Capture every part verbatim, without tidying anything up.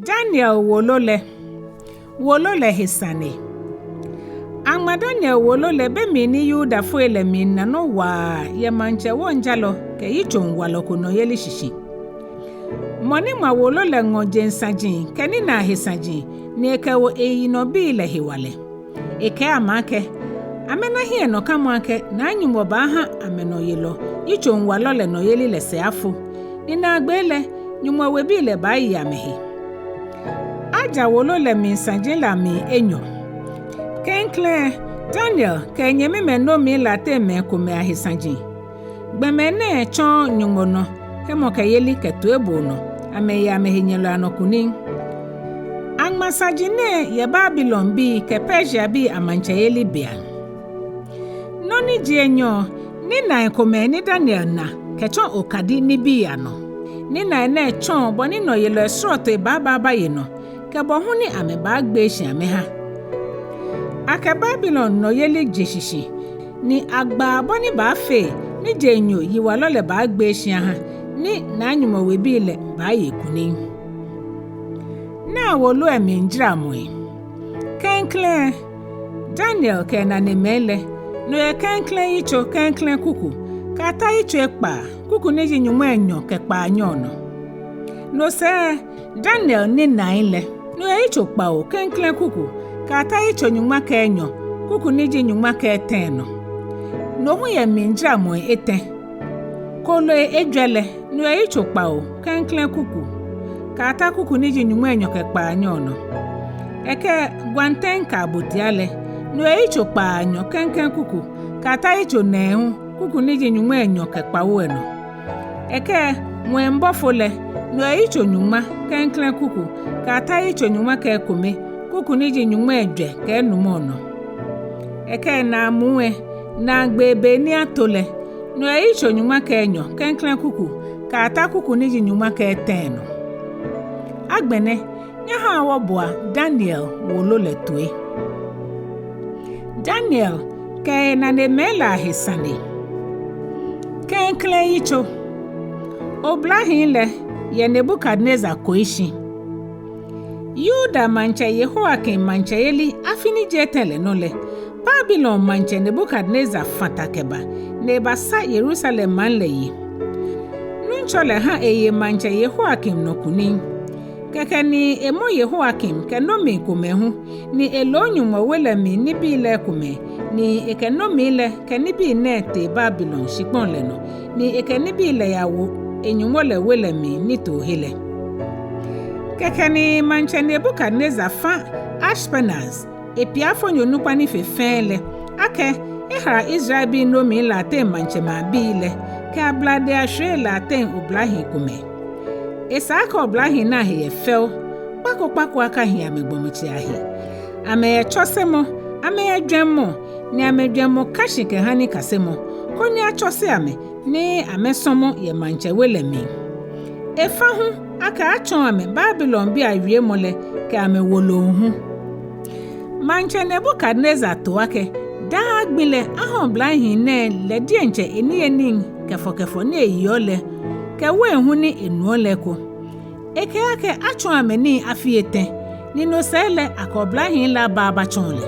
Daniel wolo lɛ. Wolo lɛ he sane. Aŋma Daniel wolo lɛ be mli ni Yudafoi lɛ miina nɔ waa yɛ maŋtsɛ wɔŋjalɔ kɛ yitsoŋwalɔ ko nɔyeli shishi. Mɔ ni ŋma wolo lɛ ŋɔ jeŋ saji kɛ ninaa he saji, ni ekɛwo eyinɔbii lɛ hewalɛ. Ekɛɛ amɛ akɛ, amɛna hiɛnɔkamɔ akɛ Naa Nyɔŋmɔ baaha amɛnɔyelɔ yitsoŋwalɔ lɛ nɔyeli lɛ sɛɛ afo, ni naagbee lɛ Nyɔŋmɔ webii lɛ baaye amɛhe. Aja wolo lɛ mli saji lɛ amli enyɔ. Klɛŋklɛŋ, Daniel kɛ enyɛmimɛi nomii lɛ ateŋ mɛi komɛi ahe saji. Gbɔmɛi nɛɛ tsɔɔ Nyɔŋmɔ nɔ hemɔkɛyeli kɛ toiboo nɔ, amɛye amɛhenyɛlɔi anɔ kunim. Aŋma saji nɛɛ yɛ Babilonbii kɛ Persiabii amaŋtsɛyeli beiaŋ. Nɔ ni ji enyɔ, ninai komɛi ni Daniel na kɛtsɔ okadi nibii anɔ. Ninai nɛɛ tsɔɔ bɔ ni nɔyelɔi srɔtoi baaba baye nɔ, kɛ bɔ hu ni amɛbaagbee shi amɛha. Akɛ Babilon nɔyeli je shishi, ni agbaa bɔ ni baafee ni je enyɔ yiwalɔ lɛ baagbee shi aha, ni Naa Nyɔŋmɔ webii lɛ baaye kunim. Naa wolo lɛ mlijaramɔi. Klɛŋklɛŋ, Daniel kɛ enanemɛi lɛ, no yɛ klɛŋklɛŋ yitso klɛŋklɛŋ kuku, kɛyata yitso ekpaa, kuku ni ji nyɔŋmai enyɔ kɛ kpaanyɔ nɔ. No sɛɛ, Daniel ninai lɛ, no yɛ yitso kpawo klɛŋklɛŋ kuku, kɛyata yitso nyɔŋma kɛ enyɔ, kuku ni ji nyɔŋma kɛ etɛ nɔ. No hu yɛ mlijaramɔi etɛ. Kooloi ejwɛ lɛ, no yɛ yitso kpawo klɛŋklɛŋ kuku, kɛyata kuku ni ji nyɔŋmai enyɔ kɛ kpaanyɔ nɔ. Ekɛ gwantɛŋ kɛ abotia lɛ, no yɛ yitso kpaanyɔ klɛŋklɛŋ kuku, kɛyata yitso nɛɛhu, kuku ni ji nyɔŋmai enyɔ kɛ kpawo nɔ. Ekɛ ŋwɛi bɔfo lɛ, no yɛ yitso nyɔŋma klɛŋklɛŋ kuku, kɛyata yitso nyɔŋma kɛ ekome, kuku ni ji nyɔŋmai ejwɛ kɛ enumɔ nɔ. Ekɛ naamuu lɛ, naagbee be ni ato lɛ, no yɛ yitso nyɔŋma kɛ enyɔ klɛŋklɛŋ kuku, kɛyata kuku ni ji nyɔŋma kɛ etɛ nɔ. Agbɛnɛ, nyɛhaa wɔboa Daniel wolo lɛ toi. Daniel kɛ enanemɛi lɛ ahe sane. Klɛŋklɛŋ yitso. Oblahii lɛ yɛ Nebukadnezar koi shi. Yuda maŋtsɛ Yehoiakim maŋtsɛyeli afi ni ji etɛ lɛ nɔ lɛ, Babilon maŋtsɛ Nebukadnezar fã ta kɛba, ni ebasa Yerusalem maŋ lɛ yi. Nuŋtsɔ lɛ ha eye maŋtsɛ Yehoiakim nɔ kunim. Kɛkɛ ni emɔ Yehoiakim kɛ nomii komɛi hu, ni elo Nyɔŋmɔ we lɛ mli nibii lɛ ekomɛi, ni ekɛ nomii lɛ kɛ nibii nɛɛ tee Babilon shikpɔŋ lɛ nɔ, ni ekɛ nibii lɛ yawo enyɔŋmɔ lɛ we lɛ mli nitoohe lɛ. Kɛkɛ ni maŋtsɛ Nebukadnezar fã Ashpenaz, epiafonyo nukpa ni fe fɛɛ lɛ, akɛ ehala Israelbii nomii lɛ ateŋ maŋtsɛmɛi abii lɛ, kɛ abladei ashwiei lɛ ateŋ oblahii komɛi. Esa akɛ oblahii nɛɛ ahe yɛ fɛo, kpa ko kpa ko akahi amɛgbɔmɔtsei ahe. Amɛyɛ tsɔsemɔ, amɛyɛ jwɛŋmɔ, ni amɛjwɛŋmɔ ka shi kɛha nikasemɔ, koni atsɔse amɛ, ni amɛsɔmɔ yɛ maŋtsɛ we lɛ mli. Efa hu akɛ atsɔɔ amɛ Babilonbii awiemɔ lɛ kɛ amɛwoloo hu. Maŋtsɛ Nebukadnezar to akɛ daa gbi lɛ aha oblahii nɛɛ lɛ diɛŋtsɛ eniyenii kɛfɔkɛfɔ ni eyeɔ lɛ, kɛ wein hu ni enuɔ lɛ eko. Ekɛɛ akɛ atsɔɔ amɛ nii afii etɛ, ni no sɛɛ lɛ akɛ oblahii lɛ aba abatsɔɔ lɛ.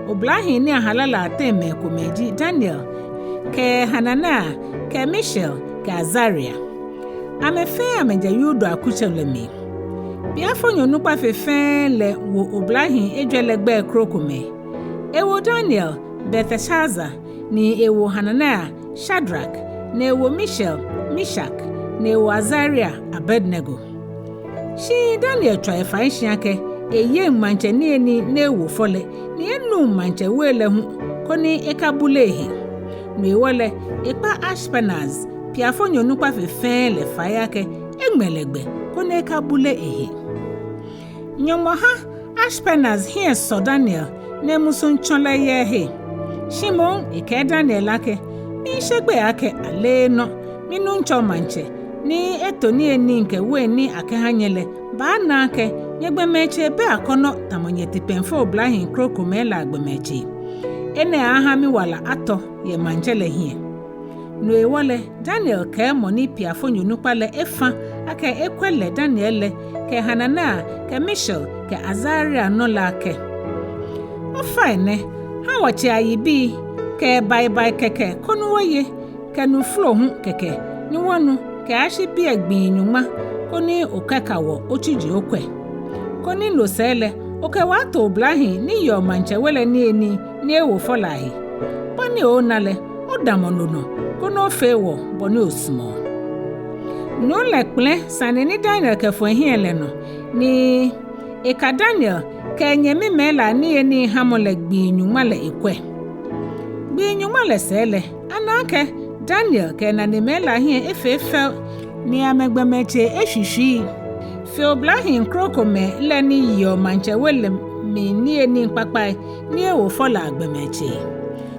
Oblahii ni ahala lɛ ateŋ mɛi komɛi ji Daniel, kɛ Hanania, kɛ Mishael, kɛ Azaria. Amɛ fɛɛ amɛjɛ Yuda akutso lɛ mli. Piafonyo nukpa fe fɛɛ lɛ wo oblahii ejwɛ lɛ gbɛi krokomɛi. Ewo Daniel, Belteshazar, ni ewo Hanania, Shadrak, ni ewo Mishael, Mishak, ni ewo Azaria, Abednego. Shi Daniel tswa efai shi akɛ eyeŋ maŋtsɛ niyenii ni ewo fɔ lɛ, ni enuŋ maŋtsɛ we lɛ hu, koni ekabule ehe. No hewɔ lɛ, ekpa Ashpenaz, piafonyo nukpa fe fɛɛ lɛ fai akɛ eŋmɛ lɛ gbɛ, koni ekabule ehe. Nyɔŋmɔ ha Ashpenaz hiɛ sɔ Daniel, ni emusuŋ tsɔ lɛ yɛ ehe. Shi moŋ ekɛɛ Daniel akɛ, miishe gbeyei akɛ aleenɔ minuŋtsɔ maŋtsɛ, ni eto niyenii kɛ wein ni akɛha nyɛ lɛ, baana akɛ nyɛgbɔmɔtsei bɛ akɔnɔ tamɔ nyɛtipɛŋfoo oblahii krokomɛi lɛ agbɔmɔtsei. Enɛ aha miwala atɔ yɛ maŋtsɛ lɛ hiɛ. No hewɔ lɛ, Daniel kɛɛ mɔ ni piafonyo nukpa lɛ efa akɛ ekwɛ lɛ Daniel lɛ kɛ Hanania kɛ Mishael kɛ Azaria nɔ lɛ akɛ: Ofainɛ, ha wɔtsei ayibii kɛ baibai kɛkɛ koni wɔye, kɛ nu folo hu kɛkɛ ni wɔnu kɛyashi biɛ gbii nyɔŋma, koni okɛka wɔ otsuji okwɛ. Koni no sɛɛ lɛ, okɛ wɔ ato oblahii ni yeɔ maŋtsɛ we lɛ niyenii ni ewo fɔ lɛ ahe. Bɔ ni oona lɛ, odamɔ no nɔ, koni ofee wɔ bɔ ni osumɔɔ. Nuu lɛ kpɛlɛ sane ni Daniel kɛfɔ ehiɛ lɛ nɔ, ni eka Daniel kɛ enyɛmimɛi lɛ aniyenii hamɔ lɛ gbii nyɔŋma lɛ ekwɛ. Gbii nyɔŋma lɛ sɛɛ lɛ, ana akɛ Daniel kɛ enanemɛi lɛ ahiɛ efee fɛo, ni amɛgbɔmɔtsei eshwishwii fe oblahii krokomɛi lɛ ni yeɔ maŋtsɛ we lɛ mli niyenii kpakpai ni ewo fɔ lɛ agbɔmɔtsei.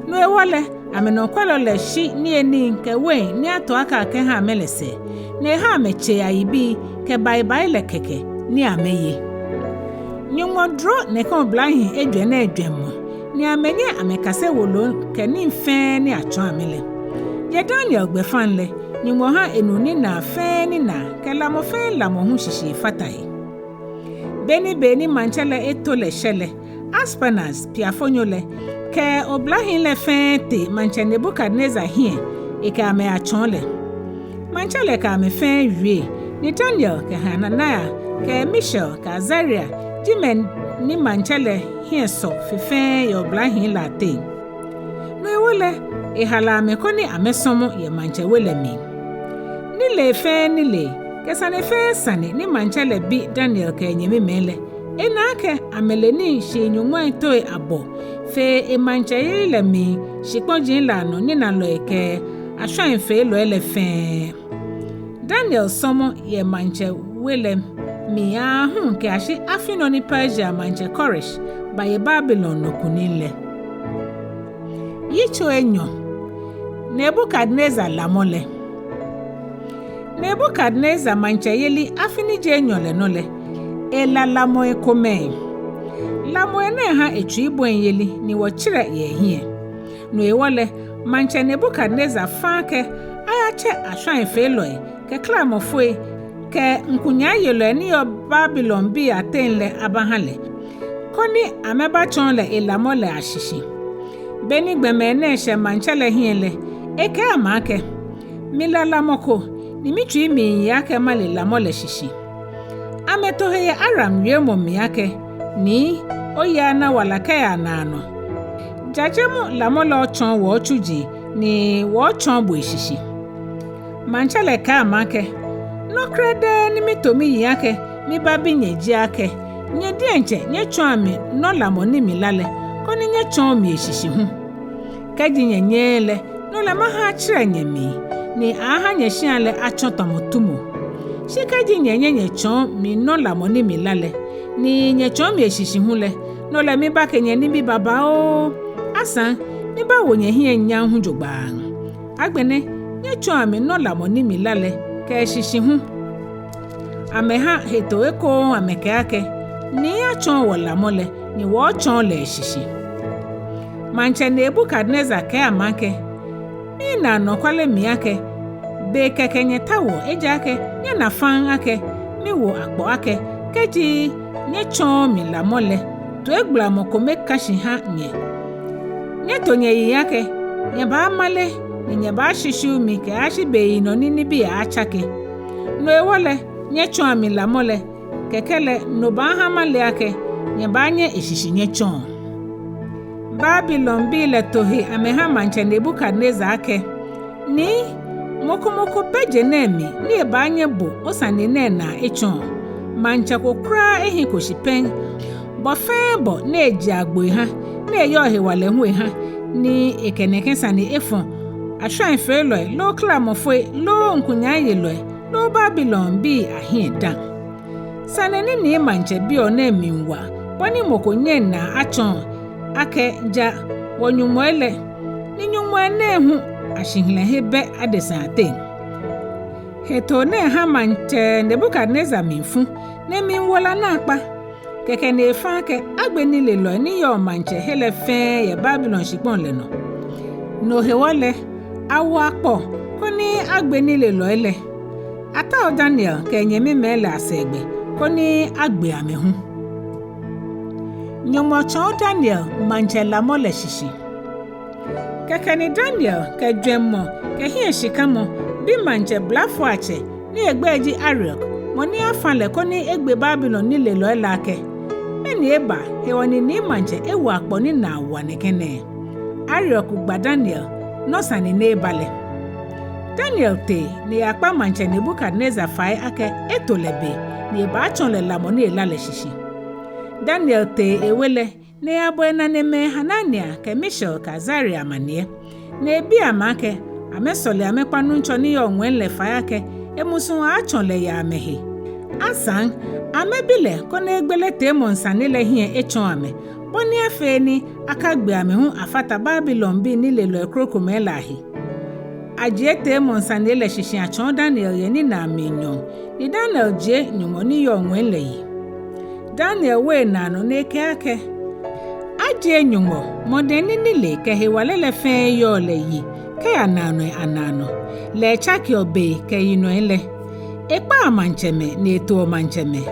No hewɔ lɛ, amɛnɔkwɛlɔ lɛ shi niyenii kɛ wein ni ato akɛ akɛha amɛ lɛ sɛɛ, ni eha amɛ tsei ayibii kɛ baibai lɛ kɛkɛ ni amɛye. Nyɔŋmɔ duro nɛkɛ oblahii ejwɛ nɛɛ jwɛŋmɔ, ni amɛnyɛ amɛkase wolo kɛ nii fɛɛ ni atsɔɔ amɛ lɛ. Yɛ Daniel gbɛfaŋ lɛ, Nyɔŋmɔ ha enu ninaa fɛɛ ninaa kɛ lamɔ fɛɛ lamɔ hu shishi fata he. Beni be ni maŋtsɛ lɛ eto lɛ shɛ lɛ, Aspenaz, piafonyo lɛ, kɛ oblahii lɛ fɛɛ tee maŋtsɛ Nebukadnezar hiɛ ekɛ amɛ yatsɔɔ lɛ. Maŋtsɛ lɛ kɛ amɛ fɛɛ wie, ni Daniel kɛ Hanania kɛ Mishael kɛ Azaria ji mɛi ni maŋtsɛ lɛ hiɛ sɔ fe fɛɛ yɛ oblahii lɛ ateŋ. No hewɔ lɛ, ehala amɛ koni amɛsɔmɔ yɛ maŋtsɛ we lɛ mli. Nilee fɛɛ nilee kɛ sane fɛɛ sane ni maŋtsɛ lɛ bi Daniel kɛ enyɛmimɛi lɛ, ena akɛ amɛle nii shii nyɔŋmai toi abɔ fe emaŋtsɛyeli lɛ mli shikpɔji lɛ anɔ ninalɔi kɛ ashwaifeelɔi lɛ fɛɛ. Daniel sɔmɔ yɛ maŋtsɛ we lɛ mli aahu kɛyashi afi nɔ ni Persia maŋtsɛ Koresh baye Babilon nɔ kunim lɛ. Yitso enyɔ. Nebukadnezar lamɔ lɛ. Nebukadnezar maŋtsɛyeli afi ni ji enyɔ lɛ nɔ lɛ, ela lamɔi komɛi. Lamɔi nɛɛ ha etsui bɔi yeli ni wɔtsirɛ yɛ ehiɛ. No hewɔ lɛ, maŋtsɛ Nebukadnezar fa akɛ ayatsɛ ashwaifeelɔi kɛ klamɔfoi kɛ ŋkunyaayelɔi ni yɔɔ Babilonbii ateŋ lɛ abaha lɛ, koni amɛbatsɔɔ lɛ elamɔ lɛ ashishi. Beni gbɔmɛi nɛɛ shɛ maŋtsɛ lɛ hiɛ lɛ, ekɛɛ amɛ akɛ: Mila lamɔ ko, ni mitsui miiye akɛ male lamɔ lɛ shishi. Amɛto he yɛ Aram wiemɔ mli akɛ: Nii, oyi ana wala kɛya naanɔ. Jajemɔ lamɔ lɛ otsɔɔ wɔ otsuji, ni wɔtsɔɔ bo eshishi. Maŋtsɛ lɛ kɛɛ amɛ akɛ: Nɔ krɛdɛɛ ni mito miyiŋ akɛ mibabi nyɛ ji akɛ nyɛ diɛŋtsɛ nyɛtsɔɔa mi nɔ lamɔ ni mila lɛ, koni nyɛtsɔɔ mi eshishi hu. Kɛji nyɛnyɛɛɛ lɛ, no lɛ maha atsirɛ nyɛmli, ni aha nyɛshia lɛ atsɔ tamɔ tumo. Shi kɛji nyɛnyɛ nyɛtsɔɔ mi nɔ lamɔ ni mila lɛ, ni nyɛtsɔɔ mi eshishi hu lɛ, no lɛ mibakɛ nyɛ nibii babaoo. Asaŋ, mibawo nyɛhiɛ nyam hu jogbaŋŋ. Agbɛnɛ, nyɛtsɔɔa mi nɔ lamɔ ni mila lɛ kɛ eshishi hu. Amɛha hetoo ekoŋŋ amɛkɛɛ akɛ: Nii, atsɔɔ wɔ lamɔ lɛ, ni wɔtsɔɔ lɛ eshishi. Maŋtsɛ Nebukadnezar kɛɛ amɛ akɛ: Mina anɔkwale mli akɛ be kɛkɛ nyɛtaoɔ, ejaakɛ nyɛna faŋŋ akɛ miwo akpɔ akɛ kɛji nyɛtsɔɔɔ mi lamɔ lɛ, toigbalamɔ kome ka shi ha nyɛ. Nyɛto nyɛyiŋ akɛ nyɛbaamale ni nyɛbaashishiu mi kɛyashi beyinɔ ni nibii aatsake. No hewɔ lɛ, nyɛtsɔɔa mi lamɔ lɛ, kɛkɛ lɛ no baaha male akɛ nyɛbaanyɛ eshishi nyɛtsɔɔ. Babilonbii lɛ to he amɛha maŋtsɛ Nebukadnezar akɛ: Nii, mɔ ko mɔ ko bɛ je nɛɛ mli ni ebaanyɛ bo osane nɛɛ naa etsɔɔ. Maŋtsɛ ko kwraa ehiko shi pɛŋ. Bɔ fɛɛ bɔ ni eje agbo eha, ni eyɔɔ hewalɛ hu eha, ni ekɛ nɛkɛ sane efɔ ashwaifeelɔi loo klamɔfoi loo ŋkunyaayelɔi loo Babilonbii ahiɛ dã. Sane ni Nii Maŋtsɛ biɔ nɛɛ miiwa bɔ ni mɔ ko nyɛŋ naa atsɔɔ akɛ ja wɔ nyɔŋmɔi lɛ, ni nyɔŋmɔi nɛɛ hu ashihilɛhe bɛ adesai ateŋ. Hetoo nɛɛ ha maŋtsɛ Nebukadnezar mli fu, ni emli wo la naakpa. Kɛkɛ ni efa akɛ agbe nilelɔi ni yɔɔ maŋtsɛhe lɛ fɛɛ yɛ Babilon shikpɔŋ lɛ nɔ. No hewɔ lɛ, awo akpɔ koni agbe nilelɔi lɛ. Atao Daniel kɛ enyɛmimɛi lɛ asɛɛgbɛ koni agbe amɛ hu. Nyɔŋmɔ tsɔɔ Daniel maŋtsɛ lamɔ lɛ shishi. Kɛkɛ ni Daniel kɛ jwɛŋmɔ kɛ hiɛshikamɔ bi maŋtsɛ blafoiatsɛ ni egbɛi ji Ariok, mɔ ni afã lɛ koni egbe Babilon nilelɔi lɛ akɛ: Mɛni eba hewɔ ni Nii Maŋtsɛ ewo akpɔ ni naa wa nɛkɛ nɛɛ? Ariok gba Daniel nɔ sane ni eba lɛ. Daniel tee ni eyakpa Maŋtsɛ Nebukadnezar fai akɛ eto lɛ be ni ebaatsɔɔ lɛ lamɔ ni ela lɛ shishi. Daniel tee ewe lɛ ni eyabɔ enanemɛi Hanania kɛ Mishael kɛ Azaria amaniɛ, ni ebi amɛ akɛ amɛsɔle amɛkpa Nuŋtsɔ ni yɔɔ ŋwɛi lɛ fai akɛ emusuŋ atsɔ lɛ yɛ amɛhe. Asaŋ amɛbi lɛ koni egbele teemɔŋ sane lɛ hiɛ etsɔɔ amɛ, bɔ ni afee ni akagbe amɛ hu afata Babilonbii nilelɔi krokomɛi lɛ ahe. Ajie teemɔŋ sane lɛ shishi atsɔɔ Daniel yɛ ninaa mli nyɔɔŋ, ni Daniel jie Nyɔŋmɔ ni yɔɔ ŋwɛi lɛ yi. Daniel wo enaa nɔ ni ekɛɛ akɛ: Ajie Nyɔŋmɔ, mɔ dɛŋ ni nilee kɛ hewalɛ lɛ fɛɛ yɔɔ lɛ yi kɛya naanɔi anaanɔ, lɛ etsakeɔ bei kɛ yinɔi lɛ. Ekpaa maŋtsɛmɛi ni etoɔ maŋtsɛmɛi,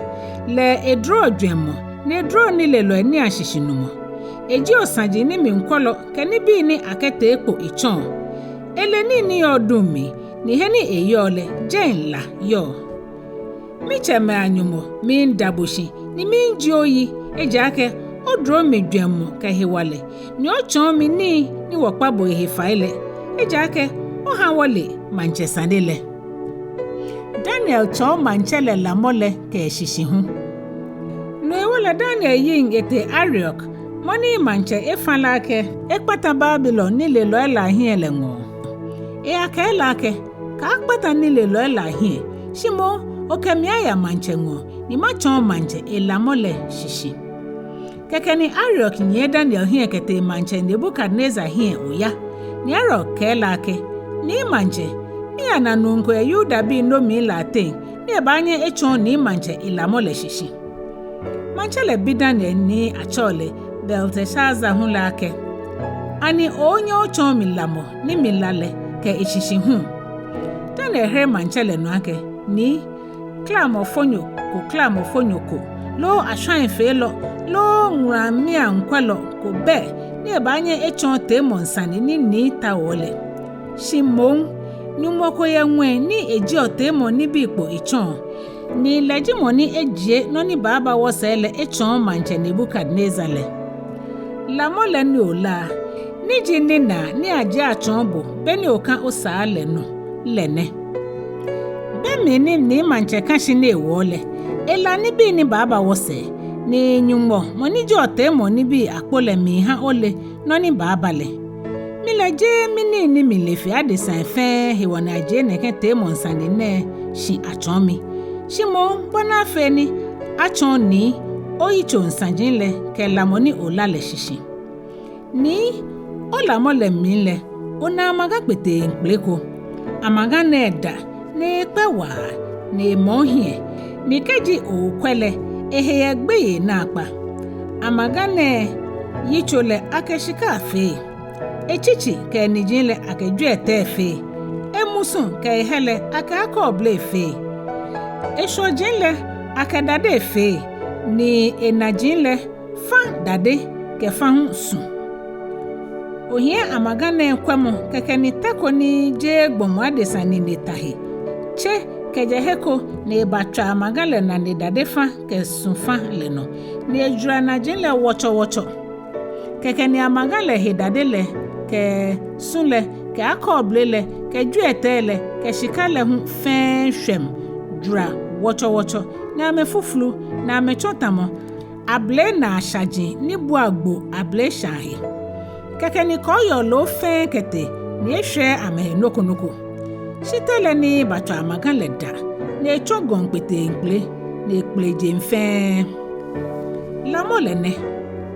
lɛ eduroɔ jwɛŋmɔ ni eduroɔ nilelɔi nii ashishinumɔ. Ejieɔ saji ni mli kwɔlɔ kɛ nibii ni akɛtee kpo etsɔɔ. Ele nii ni yɔɔ duŋ mli, ni he ni eyɔɔ lɛ jɛi la yɔɔ. Mitsɛmɛi a-Nyɔŋmɔ, miida bo shi ni miijie oyi, ejaakɛ oduro mi jwɛŋmɔ kɛ hewalɛ, ni otsɔɔ mi nii ni wɔkpa bo ehe fai lɛ, ejaakɛ oha wɔle maŋtsɛ sane lɛ. Daniel tsɔɔ maŋtsɛ lɛ lamɔ lɛ kɛ eshishi hu. No hewɔ lɛ Daniel yiŋ etee Ariok, mɔ ni maŋtsɛ efã lɛ akɛ ekpata Babilon nilelɔi lɛ ahiɛ lɛ ŋɔɔ. Eyakɛɛ lɛ akɛ: Kaakpata nilelɔi lɛ ahiɛ, shi moŋ okɛ mi aya maŋtsɛ ŋɔɔ ni matsɔɔ maŋtsɛ elamɔ lɛ shishi. Kɛkɛ ni Ariok nyiɛ Daniel hiɛ kɛtee maŋtsɛ Nebukadnezar hiɛ oya, ni Ariok kɛɛ lɛ akɛ: Nii maŋtsɛ, miyana nuu ko yɛ Yudabii nomii lɛ ateŋ ni ebaanyɛ etsɔɔ Nii Maŋtsɛ elamɔ lɛ shishi. Maŋtsɛ lɛ bi Daniel ni atsɛɔ lɛ Belteshazar hu lɛ akɛ: Ani oonyɛ otsɔɔ mi lamɔ ni mila lɛ kɛ eshishi hu? Daniel here maŋtsɛ lɛ nɔ akɛ: Nii, klamɔfonyo ko klamɔfonyo ko, loo ashwaifeelɔ, loo ŋulamiiaŋkwɛlɔ ko bɛ ni ebaanyɛ etsɔɔ teemɔŋ sane ni Nii taoɔ lɛ. Shi moŋ Nyɔŋmɔ ko yɛ ŋwɛi ni ejieɔ teemɔŋ nibii kpo etsɔɔ, ni lɛ ji mɔ ni ejie nɔ ni baaba wɔsɛɛ lɛ etsɔɔ maŋtsɛ Nebukadnezar lɛ. Lamɔ lɛ ni ola, ni ji ninaa ni ajie atsɔɔ bo be ni okã osaa lɛ nɔ lɛ nɛ. Be mli ni Nii Maŋtsɛ kã shi ni ewɔ lɛ, ela nibii ni baaba wɔsɛɛ, ni Nyɔŋmɔ mɔ ni jieɔ teemɔŋ nibii akpo lɛ miiha ole nɔ ni baaba lɛ. Mi lɛ jeee minii ni mile fe adesai fɛɛ hewɔ ni ajie nɛkɛ teemɔŋ sane nɛɛ shi atsɔɔ mi, shi moŋ bɔ ni afee ni atsɔɔ Nii oyitsoŋ saji lɛ kɛ lamɔ ni ola lɛ shishi. Nii, olamɔ lɛ mli lɛ, ona amaga kpeteŋkpele ko. Amaga nɛɛ da, ni ekpɛ waa, ni emɔ ohiɛ, ni kɛji okwɛ lɛ, ehe yɛ gbeyei naakpa. Amaga nɛɛ yitso lɛ akɛ shika fee, etsitsi kɛ eniji lɛ akɛ jwiɛtɛi fee, emusu kɛ ehɛ lɛ akɛ akɔɔble fee, eshwɔji lɛ akɛ dade fee, ni enaji lɛ fã dade kɛ fã hu su. Ohiɛ amaga nɛɛ kwɛmɔ kɛkɛ ni tɛ ko ni jeee gbɔmɔ adesa nine ta he tse kɛjɛ he ko ni ebatswa amaga lɛ nane dade fã kɛ su fã lɛ nɔ, ni ejwara naji lɛ wɔtsɔwɔtsɔ. Kɛkɛ ni amaga lɛ he dade lɛ kɛ su lɛ kɛ akɔɔble lɛ kɛ jwiɛtɛi lɛ kɛ shika lɛ hu fɛɛ shwɛm jwara wɔtsɔwɔtsɔ, ni amɛfuflu, ni amɛtsɔ tamɔ abele naa shaji ni bua gbo abele shaa he. Kɛkɛ ni kɔɔyɔɔ loo fɛɛ kɛtee, ni eshwɛɛɛ amɛhe nɔ ko nɔ ko. Shi tɛ lɛ ni batswa amaga lɛ da, ni etsɔ gɔŋ kpeteŋkpele, ni ekpele jeŋ fɛɛ. Lamɔ lɛ nɛ.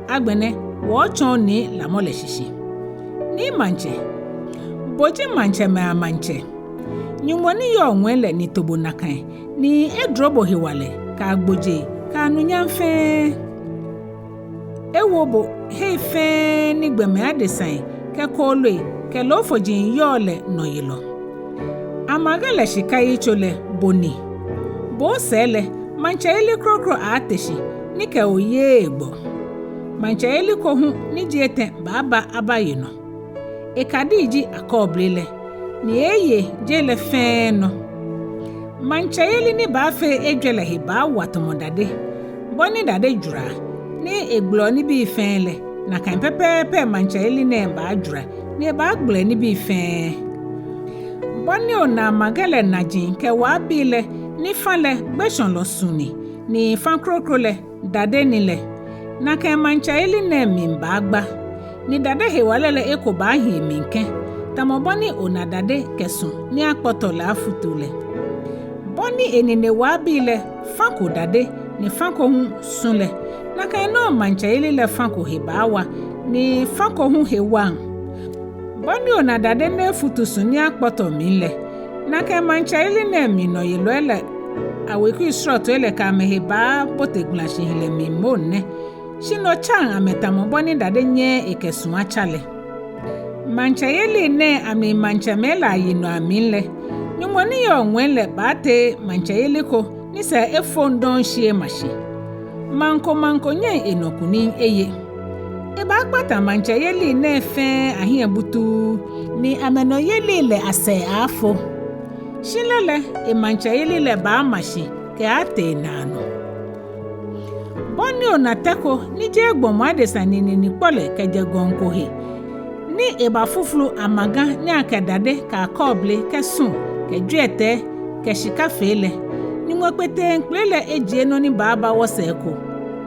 Agbɛnɛ wɔɔtsɔɔ Nii lamɔ lɛ shishi. Nii Maŋtsɛ, bo ji maŋtsɛmɛi a-Maŋtsɛ. Nyɔŋmɔ ni yɔɔ ŋwɛi lɛ ni to bo nakai, ni eduro bo hewalɛ kɛ agbojee kɛ anunyam fɛɛ. Ewo bo hei fɛɛ ni gbɔmɛi adesai kɛ kooloi kɛ loofɔji yɔɔ lɛ nɔyelɔ. Amãgã lɛ shika yitso lɛ, bo ni. Bo osɛɛ lɛ, maŋtsɛyeli kroko aaate shi, ni kɛ bo yeee egbɔ. Maŋtsɛyeli ko hu ni ji etɛ baaba abaye nɔ. Ekadii ji akɔɔble lɛ, ni eeeye je lɛ fɛɛ nɔ. Maŋtsɛyeli ni baafee ejwɛ lɛ he baawa tamɔ dade. Bɔ ni dade jwaraa, ni egbeleɔ nibii fɛɛ lɛ, nakai pɛpɛɛpɛ maŋtsɛyeli nɛɛ baajwara, ni ebaagbele nibii fɛɛ. Bɔ ni ona amãgã lɛ naji kɛ waobii lɛ, ni fã lɛ gbeshɔlɔ su ni, ni fã kroko lɛ dade ni lɛ, nakai maŋtsɛyeli nɛɛ mli baagba. Ni dade hewalɛ lɛ eko baahi emli kɛ̃, tamɔ bɔ ni ona dade kɛ su ni akpɔtɔ lɛ afutu lɛ. Bɔ ni enine waobii lɛ, fã ko dade, ni fã ko hu su lɛ, nakai nɔŋŋ maŋtsɛyeli lɛ fã ko he baawa, ni fã ko hu he waŋ. Bɔ ni ona dade ni efutu su ni akpɔtɔ mli lɛ, nakai maŋtsɛyeli nɛɛ mli nɔyelɔi lɛ awekui srɔtoi lɛ kɛ amɛhe baabote gbalashihilɛ mli moŋ nɛ. Shi no tsaŋ amɛ tamɔ bɔ ni dade nyɛɛɛ ekɛ su atsa lɛ. Maŋtsɛyeli nɛɛ amli maŋtsɛmɛi lɛ ayinɔi amli lɛ, Nyɔŋmɔ ni yɔɔ ŋwɛi lɛ baatee maŋtsɛyeli ko ni sɛɛ efoŋ dɔŋŋ shi ema shi. Maŋ ko maŋ ko nyɛŋ enɔ kunim eye. Ebaakpata maŋtsɛyeli nɛɛ fɛɛ ahiɛ butuu, ni amɛnɔyeli lɛ asɛɛ aafo. Shi lɛ lɛ, emaŋtsɛyeli lɛ baama shi kɛaatee naanɔ. Bɔ ni ona tɛ ko ni jeee gbɔmɔ adesa nine ni kpɔ lɛ kɛjɛ gɔŋ ko he, ni ebafuflu amãgã ni akɛ dade kɛ akɔɔble kɛ su kɛ jwiɛtɛi kɛ shika fee lɛ, Nyɔŋmɔ kpeteŋkpele lɛ ejie nɔ ni baaba wɔsɛɛ ko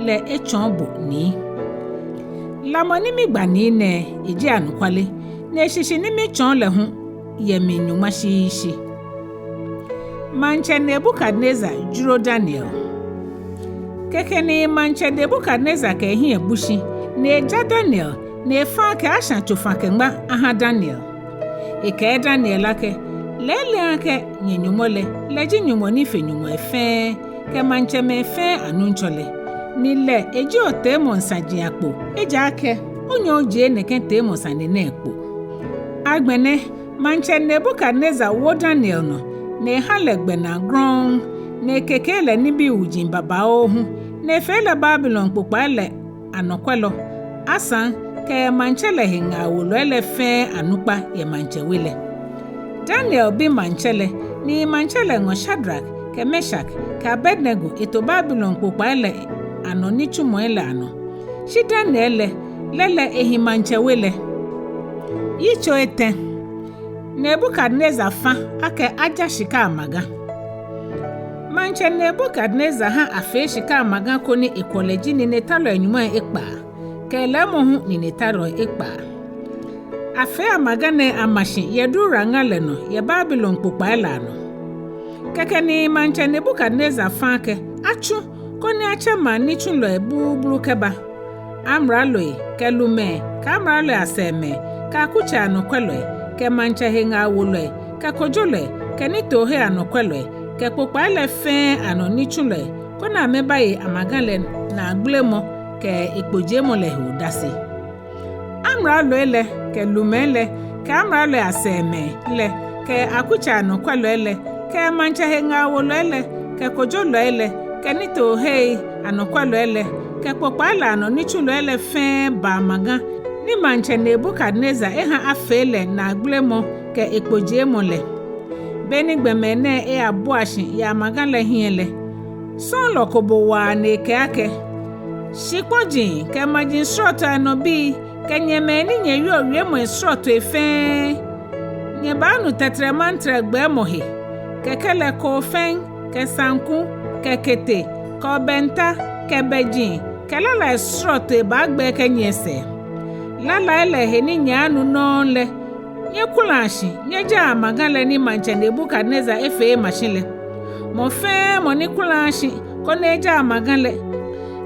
lɛ etsɔɔ bo, Nii. Lamɔ ni migba Nii nɛɛ, eji anɔkwale, ni eshishi ni mitsɔɔ lɛ hu yɛ mli nyɔŋma shishi. Maŋtsɛ Nebukadnezar juro Daniel. Kɛkɛ ni maŋtsɛ Nebukadnezar kɛ ehiɛ bu shi, ni eja Daniel, ni efã akɛ ashã tsofa-kɛ-ŋma aha Daniel. Ekɛɛ Daniel akɛ, lɛɛlɛŋ akɛ nyɛ-Nyɔŋmɔ lɛ, lɛ ji Nyɔŋmɔ ni fe nyɔŋmɔi fɛɛ kɛ maŋtsɛmɛi fɛɛ aNuŋtsɔ lɛ, ni lɛ ejieɔ teemɔŋ saji akpo, ejaakɛ onyɛ ojie nɛkɛ teemɔŋ sane nɛɛ kpo. Agbɛnɛ, maŋtsɛ Nebukadnezar wo Daniel nɔ, ni eha lɛ gbɛnaa grɔŋŋ, ni ekeke lɛ nibii wuji babaoo hu, ni efee lɛ Babilon kpokpai lɛ anɔkwɛlɔ, asaŋ kɛ maŋtsɛ lɛ he ŋaawolɔi lɛ fɛɛ anukpa yɛ maŋtsɛ we lɛ. Daniel bi maŋtsɛ lɛ, ni maŋtsɛ lɛ ŋɔ Shadrak kɛ Meshak kɛ Abednego eto Babilon kpokpai lɛ anɔ nitsumɔi lɛ anɔ. Shi Daniel lɛ, lɛ lɛ ehi maŋtsɛ we lɛ. Yitso etɛ. Nebukadnezar fã akɛ aja shika amãgã. Maŋtsɛ Nebukadnezar ha afee shika amãgã ko ni ekwɔlɛ ji ninetalɔi nyɔŋmai ekpaa, kɛ lɛɛmɔ hu ninetalɔi ekpaa. Afee amãgã nɛɛ ama shi yɛ Dura ŋa lɛ nɔ yɛ Babilon kpokpai lɛ anɔ. Kɛkɛ ni maŋtsɛ Nebukadnezar fã akɛ atsu koni atsɛ maŋ nitsulɔi bluublu kɛba. Amraloi kɛ lumɛi kɛ amraloi asɛɛmɛi kɛ akutsei anɔkwɛlɔi kɛ maŋtsɛ he ŋaawolɔi kɛ kojolɔi kɛ nitoohei anɔkwɛlɔi kɛ kpokpai lɛ fɛɛ anɔ nitsulɔi, koni amɛbaye amãgã lɛ naagbelemɔ kɛ ekpojiemɔ lɛ he odase. Amraloi lɛ kɛ lumɛi lɛ kɛ amraloi asɛɛmɛi lɛ kɛ akutsei anɔkwɛlɔi lɛ kɛ maŋtsɛ he ŋaawolɔi lɛ kɛ kojolɔi lɛ kɛ nitoohei anɔkwɛlɔi lɛ kɛ kpokpai lɛ anɔ nitsulɔi lɛ fɛɛ ba amãgã ni maŋtsɛ Nebukadnezar eha afee lɛ naagbelemɔ kɛ ekpojiemɔ lɛ. Beni gbɔmɛi nɛɛ eyabua shi yɛ amãgã lɛ hiɛ lɛ, sɔɔlɔ ko bo waa ni ekɛɛ akɛ, shikpɔji kɛ maji srɔtoi anɔ bii kɛ nyɛmɛi ni nyɛwieɔ wiemɔi srɔtoi fɛɛ, nyɛbaanu tɛtrɛmantrɛ gbɛɛmɔ he, kɛkɛ lɛ koofɛŋ kɛ saŋku kɛ kete kɛ obɛnta kɛ bɛji kɛ lalai srɔtoi baagbɛɛ kɛnyiɛ sɛɛ. Lalai lɛ he ni nyɛaanu nɔŋŋ lɛ, nyɛkulaa shi nyɛjaa amãgã lɛ ni maŋtsɛ Nebukadnezar efee ema shi lɛ. Mɔ fɛɛ mɔ ni kulaaa shi koni ejaa amãgã lɛ,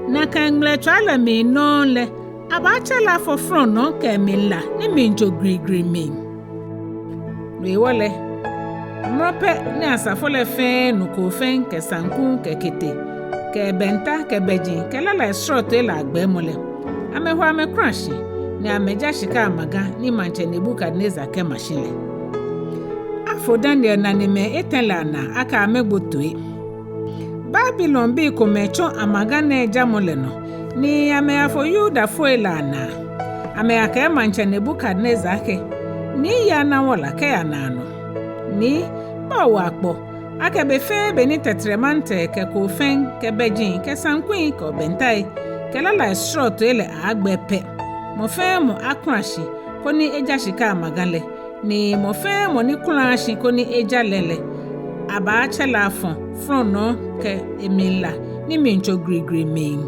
nakai ŋmɛlɛtswaa lɛ mli nɔŋŋ lɛ, abaatsɛ lɛ afɔ flɔnɔɔ kɛ emlila ni miitso grigri mli. No hewɔ lɛ, mrɔ pɛ ni asafo lɛ fɛɛ nu koofɛŋ kɛ saŋku kɛ kete kɛ bɛnta kɛ bɛji kɛ lalai srɔtoi lɛ agbɛɛmɔ lɛ, amɛho amɛkula shi ni amɛja shika amãgã ni maŋtsɛ Nebukadnezar kɛma shi lɛ. Fo Daniel nanemɛi etɛ lɛ anaa akɛ amɛgbo toi. Babilonbii komɛi tsɔ amaga nɛɛ jamɔ lɛ nɔ, ni amɛyafo Yudafoi lɛ anaa. Amɛyakɛɛ maŋtsɛ Nebukadnezar akɛ, Nii, ye ana wala kɛya naanɔ. Nii, kpɔ wɔ akpɔ akɛ be fɛɛ be ni tɛtrɛmantɛrɛ kɛ koofɛŋ kɛ bɛji kɛ saŋkui kɛ obɛntai kɛ lalai srɔtoi lɛ aaagbɛɛ pɛ, mɔ fɛɛ mɔ akula shi koni eja shika amaga lɛ, ni mɔ fɛɛ mɔ ni kulaaa shi koni eja lɛ lɛ, abaatsɛ lɛ afɔ flɔnɔɔ kɛ emli la ni miitso grigri mli.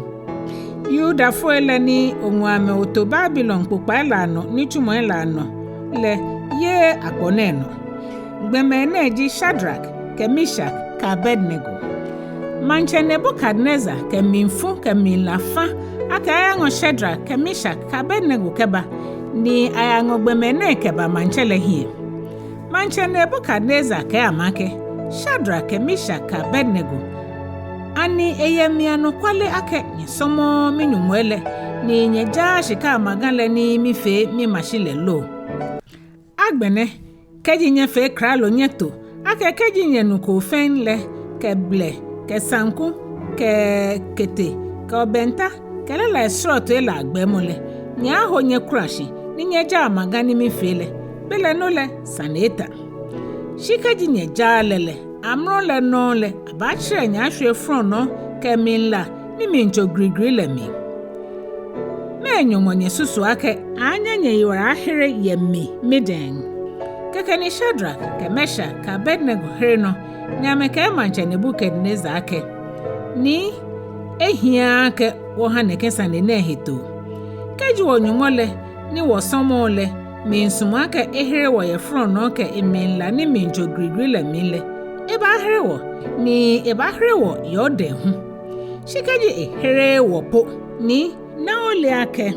Yudafoi lɛ ni oŋɔ amɛ oto Babilon kpokpai lɛ anɔ nitsumɔi lɛ anɔ lɛ yeee akpɔ nɛɛ nɔ. Gbɔmɛi nɛɛ ji Shadrak kɛ Meshak kɛ Abednego. Maŋtsɛ Nebukadnezar kɛ mlifu kɛ mlila fã akɛ ayaŋɔ Shadrak kɛ Meshak kɛ Abednego kɛba, ni ayaŋɔ gbɔmɛi nɛɛ kɛba maŋtsɛ lɛ hiɛ. Maŋtsɛ Nebukadnezar kɛɛ amɛ akɛ, Shadrak kɛ Meshak kɛ Abednego, ani eyɛ mi anɔkwale akɛ nyɛsɔmɔɔɔ mi-nyɔŋmɔi lɛ, ni nyɛjaaa shika amaga lɛ ni mifee mimashi lɛ lo? Agbɛnɛ, kɛji nyɛfee klalo nyɛto akɛ kɛji nyɛnu koofɛŋ lɛ kɛ blɛ kɛ saŋku kɛ kete kɛ obɛnta kɛ lalai srɔtoi lɛ agbɛɛmɔ lɛ, nyɛaaho nyɛkula shi ni nyɛja amaga ni mifee lɛ, belɛ no lɛ sane eta. Shi kɛji nyɛjaaa lɛ lɛ, amrɔ lɛ nɔŋŋ lɛ abaatsɛ nyɛ ashwie flɔnɔɔ kɛ mlila ni miitso grigri lɛ mli. Mɛɛ nyɔŋmɔ nyɛsusuɔ akɛ aaanyɛ nyɛyiwala ahere yɛ mi midɛŋ? Kɛkɛ ni Shadrak kɛ Meshak kɛ Abednego here nɔ, ni amɛkɛɛ maŋtsɛ Nebukadnezar akɛ, Nii, ehiaaa akɛ wɔha nɛkɛ sane nɛɛ hetoo. Kɛji wɔ-Nyɔŋmɔ lɛ ni wɔsɔmɔɔ lɛ miisumɔ akɛ ehere wɔ yɛ flɔnɔɔ kɛ emlila ni miitso grigri lɛ mli lɛ, ebaahere wɔ, ni ebaahere wɔ yɛ odɛŋ hu. Shi kɛji ehereee wɔ po, Nii, na ole akɛ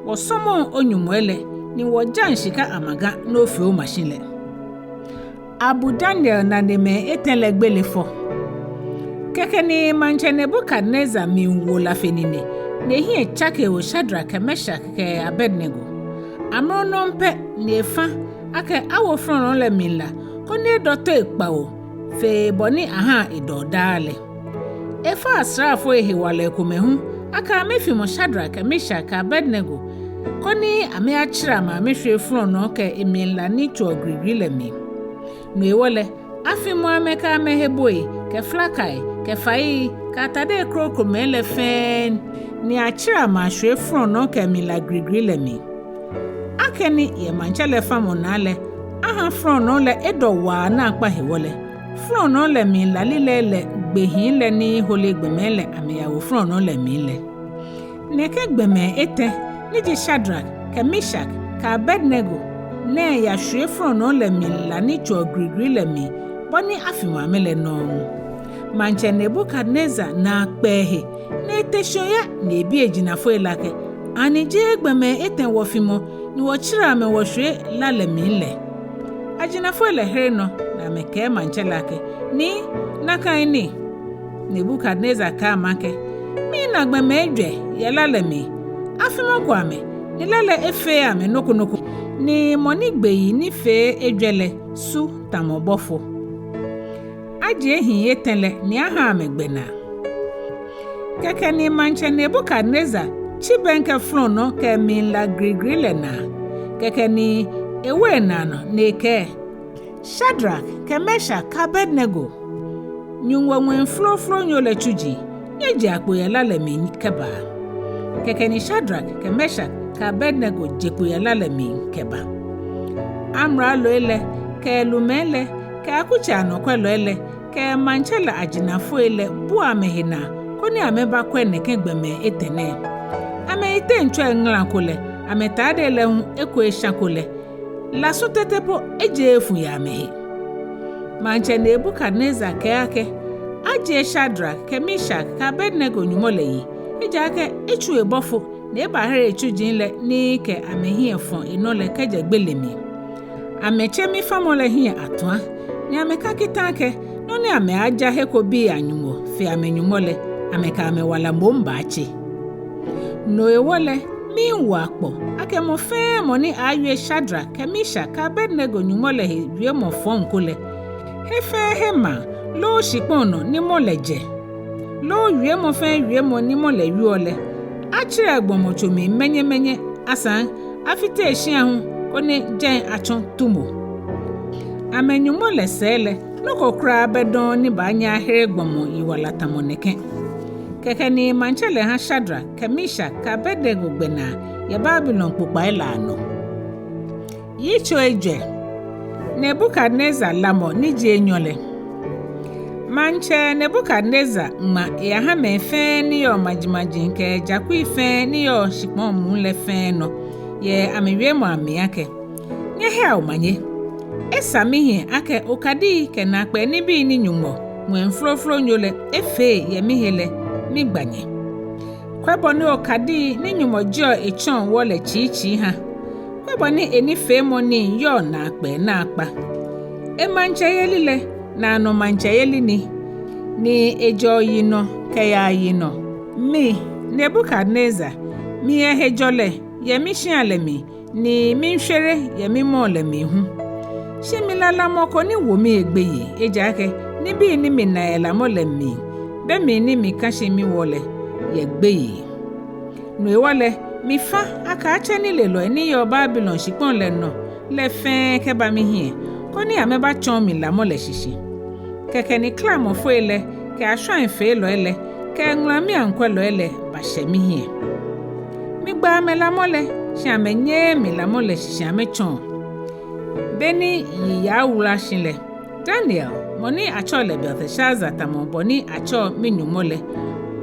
wɔsɔmɔɔŋ o-nyɔŋmɔi lɛ, ni wɔjaŋ shika amaga ni ofee omashi lɛ. Abu Daniel nanemɛi etɛ lɛ gbele fɔ. Kɛkɛ ni maŋtsɛ Nebukadnezar mli wo la fe nine, ni ehiɛ tsake ewo Shadrak kɛ Meshak kɛ Abednego. Amrɔ nɔŋŋ pɛ ni efã akɛ awo flɔnɔɔ lɛ mli la, koni edɔ toi kpawo fe bɔ ni ahaa edɔɔ daa lɛ. Efã asraafoi hewalɔi komɛi hu akɛ amɛfimɔ Shadrak kɛ Meshak kɛ Abednego, koni amɛyatsɛ amɛ amɛshwie flɔnɔɔ kɛ emlila ni tsoɔ grigri lɛ mli. No hewɔ lɛ, afimɔ amɛ kɛ amɛhe boi kɛ flakai kɛ fai kɛ atadei krokomɛi lɛ fɛɛ, ni atsɛ amɛ ashwie flɔnɔɔ kɛ emlila grigri lɛ mli. Akɛni yɛ maŋtsɛ lɛ famɔ naa lɛ, aha flɔnɔɔ lɛ edɔ waa naakpa hewɔ lɛ, flɔnɔɔ lɛ mli lalilɛi lɛ gbe hii lɛ ni hole gbɔmɛi lɛ amɛyawo flɔnɔɔ lɛ mli lɛ. Nɛkɛ gbɔmɛi etɛ ni ji Shadrak kɛ Meshak kɛ Abednego nɛɛ yashwie flɔnɔɔ lɛ mli la ni tsoɔ grigri lɛ mli bɔ ni afimɔ amɛ lɛ nɔŋŋ. Maŋtsɛ Nebukadnezar naa kpɛ ehe, ni ete shi oya ni ebi ajinafoi lɛ akɛ, Ani jeee gbɔmɛi etɛ wɔfimɔ ni wɔtsɛ amɛ wɔshwie la lɛ mli lɛ? Ajinafoi lɛ here nɔ ni amɛkɛɛ maŋtsɛ lɛ akɛ, Nii, nakai ni. Nebukadnezar kɛɛ amɛ akɛ, Mina gbɔmɛi ejwɛ yɛ la lɛ mli. Afimɔko amɛ, ni la lɛ efeee amɛ nɔ ko nɔ ko, ni mɔ ni gbe yi ni fee ejwɛ lɛ su tamɔ bɔfo. Ajie hii etɛ lɛ ni aha amɛ gbɛnaa. Kɛkɛ ni maŋtsɛ Nebukadnezar tsi bɛŋkɛ flɔnɔɔ kɛ emlila grigri lɛ naa. Kɛkɛ ni ewo enaa nɔ ni ekɛɛ, Shadrak kɛ Meshak kɛ Abednego, Nyɔŋmɔ ŋwɛi flooflonyo lɛ tsuji, nyɛjea kpo yɛ la lɛ mli kɛbaa. Kɛkɛ ni Shadrak kɛ Meshak kɛ Abednego je kpo yɛ la lɛ mli kɛba. Amraloi lɛ kɛ lumɛi lɛ kɛ akutsei anɔkwɛlɔi lɛ kɛ maŋtsɛ lɛ ajinafoi lɛ bua amɛhe naa koni amɛbakwɛ nɛkɛ gbɔmɛi etɛ nɛɛ. Amɛyiteŋ tsɔi ŋalako lɛ, amɛtadei lɛ hu eko eshako lɛ, lasu tete po ejeee efu yɛ amɛhe. Maŋtsɛ Nebukadnezar kɛɛ akɛ, Ajie Shadrak kɛ Meshak kɛ Abednego Nyɔŋmɔ lɛ yi, ejaakɛ etsu ebɔfo ni ebahere etsuji lɛ ni kɛ amɛhiɛ fɔ enɔ lɛ kɛjɛ gbele mli. Amɛtse mifamɔ lɛ hiɛ atua, ni amɛka kita akɛ nɔ ni amɛaaja he ko bii anyɔŋmɔ fe amɛnyɔŋmɔ lɛ, amɛkɛ amɛwala moŋ baatse. No hewɔ lɛ, Miiwo akpɔ akɛ mɔ fɛɛ mɔ ni aaawie Shadrak kɛ Mishak kɛ Abednego Nyɔŋmɔ lɛ he wiemɔ fɔŋ ko lɛ, he fɛɛ he maŋ loo shikpɔŋ nɔ ni mɔ lɛ jɛ, loo wiemɔ fɛɛ wiemɔ ni mɔ lɛ wieɔ lɛ, atsirɛ egbɔmɔtso mli mɛnyɛmɛnyɛ, asaŋ afite eshia hu koni jɛi atsɔ tumo. Amɛ-Nyɔŋmɔ lɛ sɛɛ lɛ, nɔ ko kwraa bɛ dɔŋŋ ni baanyɛ ahere gbɔmɔ yiwala tamɔ nɛkɛ. Kɛkɛ ni maŋtsɛ lɛ ha Shadrak kɛ Mishak kɛ Abednego gbɛnaa yɛ Babilon kpokpai lɛ anɔ. Yitso ejwɛ. Nebukadnezar lamɔ ni ji enyɔ lɛ. Maŋtsɛ Nebukadnezar ŋma eyaha mɛi fɛɛ ni yɔɔ majimaji kɛ jakui fɛɛ ni yɔɔ shikpɔŋ muu lɛ fɛɛ nɔ yɛ amɛwiemɔ amli akɛ: Nyɛhea omanye. Esa mihiɛ akɛ okadii kɛ naakpɛɛ nibii ni Nyɔŋmɔ, Ŋwɛi Flooflonyo lɛ, efee yɛ mihe lɛ, migba nyɛ. Kwɛ bɔ ni okadii ni Nyɔŋmɔ jieɔ etsɔɔ wɔ lɛ tsiitsii ha. Kwɛ bɔ ni enifeemɔ nii yɔɔ naakpɛɛ naakpa. Emaŋtsɛyeli lɛ, naanɔ maŋtsɛyeli ni, ni ejɛɔ yinɔ kɛyaa yinɔ. Mi, Nebukadnezar, miyɛ hejɔlɛ yɛ mishia lɛ mli, ni miishwere yɛ mimɔɔ lɛ mli hu. Shi mila lamɔ ko ni wo mihe gbeyei, ejaakɛ nibii ni mina yɛ lamɔ lɛ mli, be mli ni mika shi miwɔ lɛ, yɛ gbeyei. No hewɔ lɛ, mifa akɛ atsɛ nilelɔi ni yɔɔ Babilon shikpɔŋ lɛ nɔ lɛ fɛɛ kɛba mihiɛ, koni amɛbatsɔɔ mi lamɔ lɛ shishi. Kɛkɛ ni klamɔfoi lɛ kɛ ashwaifeelɔi lɛ kɛ ŋulamiiaŋkwɛlɔi lɛ bashɛ mihiɛ. Migba amɛ lamɔ lɛ, shi amɛnyɛɛɛ mi lamɔ lɛ shishi amɛtsɔɔ, be ni yi yaawula shi lɛ. Daniel, mɔ ni atsɛɔ lɛ Belteshazar tamɔ bɔ ni atsɛɔ mi-Nyɔŋmɔ lɛ,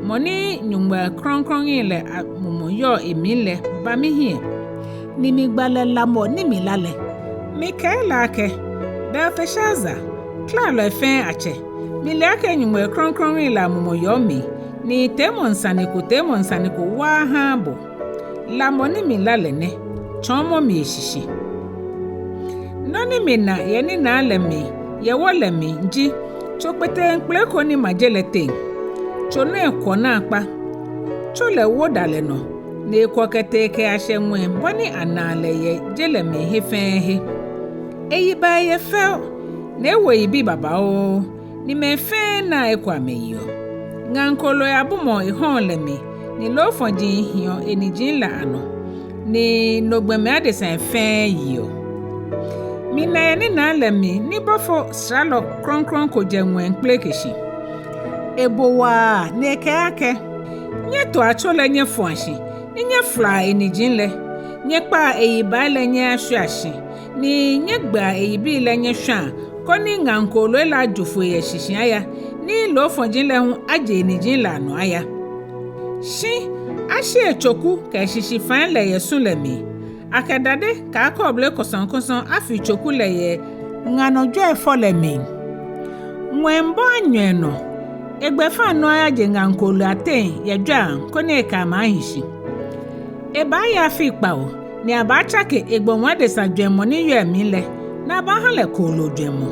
mɔ ni nyɔŋmɔi krɔŋkrɔŋi lɛ amumɔ yɔɔ emli lɛ, ba mihiɛ, ni migba lɛ lamɔ ni mila lɛ. Mikɛɛ lɛ akɛ: Belteshazar, klalɔi fɛɛ atsɛ, mile akɛ nyɔŋmɔi krɔŋkrɔŋi lɛ amumɔ yɔɔ mimli, ni teemɔŋ sane ko teemɔŋ sane ko waaa haaa bo. Lamɔ ni mila lɛ nɛ, tsɔɔmɔ mi eshishi. Nɔ ni mina yɛ ninaa lɛ mli yɛ wɔ lɛ mli ji tso kpeteŋkpele ko ni ma je lɛ teŋ. Tso nɛɛ kwɔ naakpa. Tso lɛ wo da lɛ nɔ, ni ekwɔ kɛtee kɛyashɛ ŋwɛi bɔ ni anaa lɛ yɛ je lɛ mli he fɛɛ he. Eyi ba eyɛ fɛo, ni ewo eyibii babaoo, ni mɛi fɛɛ naa eko amɛyeɔ. Ŋaŋ kooloi abumɔɔ ehɔɔŋ lɛ mli, ni loofɔji hiɔ eniji lɛ anɔ, ni no gbɔmɛi adesai fɛɛ yeɔ. Mina yɛ ninaa lɛ mli ni bɔfo sralɔ krɔŋkrɔŋ ko jɛ ŋwɛi kpeleke shi. Ebo waa ni ekɛɛ akɛ: Nyɛtoa tso lɛ nyɛfɔa shi, ni nyɛfolaa eniji lɛ, nyɛkpaa eyibai lɛ nyɛyashwiea shi, ni nyɛgbea eyibii lɛ nyɛshwaa, koni ŋaŋ kooloi lɛ ajo foi yɛ shishi aya, ni loofɔji lɛ hu aje eniji lɛ anɔ aya. Shi ashie tsoku kɛ eshishifai lɛ yɛ su lɛ mli, akɛ dade kɛ akɔɔble kɔsɔŋkɔsɔŋ afi tsoku lɛ yɛ ŋa nɔ jwɛifɔ lɛ mli. Ŋwɛi bɔ anyɔ enɔ, egbɛfaŋnɔ ayaje ŋaŋ kooloi ateŋ yɛ jwɛiaŋ koni ekɛ amɛ ahi shi. Ebaaya afii kpawo, ni abaatsake egbɔmɔ adesa jwɛŋmɔ ni yɔɔ emli lɛ, ni abaaha lɛ kooloo jwɛŋmɔ.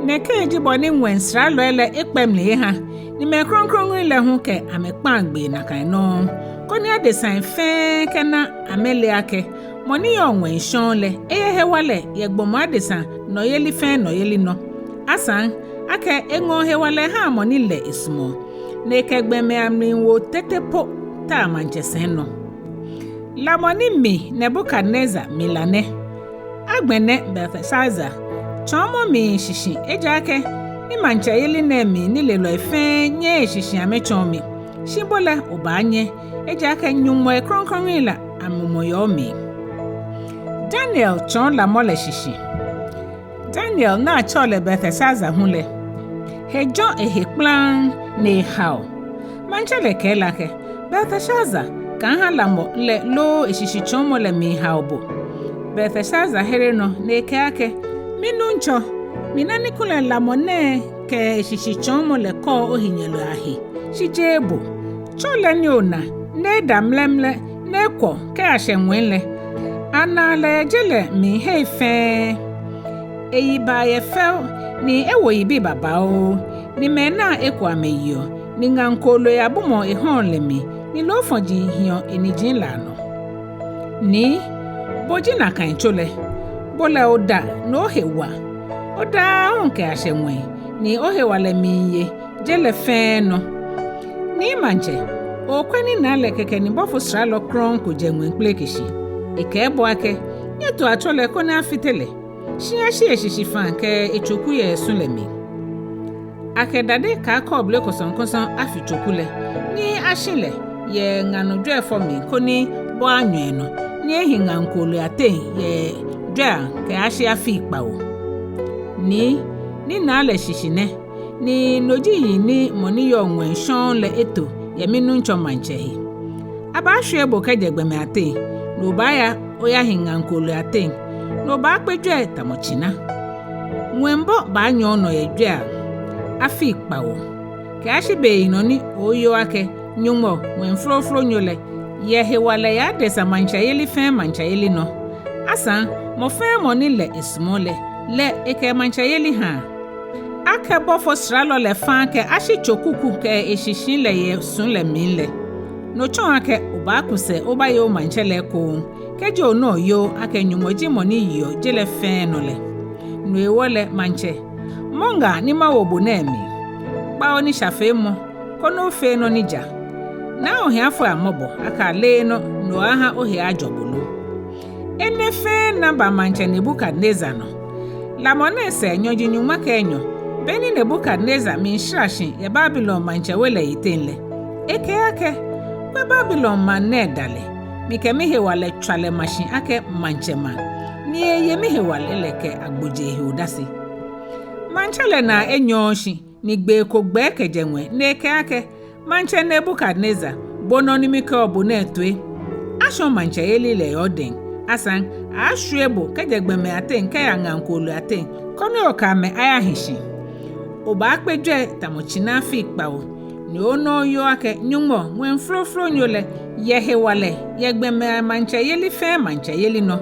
Nɛkɛ ji bɔ ni ŋwɛi sralɔi lɛ ekpɛ mli eha, ni mɛi krɔŋkrɔŋi lɛ hu kɛ amɛ kpaa gbee nakai nɔŋŋ, koni adesai fɛɛ kɛna amɛle akɛ mɔ ni yɔɔ ŋwɛi shɔŋŋ lɛ, eyɛ hewalɛ yɛ gbɔmɔ adesa nɔyeli fɛɛ nɔyeli nɔ. Asaŋ, akɛ eŋɔɔ hewalɛ ehaa mɔ ni lɛ esumɔɔ, ni ekɛ gbɔmɛi amli woo tete po taa maŋtsɛ sɛi nɔ. Lamɔ ni mi, Nebukadnezar, mila nɛ. Agbɛnɛ Belteshazar, tsɔɔmɔ mi shishi, ejaakɛ mimaŋtsɛyeli nɛɛ mli nilelɔi fɛɛ nyɛɛɛ eshishi amɛtsɔɔ mi. Shi bo lɛ obaanyɛ, ejaakɛ nyɔŋmɔi krɔŋkrɔŋi lɛ amumɔ yɔɔ omli. Daniel tsɔɔ lamɔ lɛ shishi. Daniel ni atsɛɔ lɛ Belteshazar hu lɛ, he jɔ ehe kplaŋŋ ni ehao. Maŋtsɛ lɛ kɛɛ lɛ akɛ: Belteshazar, kaaha lamɔ lɛ loo eshishitsɔɔmɔ lɛ miihao bo. Belteshazar here nɔ ni ekɛɛ akɛ: Minuŋtsɔ, mina ni kulɛ lamɔ nɛɛ kɛ eshishitsɔɔmɔ lɛ kɔɔ ohenyɛlɔi ahe, shi jeee bo. Tso lɛ ni ona, ni eda mlɛmlɛ, ni ekwɔ kɛyashɛ ŋwɛi lɛ, anaa lɛ yɛ je lɛ mli hei fɛɛ. Eyi ba yɛ fɛo, ni ewo yibii babaoo, ni mɛi naa eko amɛyeɔ, ni ŋaŋ kooloi abumɔɔ ehɔɔŋ lɛ mli, ni loofɔji hiɔ eniji lɛ anɔ. Nii, bo ji nakai tso lɛ, bo lɛ oda ni ohe wa, odaaa hu kɛyashɛ ŋwɛi, ni ohewalɛ miiye je lɛ fɛɛ nɔ. Nii maŋtsɛ, okwɛ ni naa lɛ kɛkɛ ni bɔfo sralɔ krɔŋŋ ko jɛ ŋwɛi kpeleke shi. Ekɛɛ bo akɛ, nyɛtoa tso lɛ koni afite lɛ, shi ashi eshishi faa kɛ etsoku yɛ su lɛ mli. Akɛ dade kɛ kɔɔble kɔsɔŋkɔsɔŋ afi tsoku lɛ, ni ashi lɛ yɛ ŋa nɔ jwɛi fɔ mli koni bɔ anyɔ enɔ, ni ehi ŋaŋ kooloi ateŋ yɛ jwɛiaŋ kɛyashi afii kpawo. Nii, ni naa lɛ shishi nɛ, ni no ji yiŋ ni mɔ ni yɔɔ ŋwɛi shɔŋŋ lɛ eto yɛ minuŋtsɔ maŋtsɛ he. Abaashwie bo kɛjɛ gbɔmɛi ateŋ, ni obaaya oyahi ŋaŋ kooloi ateŋ, ni obaakpe jwɛi tamɔ tsina. Ŋwɛibɔ baanyɔ onɔ yɛ jwɛiaŋ afii kpawo, kɛyashi beyinɔ ni oooyoo akɛ Nyɔŋmɔ ŋwɛi flooflonyo lɛ, yɛ hewalɛ yɛ adesa maŋtsɛyeli fɛɛ maŋtsɛyeli nɔ. Asaŋ mɔ fɛɛ mɔ ni lɛ esumɔɔ lɛ, lɛ ekɛ maŋtsɛyeli haa. Akɛ bɔfo sralɔ lɛ fã akɛ ashi tso kuku kɛ eshishi lɛ yɛ su lɛ mli lɛ, no tsɔɔ akɛ obaaku sɛɛ obaye omaŋtsɛ lɛ ekoŋŋ, kɛji ona oyeee akɛ Nyɔŋmɔ ji mɔ ni yeɔ je lɛ fɛɛ nɔ lɛ. No hewɔ lɛ maŋtsɛ, mɔ ŋaa ni mawo bo nɛɛ mli, kpawo nishafeemɔ, koni ofee nɔ ni ja. Naa ohiafoi amɔbɔ akɛ aleee nɔ, ni aha ohe ajɔ bo lo. Enɛ fɛɛ na ba maŋtsɛ Nebukadnezar nɔ. Lamɔ nɛɛ sɛɛ nyɔji nyɔŋma kɛ enyɔ, beni Nebukadnezar miishara shi yɛ Babilon maŋtsɛ we lɛ yiteŋ lɛ, ekɛɛ akɛ, kwɛ Babilon maŋ nɛɛ dalɛ, mikɛ mihewalɛ tswa lɛ ma shi akɛ maŋtsɛ maŋ, ni eye mihewalɛ lɛ kɛ agbojee he odase. Maŋtsɛ lɛ naa enyɔɔɔ shi, ni gbee ko gbɛɛ kɛjɛ ŋwɛi ni ekɛɛ akɛ, maŋtsɛ Nebukadnezar, bo nɔ ni mikɛɔ bo nɛɛ toi. Ashɔ̃ maŋtsɛyeli lɛ yɛ odɛŋ, asaŋ aashwie bo kɛjɛ gbɔmɛi ateŋ kɛya ŋaŋ kooloi ateŋ, koni okɛ amɛ ayahi shi. Obaakpe jwɛi tamɔ tsina afii kpawo, ni ona oyeee akɛ Nyɔŋmɔ ŋwɛi flooflonyo lɛ, yɛ hewalɛ yɛ gbɔmɛi amaŋtsɛyeli fɛɛ maŋtsɛyeli nɔ.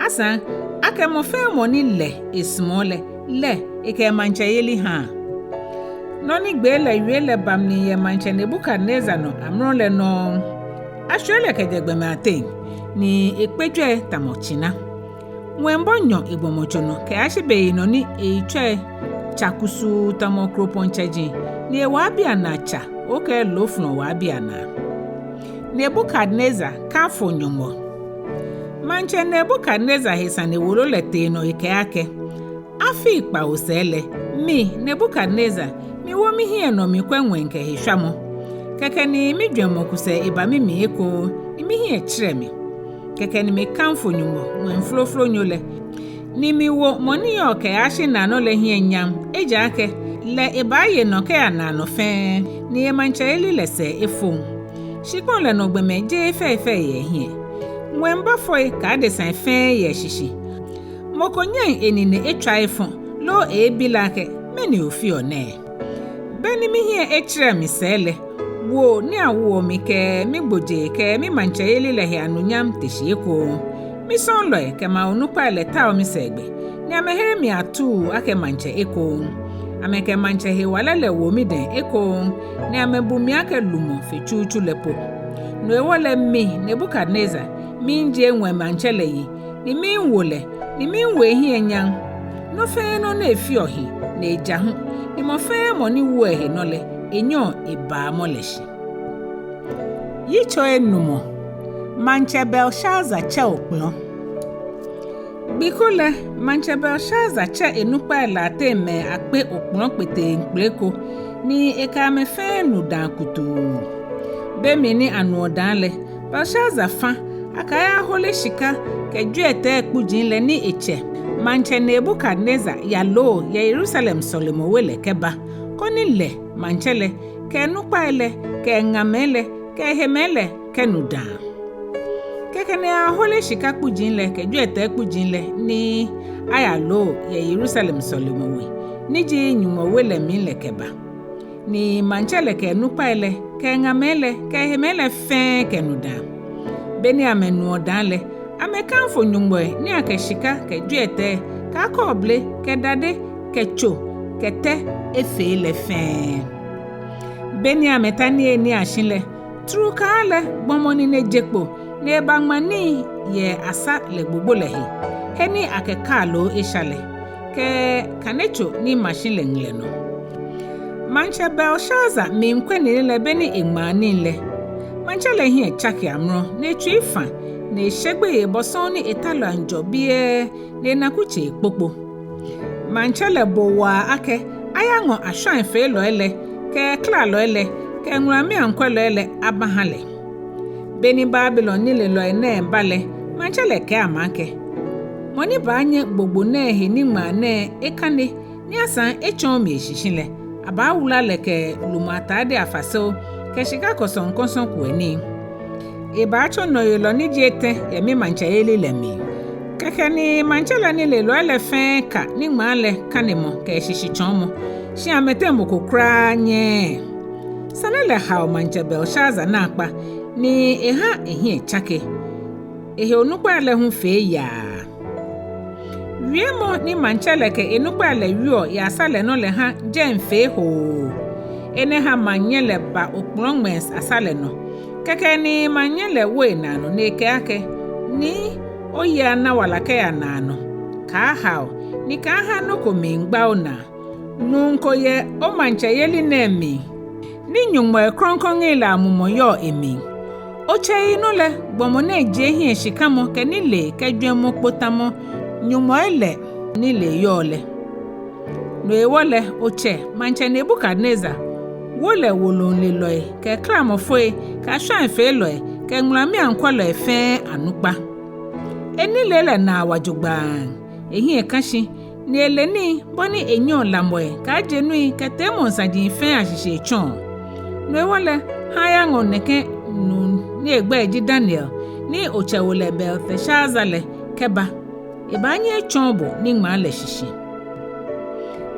Asaŋ akɛ mɔ fɛɛ mɔ ni lɛ esumɔɔ lɛ, lɛ ekɛ maŋtsɛyeli haa. Nɔ ni gbee lɛ wie lɛ ba mli yɛ maŋtsɛ Nebukadnezar nɔ amrɔ lɛ nɔŋŋ. Ashwie lɛ kɛjɛ gbɔmɛi ateŋ, ni ekpe jwɛi tamɔ tsina. Ŋwɛibɔ nyɔ egbɔmɔtso nɔ kɛyashi beyinɔ ni eyitsɔi tsa kusuu tamɔ okropɔŋ tsɛji, ni ewaabii anaa tsa okɛɛ loofɔlɔ waabii anaa. Nebukadnezar kafo Nyɔŋmɔ. Maŋtsɛ Nebukadnezar he sane wolo lɛ tee nɔ ekɛɛ akɛ, afii kpawo sɛɛ lɛ, mi Nebukadnezar, miwo mihiɛ nɔ mikwɛ ŋwɛi kɛ heshwamɔ. Kɛkɛ ni mijwɛŋmɔ ku sɛɛ eba mimli ekoŋŋ, ni mihiɛ tserɛ mi. Kɛkɛ ni mikafo Nyɔŋmɔ ŋwɛi flooflonyo lɛ, ni miwo mɔ ni yɔɔ kɛyashi naanɔ lɛ hiɛ nyam, ejaakɛ lɛ ebaaye nɔ kɛya naanɔ fɛɛ, ni emaŋtsɛyeli lɛ sɛɛ efoŋ. Shikpɔŋ lɛ nɔ gbɔmɛi jeee fɛi fɛi yɛ ehiɛ. Ŋwɛibɔfoi kɛ adesai fɛɛ yɛ eshishi. Mɔ ko nyɛŋ enine etswa efɔ, loo eebi lɛ akɛ, mɛni ofeɔ nɛɛ? Beni mihiɛ etserɛ mi sɛɛ lɛ, woo ni awoɔ mi kɛ migbojee kɛ mimaŋtsɛyeli lɛ he anunyam te shi ekoŋŋ. Misɔɔlɔi kɛ maŋ onukpai lɛ tao misɛɛgbɛ, ni amɛhere mi atuu akɛ maŋtsɛ ekoŋŋ. Amɛkɛ maŋtsɛ hewalɛ lɛ wo midɛŋ ekoŋŋ, ni amɛbu mi akɛ lumɔ fe tsutsu lɛ po. No hewɔ lɛ mi, Nebukadnezar, miijie ŋwɛi maŋtsɛ lɛ yi, ni miiwo lɛ, ni miiwo ehiɛ nyam. Nɔ fɛɛ nɔ ni efeɔ hi, ni eja hu, ni mɔ fɛɛ mɔ ni woɔ ehe nɔ lɛ, enyɛɔ ebaa mɔ lɛ shi. Yitso enumɔ. Maŋtsɛ Belshazar tsɛ okplɔ. Gbi ko lɛ, maŋtsɛ Belshazar tsɛ enukpai lɛ ateŋ mɛi akpe okplɔ kpeteŋkpele ko, ni ekɛ amɛ fɛɛ nu daa kutuu. Be mli ni anuɔ daa lɛ, Belshazar fã akɛ ayahole shika kɛ jwiɛtɛi kpuji lɛ ni etsɛ, maŋtsɛ Nebukadnezar, yaloo yɛ Yerusalem sɔlemɔwe lɛ kɛba, koni lɛ, maŋtsɛ lɛ, kɛ enukpai lɛ, kɛ eŋamɛi lɛ, kɛ ehemɛi lɛ kɛnu daa. Kɛkɛ ni ayahole shika kpuji lɛ kɛ jwiɛtɛi kpuji lɛ ni ayaloo yɛ Yerusalem sɔlemɔwe, ni ji Nyɔŋmɔ we lɛ mli lɛ kɛba. Ni maŋtsɛ lɛ kɛ enukpai lɛ, kɛ eŋamɛi lɛ, kɛ ehemɛi lɛ fɛɛ kɛnu daa. Beni amɛnuɔ daa lɛ, amɛkafo nyɔŋmɔi ni akɛ shika kɛ jwiɛtɛi kɛ akɔɔble kɛ dade kɛ tso kɛ tɛ efee lɛ fɛɛ. Beni amɛta niyenii ashi lɛ, trukaa lɛ gbɔmɔ nine je kpo, ni ebaŋma nii yɛ asa lɛ gbogbo lɛ he, he ni akɛ kaaloo esha lɛ, kɛ kanetso ni ma shi lɛ ŋlɛ nɔ. Maŋtsɛ Belshaza miikwɛ nine lɛ beni eŋmaa nii lɛ. Maŋtsɛ lɛ hiɛ tsake amrɔ, ni etsui fã, ni eshe gbeyei bɔ sɔŋŋ ni etalɔi jɔ biɛ, ni enakutsei kpokpo. Maŋtsɛ lɛ bo waa akɛ ayaŋɔ ashwaifeelɔi lɛ, kɛ klalɔi lɛ, kɛ ŋulamiiaŋkwɛlɔi lɛ abaha lɛ. Beni Babilon nilelɔi nɛɛ ba lɛ, maŋtsɛ lɛ kɛɛ amɛ akɛ: Mɔ ni baanyɛ gbogbo nɛɛ he niŋmaa nɛɛ ekane, ni asaŋ etsɔɔ mi eshishi lɛ, abaawula lɛ kɛ lumɔ atade afaseo, kɛ shika kɔsɔŋkɔsɔ kuɛ nii. Ebaatsɔ nɔyelɔ ni ji etɛ yɛ mimaŋtsɛyeli lɛ mli. Kɛkɛ ni maŋtsɛ lɛ nilelɔi lɛ fɛɛ ka niŋmaa lɛ kanemɔ kɛ eshishitsɔɔmɔ, shi amɛteŋ mɔ ko kwraa nyɛɛɛ. Sane lɛ hao maŋtsɛ Belshaza naakpa, ni eha ehiɛ tsake. Ehe onukpai lɛ hu fee yaa. Wiemɔ ni maŋtsɛ lɛ kɛ enukpai lɛ wieɔ yɛ asa lɛ nɔ lɛ ha jɛi fee hoo. Enɛ ha maŋnyɛ lɛ ba okplɔŋmɛɛ asa lɛ nɔ. Kɛkɛ ni maŋnyɛ lɛ wo enaa nɔ ni ekɛɛ akɛ: Nii, oyi ana wala kɛya naanɔ. Kaahao, ni kaaha nɔ ko miigba onaa. Nuu ko yɛ omaŋtsɛyeli nɛɛ mli, ni nyɔŋmɔi krɔŋkrɔŋi lɛ amumɔ yɔɔ emli. Otsɛ yinɔ lɛ, gbɔmɔ nɛɛ jie hiɛshikamɔ kɛ nilee kɛ jwɛŋmɔ kpo tamɔ nyɔŋmɔi lɛ nilee yɔɔ lɛ. No hewɔ lɛ, otsɛ, maŋtsɛ Nebukadnezar, wo lɛ woloŋlelɔi kɛ klamɔfoi kɛ ashwaifeelɔi kɛ ŋulamiiaŋkwɛlɔi fɛɛ anukpa. Enilee lɛ naa wa jogbaŋŋ, ehiɛ ka shi, ni ele nii bɔ ni enyɛɔ lamɔi kɛ ajenui kɛ teemɔŋ saji fɛɛ ashishi etsɔɔ. No hewɔ lɛ, ha ayaŋɔ nɛkɛ nuu ni egbɛi ji Daniel, ni otsɛ wo lɛ Belteshazar lɛ, kɛba. Ebaanyɛ etsɔɔ bo niŋmaa lɛ shishi.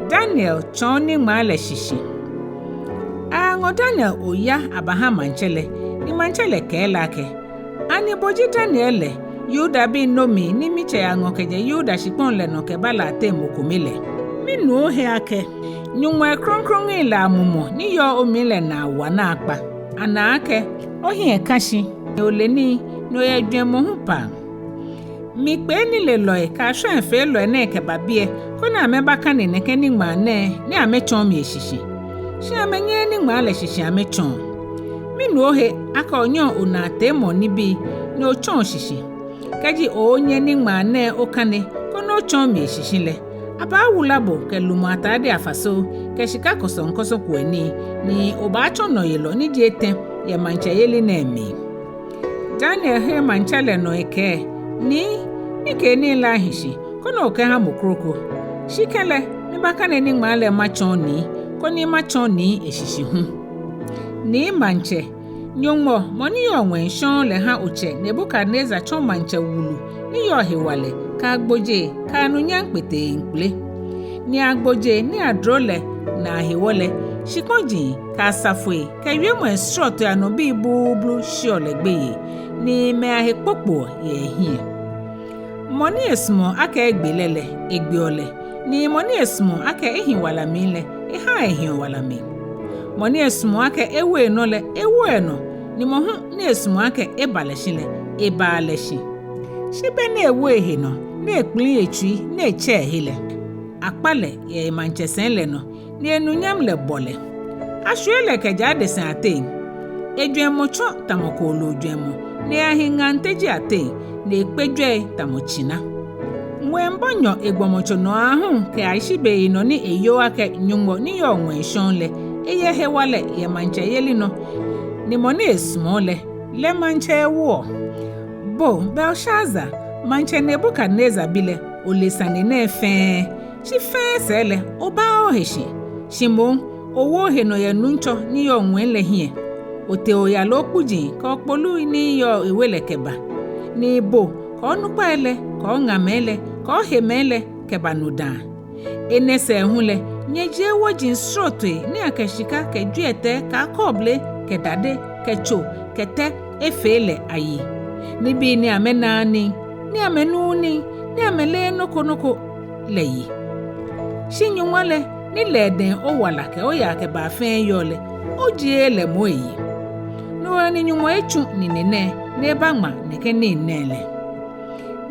Daniel tsɔɔ niŋmaa lɛ shishi. Aŋɔ Daniel oya abaha maŋtsɛ lɛ, ni maŋtsɛ lɛ kɛɛ lɛ akɛ: Ani bo ji Daniel lɛ, Yudabii nom ni mitsɛ yaŋɔ kɛjɛ Yuda shikpɔŋ lɛ nɔ kɛba lɛ ateŋ mɔ kome lɛ? Minu ohe akɛ nyɔŋmɔi krɔŋkrɔŋi lɛ amumɔ ni yɔɔ omli lɛ naa wa naakpa. Ana akɛ ohiɛ ka shi, ni ole nii, ni oyɛ jwɛŋmɔ hu paa. Mikpee nilelɔi kɛ ashwaifeelɔi nɛɛ kɛba biɛ, koni amɛbakane nɛkɛ niŋmaa nɛɛ ni amɛtsɔɔ mi eshishi. Shi amɛnyɛɛɛ niŋmaa lɛ shishi amɛtsɔɔ. Minu ohe akɛ onyɛɔ onaa teemɔŋ nibii ni otsɔɔ shishi. Kɛji oonyɛ niŋmaa nɛɛ okane koni otsɔɔ mi eshishi lɛ, abaawula bo kɛ lumɔ atade afaseo kɛ shika kɔsɔŋkɔsɔ kuɛ nii, ni obaatsɔ nɔyelɔ ni ji etɛ yɛ maŋtsɛyeli nɛɛ mli. Daniel here maŋtsɛ lɛ nɔ ekɛɛ: Nii, nikeenii lɛ ahi shi, koni okɛha mɔ kroko. Shi kɛlɛ, mibakane niŋmaa lɛ matsɔɔ Nii, koni matsɔɔ Nii eshishi hu. Nii maŋtsɛ, Nyɔŋmɔ, mɔ ni yɔɔ ŋwɛi shɔŋŋ lɛ ha otsɛ Nebukadnezar tsɔ maŋtsɛ wulu ni yɔɔ hewalɛ kɛ agbojee kɛ anunyam kpeteŋkpele. Ni agbojee ni adro lɛ naa hewɔ lɛ, shikpɔji kɛ asafoi kɛ wiemɔi srɔtoi anɔ bii bublu sheɔ lɛ gbeyei, ni mɛi ahe kpokpoɔ yɛ ehiɛ. Mɔ ni esumɔɔ akɛ egbe lɛ lɛ, egbeɔ lɛ, ni mɔ ni esumɔɔ akɛ ehi wala mli lɛ, ehaa ehiɔ wala mli. Mɔ ni esumɔɔ akɛ ewo enɔ lɛ, ewoɔ enɔ, ni mɔ hu ni esumɔɔ akɛ eba lɛ shi lɛ, ebaa lɛ shi. Shi be ni ewo ehe nɔ, ni ekpli etsui, ni etsɛ ehe lɛ, akpa lɛ yɛ emaŋtsɛsɛi lɛ nɔ, ni enunyam lɛ bɔ lɛ. Ashwie lɛ kɛjɛ adesai ateŋ. Ejwɛŋmɔ tsɔ tamɔ kooloo jwɛŋmɔ, ni eyahi ŋaŋ teji ateŋ, ni ekpe jwɛi tamɔ tsina. Ŋwɛi bɔ nyɔ egbɔmɔtso nɔ aahu kɛyashi beyinɔ ni eyoo akɛ Nyɔŋmɔ ni yɔɔ ŋwɛi shɔŋŋ lɛ, eyɛ hewalɛ yɛ maŋtsɛyeli nɔ, ni mɔ ni esumɔɔ lɛ, lɛ maŋtsɛ ewoɔ. Bo Belshazar, maŋtsɛ Nebukadnezar bi lɛ, ole sane nɛɛ fɛɛ, shi fɛɛ sɛɛ lɛ, obaaa ohe shi. Shi moŋ, owo ohe nɔ yɛ Nuŋtsɔ ni yɔɔ ŋwɛi lɛ hiɛ. Otee oyaloo kpuji kɛ okpolui ni yɔɔ ewe lɛ kɛba. Ni bo, kɛ onukpai lɛ, kɛ oŋamɛi lɛ, kɛ ohemɛi lɛ, kɛba no dãa. Enɛ sɛɛ hu lɛ, nyɛjie woji srɔtoi ni akɛ shika kɛ jwiɛtɛi kɛ akɔɔble kɛ dade kɛ tso kɛ tɛ efee lɛ ayi. Nibii ni amɛnaaa nii, ni amɛnuuu nii, ni amɛleee nɔ ko nɔ ko lɛ yi. Shi Nyɔŋmɔ lɛ, ni lɛ edɛŋ owala kɛ oyaakɛbaa fɛɛ yɔɔ lɛ, ojieee lɛ moŋ eyi. No hewɔ ni Nyɔŋmɔ etsu nine nɛɛ, ni ebaŋma nɛkɛ nii nɛɛ lɛ.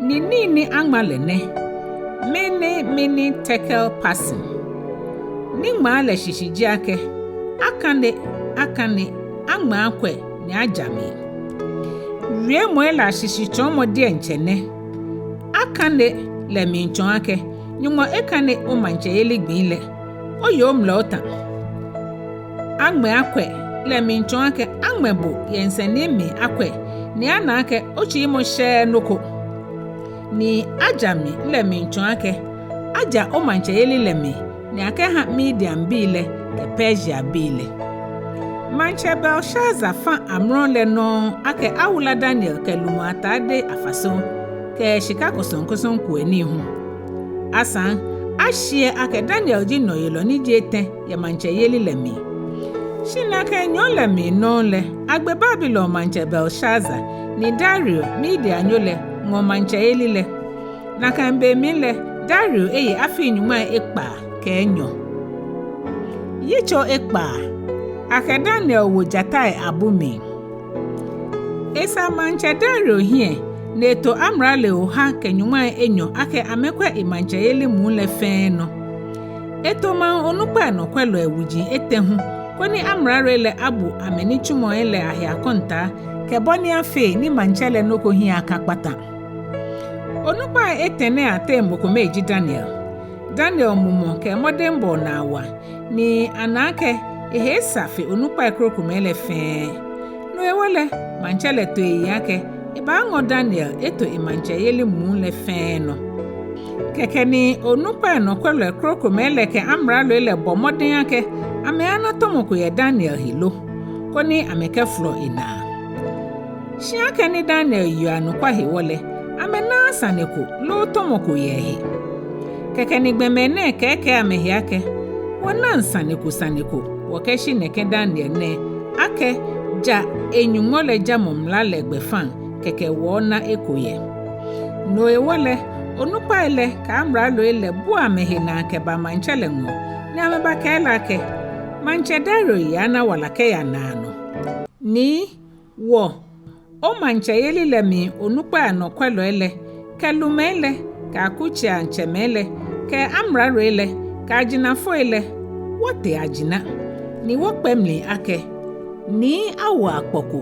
Ni nii ni aŋma lɛ nɛ: Mene, mene, tekel, parsin. Niŋmaa lɛ shishi ji akɛ: Akane, akane, aŋmɛ akwɛ ni aja mli. Wiemɔi lɛ ashishitsɔɔmɔ diɛŋtsɛ nɛ: Akane lɛ miitsɔɔ akɛ Nyɔŋmɔ ekane omaŋtsɛyeli gbii lɛ, oye omlɛ otã. Aŋmɛ akwɛ lɛ miitsɔɔ akɛ aŋmɛ bo yɛ nsɛni mli akwɛ, ni ana akɛ otsiimɔ shɛɛɛ nɔ ko. Ni aja mli lɛ miitsɔɔ akɛ aja omaŋtsɛyeli lɛ mli, ni akɛha Mediabii lɛ kɛ Persiabii lɛ. Maŋtsɛ Belshazar fã amrɔ lɛ nɔŋŋ akɛ awula Daniel kɛ lumɔ atade afaseo kɛ shika kɔsɔŋkɔsɔŋ kuɛnii hu. Asaŋ ashiɛ akɛ Daniel ji nɔyelɔ ni ji etɛ yɛ maŋtsɛyeli lɛ mli. Shi nakai nyɔɔŋ lɛ mli nɔŋŋ lɛ, agbe Babilon maŋtsɛ Belshazar, ni Dario Medianyo lɛ ŋɔ maŋtsɛyeli lɛ. Nakai be mli lɛ Dario eye afii nyɔŋmai ekpaa kɛ enyɔ. Yitso ekpaa. Akɛ Daniel wo jatai abu mli. Esa maŋtsɛ Dario hiɛ, ni eto amraloi oha kɛ nyɔŋmai enyɔ akɛ amɛkwɛ emaŋtsɛyeli muu lɛ fɛɛ nɔ. Eto maŋ onukpai anɔkwɛlɔi wuji etɛ hu, koni amraloi lɛ abu amɛnitsumɔi lɛ ahe akɔntaa, kɛ bɔ ni afee ni maŋtsɛ lɛ nɔ ko hiɛ akakpata. Onukpai etɛ nɛɛ ateŋ mɔ kome ji Daniel. Daniel mumɔ kɛ mɔdɛŋbɔɔ naa wa, ni ana akɛ ehe esa fe onukpai krokomɛi lɛ fɛɛ. No hewɔ lɛ, maŋtsɛ lɛ to eyiŋ akɛ ebaaŋɔ Daniel eto emaŋtsɛyeli muu lɛ fɛɛ nɔ. Kɛkɛ ni onukpai anɔkwɛlɔi krokomɛi lɛ kɛ amraloi lɛ bɔ mɔdɛŋ akɛ amɛaana tɔmɔ ko yɛ Daniel he lo, koni amɛkɛfolɔ enaa. Shi akɛni Daniel yeɔ anɔkwa hewɔ lɛ, amɛnaaa sane ko loo tɔmɔ ko yɛ ehe. Kɛkɛ ni gbɔmɛi nɛɛ kɛɛkɛɛ amɛhe akɛ: Wɔnaŋ sane ko sane ko wɔkɛshi nɛkɛ Daniel nɛɛ, akɛ ja e-Nyɔŋmɔ lɛ jamɔ mla lɛ gbɛfaŋ kɛkɛ wɔɔna eko yɛ. No hewɔ lɛ, onukpai lɛ kɛ amraloi lɛ bua amɛhe naa kɛba maŋtsɛ lɛ ŋɔɔ, ni amɛbakɛɛ lɛ akɛ: Maŋtsɛ Dario yaana wala kɛya naanɔ. Ni wɔ, omaŋtsɛyeli lɛ mli onukpai anɔkwɛlɔi lɛ, kɛ lumɛi lɛ, kɛ akutseiatsɛmɛi lɛ, kɛ amraloi lɛ, kɛ ajinafoi lɛ, wɔte ajina, ni wɔkpɛ mli akɛ, Nii awo akpɔ ko,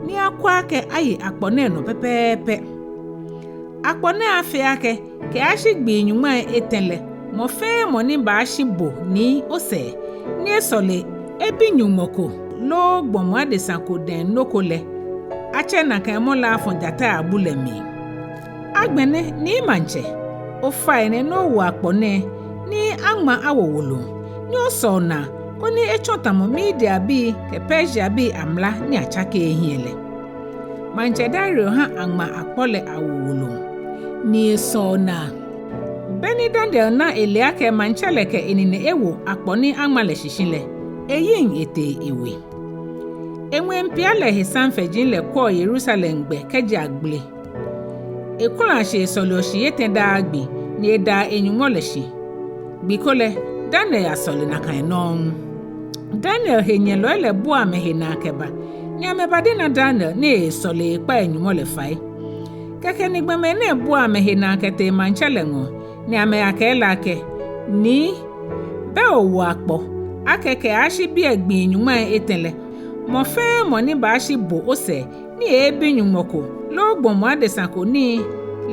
ni akwɛ akɛ aye akpɔ nɛɛ nɔ pɛpɛɛpɛ. Akpɔ nɛɛ afee akɛ kɛyashi gbii nyɔŋmai etɛ lɛ, mɔ fɛɛ mɔ ni baashi bo Nii osɛɛ, ni esɔle ebi nyɔŋmɔ ko loo gbɔmɔ adesa ko dɛŋ nɔ ko lɛ, atsɛ nakai mɔ lɛ afɔ jatai abu lɛ mli. Agbɛnɛ, Nii Maŋtsɛ, ofainɛ ni owo akpɔ nɛɛ, ni aŋma awo woloŋ, ni osɔo naa, koni etsɔ tamɔ Mediabii kɛ Persiabii amla ni atsakeee hiɛ lɛ. Maŋtsɛ Dario ha aŋma akpɔ lɛ awo woloŋ, ni esɔo naa. Beni Daniel na ele akɛ maŋtsɛ lɛ kɛ enine ewo akpɔ ni aŋma lɛ shishi lɛ, eyiŋ etee ewe. Eŋwɛi pia lɛ he samfɛji lɛ kwɛɔ Yerusalem gbɛ kɛjɛ agbele. Ekulaa shi esɔleɔ shii etɛ daa gbi, ni edaa e-Nyɔŋmɔ lɛ shi. Gbi ko lɛ, Daniel yasɔle nakai nɔŋŋ. Daniel henyɛlɔi lɛ bua amɛhe naa kɛba, ni amɛbadina Daniel ni eesɔle eekpa e-Nyɔŋmɔ lɛ fai. Kɛkɛ ni gbɔmɛi nɛɛ bua amɛhe naa kɛtee maŋtsɛ lɛ ŋɔɔ, ni amɛyakɛɛ lɛ akɛ, Nii, bɛ owo akpɔ akɛ kɛyashi biɛ gbii nyɔŋmai etɛ lɛ, mɔ fɛɛ mɔ ni baashi bo osɛɛ ni eebi nyɔŋmɔ ko loo gbɔmɔ adesa ko nii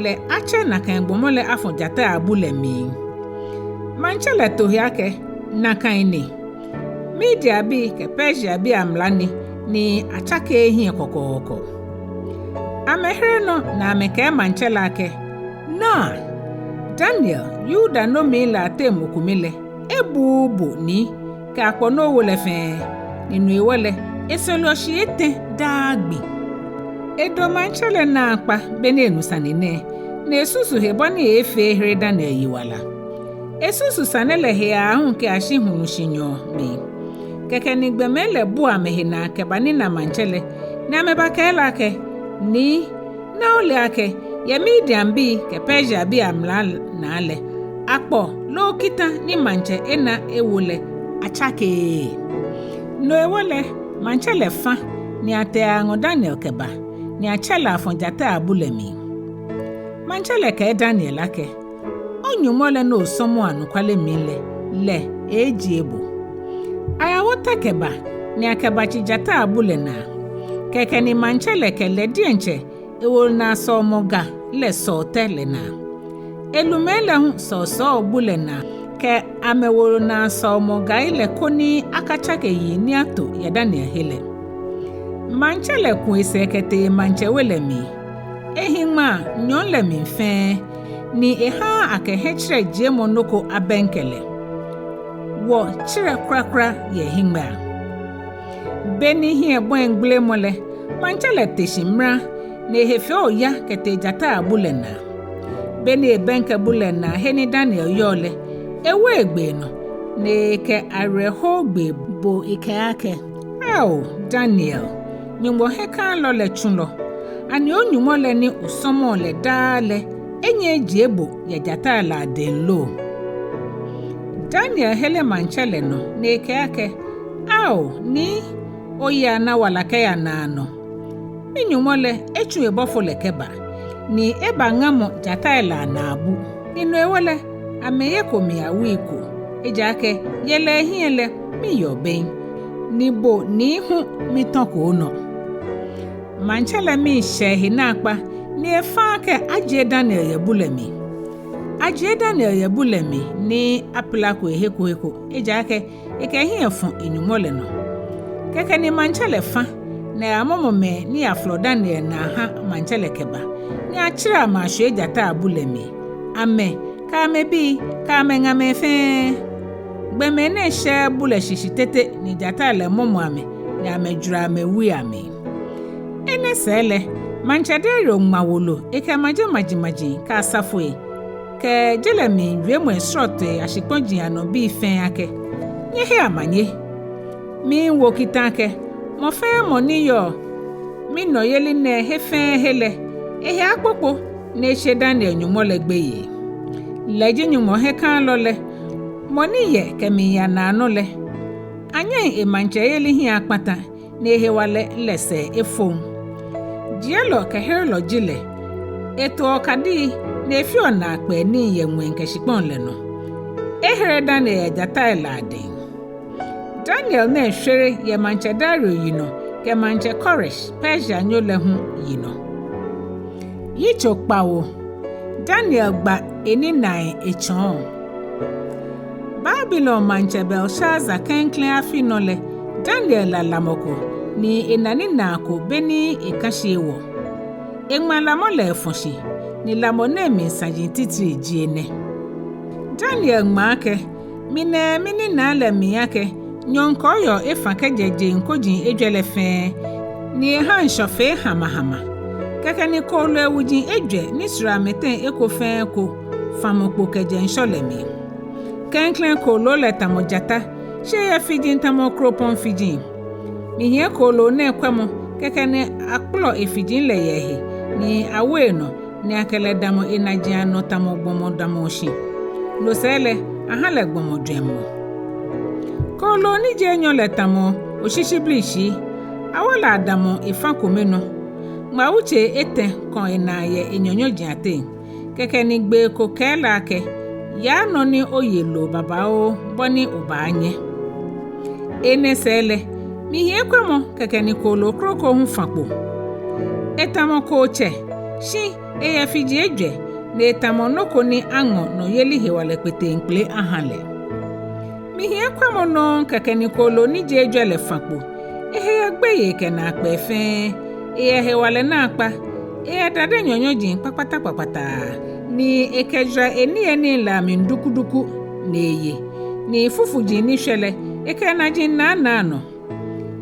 lɛ, atsɛ nakai gbɔmɔ lɛ afɔ jatai abu lɛ mli? Maŋtsɛ lɛ to he akɛ, Nakai ni. Mediabii kɛ Persiabii amla ni, ni atsakeee hiɛ kɔkɔɔkɔ. Amɛhere nɔ ni amɛkɛɛ maŋtsɛ lɛ akɛ, Naa, Daniel, Yuda nomii lɛ ateŋ mɔ kome lɛ, ebuuu bo Nii kɛ akpɔ ni owo lɛ fɛɛ, ni no hewɔ lɛ, esɔleɔ shii etɛ daa gbi. Edɔ maŋtsɛ lɛ naakpa beni enu sane nɛɛ, ni esusu he bɔ ni eeefee ehere Daniel yiwala. Esusu sane lɛ he aahu kɛyashi hulu shinyɔɔ mli. Kɛkɛ ni gbɔmɛi lɛ bua amɛhe naa kɛbanina maŋtsɛ lɛ, ni amɛbakɛɛ lɛ akɛ, Nii, na ole akɛ, yɛ Mediabii kɛ Persiabii amla naa lɛ, akpɔ loo kita ni maŋtsɛ ena ewo lɛ, atsakeee. No hewɔ lɛ, maŋtsɛ lɛ fa, ni atee ayaŋɔ Daniel kɛba, ni atsɛ lɛ afɔ̃ jatai abu lɛ mli. Maŋtsɛ lɛ kɛɛ Daniel akɛ, O-Nyɔŋmɔ lɛ ni osɔmɔɔ anɔkwale mli lɛ, lɛ eeejie bo. Ayawo tɛ kɛba, ni akɛbatsi jatai abu lɛ naa. Kɛkɛ ni maŋtsɛ lɛ kɛ lɛ diɛŋtsɛ ewolonaasɔomɔ ga lɛ sɔo tɛ lɛ naa. Elumɛi lɛ hu sɔosɔo bu lɛ naa kɛ amɛwolonaasɔomɔ gai lɛ koni akatsake yiŋ ni ato yɛ Daniel he lɛ. Maŋtsɛ lɛ ku esɛɛ kɛtee emaŋtsɛwe lɛ mli. Ehi ŋmaa nyɔɔŋ lɛ mli fɛɛ, ni ehaaa akɛ hiɛtserɛjiemɔ nɔ ko abɛŋkɛ lɛ. Wɔ tserɛ kwrakwra yɛ ehiŋmɛiŋ. Be ni hiɛ bɔ̃i gbelemɔ lɛ, maŋtsɛ lɛ te shi mra, ni ehe fee oya kɛtee jatai abu lɛ naa. Be ni ebɛŋkɛ bu lɛ naa he ni Daniel yɔɔ lɛ, ewo egbee nɔ, ni ekɛ awerɛho gbee bo ekɛɛ akɛ, Ao, Daniel, Nyɔŋmɔ hiɛkãalɔ lɛ tsulɔ, ani o-Nyɔŋmɔ lɛ ni osɔmɔɔ lɛ daa lɛ enyɛ ejie bo yɛ jatai lɛ adɛŋ lo? Daniel here maŋtsɛ lɛ nɔ ni ekɛɛ akɛ, Ao, Nii, oyi ana wala kɛya naanɔ. Mi-Nyɔŋmɔ lɛ etsu ebɔfo lɛ kɛba, ni eba ŋamɔ jatai lɛ anaabu, ni no hewɔ lɛ, amɛyeko mi awui ko, ejaakɛ yɛ lɛ hiɛ lɛ miyeɔ bem, ni bo Nii hu mitɔ̃ko onɔ. Maŋtsɛ lɛ mii shɛ ehe naakpa, ni efa akɛ ajie Daniel yɛ bu lɛ mli. Ajie Daniel yɛ bu lɛ mli ni apilako ehe ko he ko, ejaakɛ ekɛ ehiɛ fɔ̃ e-Nyɔŋmɔ lɛ nɔ. Kɛkɛ ni maŋtsɛ lɛ fa, ni eyamɔmɔ mɛi ni yafolɔ Daniel naa aha maŋtsɛ lɛ kɛba, ni atsirɛ amɛ ashwie jatai abu lɛ mli, amɛ kɛ amɛbii kɛ amɛŋamɛi fɛɛ. Gbɔmɛi nɛɛ shɛɛɛ bu lɛ shishi tete ni jatai lɛ mɔmɔ amɛ, ni amɛjwara amɛwui amli. Enɛ sɛɛ lɛ, maŋtsɛ Dario ŋma wolo ekɛmaje majimaji kɛ asafoi kɛ je lɛ mli wiemɔi srɔtoi ashikpɔji anɔ bii fɛɛ akɛ, Nyɛhe amanye! Miiwo kita akɛ mɔ fɛɛ mɔ ni yɔɔ minɔyeli nɛɛ he fɛɛ he lɛ, ehe akpokpo ni eshe Daniel Nyɔŋmɔ lɛ gbeyei. Lɛ ji Nyɔŋmɔ hiɛkãalɔ lɛ, mɔ ni yɛ kɛmiiya naanɔ lɛ. Anyɛŋ emaŋtsɛyeli hiɛ akpata, ni ehewalɛ lɛ sɛɛ efoŋ. Jielɔ kɛ herelɔ ji lɛ. Etoɔ okadii, ni efeɔ naakpɛɛ nii yɛ ŋwɛi kɛ shikpɔŋ lɛ nɔ. Ehere Daniel yɛ jatai lɛ adɛŋ. Daniel nɛɛ shwere yɛ maŋtsɛ Dario yinɔ kɛ maŋtsɛ Koresh, Persianyo lɛ hu yinɔ. Yitso kpawo. Daniel gba eninaa etsɔɔ. Babilon maŋtsɛ Belshaza klɛŋklɛŋ afi nɔ lɛ, Daniel la lamɔ ko, ni ena ninaa ko beni ekã shi ewɔ. Eŋma lamɔ lɛ efɔ̃ shi, ni lamɔ nɛɛ mli saji titri ji enɛ. Daniel ŋma akɛ, Mina yɛ mininaa lɛ mli akɛ nyɔɔŋ kɔɔyɔɔ efã kɛjɛ jeŋ koji ejwɛ lɛ fɛɛ, ni eha ŋshɔ fee hamahama. Kɛkɛ ni kooloi wuji ejwɛ ni soro amɛteŋ eko fɛɛ eko famɔ kpo kɛjɛ ŋshɔ lɛ mli. Klɛŋklɛŋ kooloo lɛ tamɔ jata, shi eyɛ fiji tamɔ okropɔŋ fiji. Mihiɛ kooloo nɛɛ kwɛmɔ, kɛkɛ ni akpɔlɔ efiji lɛ yɛ ehe, ni awo enɔ, ni akɛ lɛ damɔ enaji anɔ tamɔ gbɔmɔ damɔɔ shi. No sɛɛ lɛ, aha lɛ gbɔmɔ jwɛŋmɔ. Kooloo ni ji enyɔ lɛ tamɔ oshishibrishi, awo lɛ adamɔ efã kome nɔ. Ŋmawutsei etɛ kɔ̃ enaa yɛ enyanyɔji ateŋ. Kɛkɛ ni gbee ko kɛɛ lɛ akɛ, Yaa nɔ ni oye loo babaoo bɔ ni obaanyɛ. Enɛ sɛɛ lɛ, mihiɛ kwɛmɔ kɛkɛ ni kooloo kroko hu fã kpo. Etamɔ kootsɛ, shi eyɛ fiji ejwɛ, ni etamɔ nɔ ko ni aŋɔ nɔyeli hewalɛ kpeteŋkpele aha lɛ. Mihiɛ kwɛmɔ nɔŋŋ kɛkɛ ni kooloo ni ji ejwɛ lɛ fã kpo. Ehe yɛ gbeyei kɛ naakpɛɛ fɛɛ, eyɛ hewalɛ naakpa, eyɛ dade nyanyɔji kpakpata kpakpata, ni ekɛjwara eniyenii lɛ amli dukuduku ni eye, ni fufuji ni shwɛ lɛ, ekɛ enaji naanaa nɔ.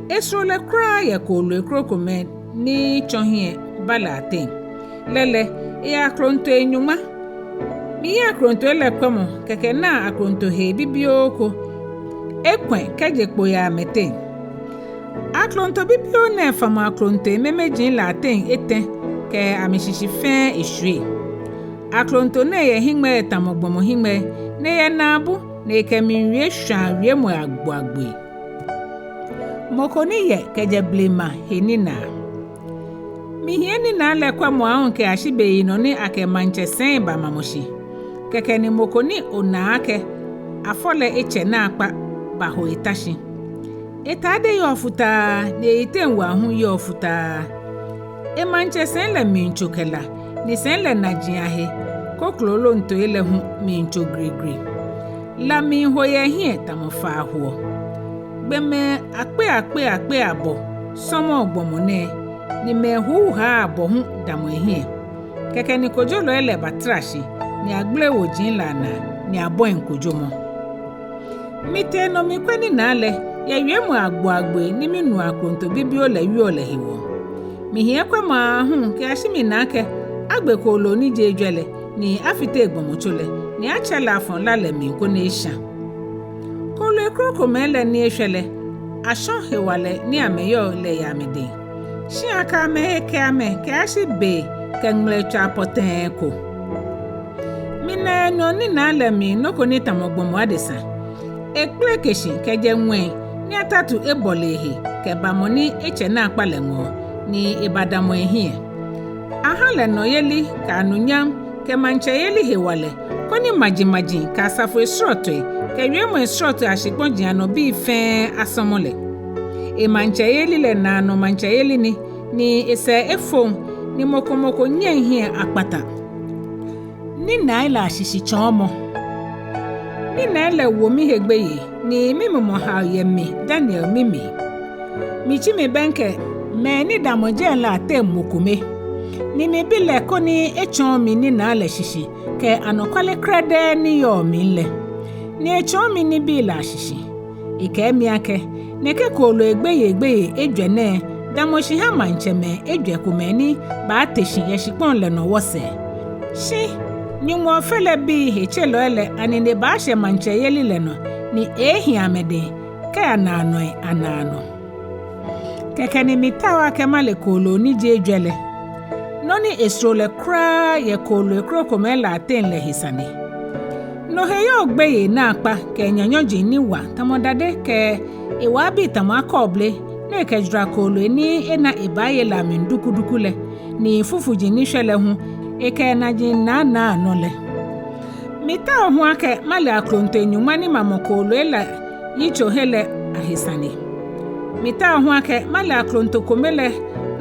Esoro lɛ kwraa yɛ kooloi krokomɛi ni tsɔ hiɛ ba lɛ ateŋ. Lɛ lɛ, eyɛ aklontoi nyɔŋma. Mihiɛ aklontoi lɛ kwɛmɔ, kɛkɛ naa aklonto hee bibioo ko ekwɛ̃ kɛje kpo yɛ amɛteŋ. Aklonto bibioo nɛɛ famɔ aklontoi memeji lɛ ateŋ etɛ kɛ amɛshishi fɛɛ eshwie. Aklonto nɛɛ yɛ hiŋmɛi tamɔ gbɔmɔ hiŋmɛi, ni eyɛ naabu, ni ekɛmiiwie shwãa wiemɔi agbo agboi. Mɔ ko ni yɛ kɛjɛ blema he ninaa. Mihiɛ ninaa lɛ kwɛmɔ aahu kɛyashi beyinɔ ni akɛ maŋtsɛ sɛii bamamɔ shi. Kɛkɛ ni mɔ ko ni ona akɛ afɔ lɛ etsɛ naakpa baho eta shi. Etade yɔɔ futaa, ni eyiteŋ waa hu yɔɔ futaa. Emaŋtsɛ sɛi lɛ miitso kɛ la, ni sɛi lɛ naji ahe koklolontoi lɛ hu miitso grigri. La miiho yɛ ehiɛ tamɔ faa hoɔ. Gbɔmɛi akpei akpei akpei abɔ sɔmɔɔ gbɔmɔ nɛɛ, ni mɛi huuhaa abɔ hu damɔ ehiɛ. Kɛkɛ ni kojolɔi lɛ batara shi, ni agbele woji lɛ anaa, ni abɔi kojomɔ. Mitee nɔ mikwɛ ninaa lɛ yɛ wiemɔi agbo agboi ni minu akloŋto bibioo lɛ wieɔ lɛ hewɔ. Mihiɛ kwɛmɔ aahu kɛyashi mina akɛ agbe kooloo ni ji ejwɛ lɛ, ni afite egbɔmɔtso lɛ, ni atsɛ lɛ afɔ la lɛ mli koni esha. Kooloi krokomɛi lɛ ni eshwɛ lɛ, ashɔ hewalɛ ni amɛyɔɔ lɛ yɛ amɛdɛŋ. Shi akɛ amɛhe kɛ amɛ kɛyashi be kɛ ŋmlɛtswaa pɔtɛɛ ko. Mina yɛ nɔ ninaa lɛ mli nɔ ko ni tamɔ gbɔmɔ adesa. Ekpeleke shi kɛjɛ ŋwɛi ni atatu ebɔle ehe kɛba mɔ ni etsɛ naakpa lɛ ŋɔɔ, ni ebadamɔ ehiɛ. Aha lɛ nɔyeli kɛ anunyam kɛ maŋtsɛyeli hewalɛ, koni majimaji kɛ asafoi srɔtoi kɛ wiemɔi srɔtoi ashikpɔji anɔ bii fɛɛ asɔmɔ lɛ. Emaŋtsɛyeli lɛ naanɔ maŋtsɛyeli ni, ni esɛɛ efoŋ, ni mɔ ko mɔ ko nyɛŋ hiɛ akpata. Ninai lɛ ashishitsɔɔmɔ. Ninai lɛ wo mihe gbeyei, ni mimumɔ hao yɛ mi Daniel mimli. Mitsi mibɛŋkɛ mɛi ni damɔ jɛi lɛ ateŋ mɔ kome, ni mibi lɛ koni etsɔɔ mi ninaa lɛ shishi kɛ anɔkwale krɛdɛɛ ni yɔɔ mli lɛ. Ni etsɔɔ mi nibii lɛ ashishi. Ekɛɛ mi akɛ, nɛkɛ kooloi gbeyei gbeyei ejwɛ nɛɛ damɔ shi ha maŋtsɛmɛi ejwɛ komɛi ni baate shi yɛ shikpɔŋ lɛ nɔ wɔsɛɛ. Shi Nyɔŋmɔ Ofe lɛ bii hetselɔi lɛ anine baashɛ maŋtsɛyeli lɛ nɔ, ni eeehi amɛdɛŋ kɛya naanɔi anaanɔ. Kɛkɛ ni mitao akɛ male kooloo ni ji ejwɛ lɛ, nɔ ni esoro lɛ kwraa yɛ kooloi krokomɛi lɛ ateŋ lɛ he sane. No he yɔɔ gbeyei naakpa kɛ nyanyɔji ni wa tamɔ dade kɛ ewaabii tamɔ akɔɔble ni ekɛjwara kooloi ni ena ebaaye lɛ amli dukuduku lɛ, ni fufuji ni shwɛ lɛ hu ekɛ enaji naanaa nɔ lɛ. Mitao hu akɛ male akloŋtoi nyɔŋma ni mamɔ kooloi lɛ yitsohe lɛ ahe sane. Mitao hu akɛ male akloŋto kome lɛ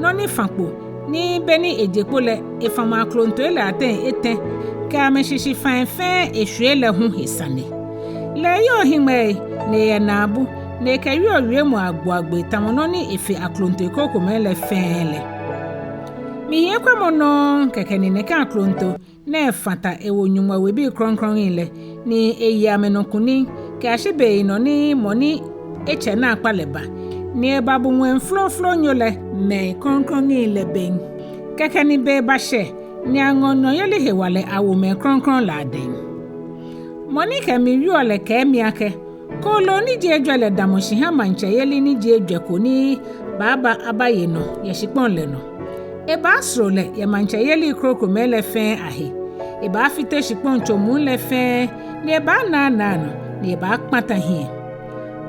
nɔ ni fa kpo, ni be ni eje kpo lɛ efamɔ akloŋtoi lɛ ateŋ etɛ kɛ amɛshishi fai fɛɛ eshwie lɛ hu he sane. Lɛ eyɔɔ hiŋmɛii, ni eyɛ naabu, ni ekɛwieɔ wiemɔi agbo agboi tamɔ nɔ ni efe akloŋtoi krokomɛi lɛ fɛɛ lɛ. Mihiɛ kwɛmɔ nɔŋŋ kɛkɛ ni nɛkɛ akloŋto nɛɛ fata ewo Nyɔŋmɔ webii krɔŋkrɔŋi lɛ, ni eye amɛnɔ kunim kɛyashi beyinɔ ni mɔ ni etsɛ naakpa lɛ ba, ni ebabu ŋwɛi flooflonyo lɛ mɛi krɔŋkrɔŋi lɛ bem. Kɛkɛ ni be bashɛ ni aŋɔ nɔyeli hewalɛ awo mɛi krɔŋkrɔŋi lɛ adɛŋ. Mɔ ni kɛ mi wieɔ lɛ kɛɛ mi akɛ, kooloo ni ji ejwɛ lɛ damɔ shi ha maŋtsɛyeli ni ji ejwɛ ko ni baaba abaye nɔ yɛ shikpɔŋ lɛ nɔ. Ebaasoro lɛ yɛ maŋtsɛyeli krokomɛi lɛ fɛɛ ahe. Ebaafite shikpɔŋ tso muu lɛ fɛɛ, ni ebaanaanaa nɔ, ni ebaakpata hiɛ.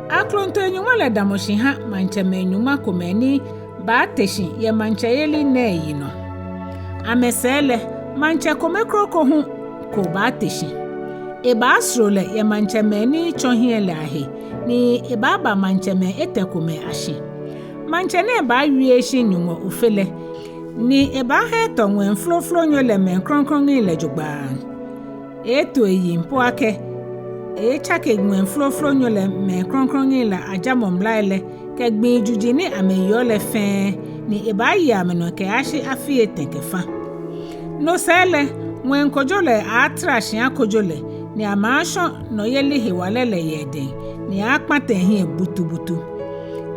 Akloŋtoi nyɔŋma lɛ damɔ shi ha maŋtsɛmɛi nyɔŋma komɛi ni baate shi yɛ maŋtsɛyeli nɛɛ yinɔ. Amɛsɛɛ lɛ, maŋtsɛ kome kroko hu ko baate shi. Ebaasoro lɛ yɛ maŋtsɛmɛi ni tsɔ hiɛ lɛ ahe, ni ebaaba maŋtsɛmɛi etɛ komɛi ashi. Maŋtsɛ nɛɛ baawie eshi Nyɔŋmɔ Ofe lɛ, ni ebaaha etɔ ŋwɛi flooflonyo lɛ mɛi krɔŋkrɔŋi lɛ jogbaŋŋ. Eto eyiŋ po akɛ etsake ŋwɛi flooflonyo lɛ mɛi krɔŋkrɔŋi lɛ ajamɔ mlai lɛ kɛ gbii juji ni amɛyeɔ lɛ fɛɛ, ni ebaaye amɛnɔ kɛyashi afii etɛ kɛ fa. No sɛɛ lɛ, ŋwɛi kojolɔi aatara shi akojo lɛ, ni amɛaashɔ nɔyeli hewalɛ lɛ yɛ edɛŋ, ni aaakpata ehiɛ butubutu.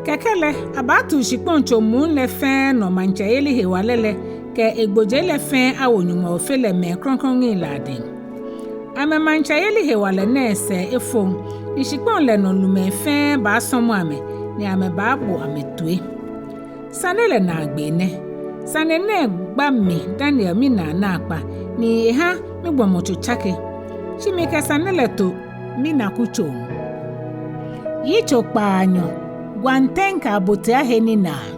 Kɛkɛ lɛ, abaatuu shikpɔŋ tso muu lɛ fɛɛ nɔ maŋtsɛyeli hewalɛ lɛ kɛ egbojee lɛ fɛɛ awo Nyɔŋmɔ Ofe lɛ mɛi krɔŋkrɔŋi lɛ adɛŋ. Amɛmaŋtsɛyeli hewalɛ nɛɛ sɛɛ efoŋ, ni shikpɔŋ lɛ nɔ lumɛi fɛɛ baasɔmɔ amɛ, ni amɛbaabo amɛ toi. Sane lɛ naagbee nɛ. Sane nɛɛ gba mi Daniel minaa naakpa, ni eha migbɔmɔtso tsake. Shi mikɛ sane lɛ to minakutsoŋ. Yitso kpaanyɔ. Gwantɛŋ kɛ abotia he ninaa.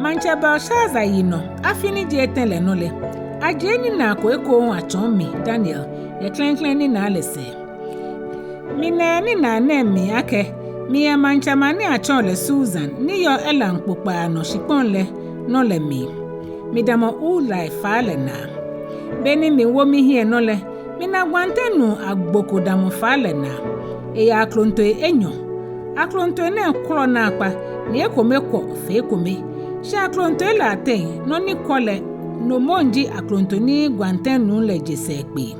Maŋtsɛ Belshaza yinɔ afi ni ji etɛ lɛ nɔ lɛ, ajie ninaa ko ekoŋŋ atsɔɔ mi, Daniel, yɛ klɛŋklɛŋ ninaa lɛ sɛɛ. Mina ninaa nɛɛ mli akɛ miyɛ maŋtsɛmaŋ ni atsɛɔ lɛ Susan ni yɔɔ Elam kpokpaa nɔ shikpɔŋ lɛ nɔ lɛ mli. Midamɔ Ulai faa lɛ naa. Beni miwo mihiɛ nɔ lɛ, mina gwantɛŋ nuu agbo ko damɔ faa lɛ naa. Eyɛ aklontoi enyɔ. Aklontoi nɛɛ kwɔlɔ naakpa, ni ekome kwɔ fe ekome. Shi aklontoi lɛ ateŋ, nɔ ni kwɔ lɛ, no moŋ ji aklonto ni gwantɛŋ nuu lɛ je sɛɛkpee.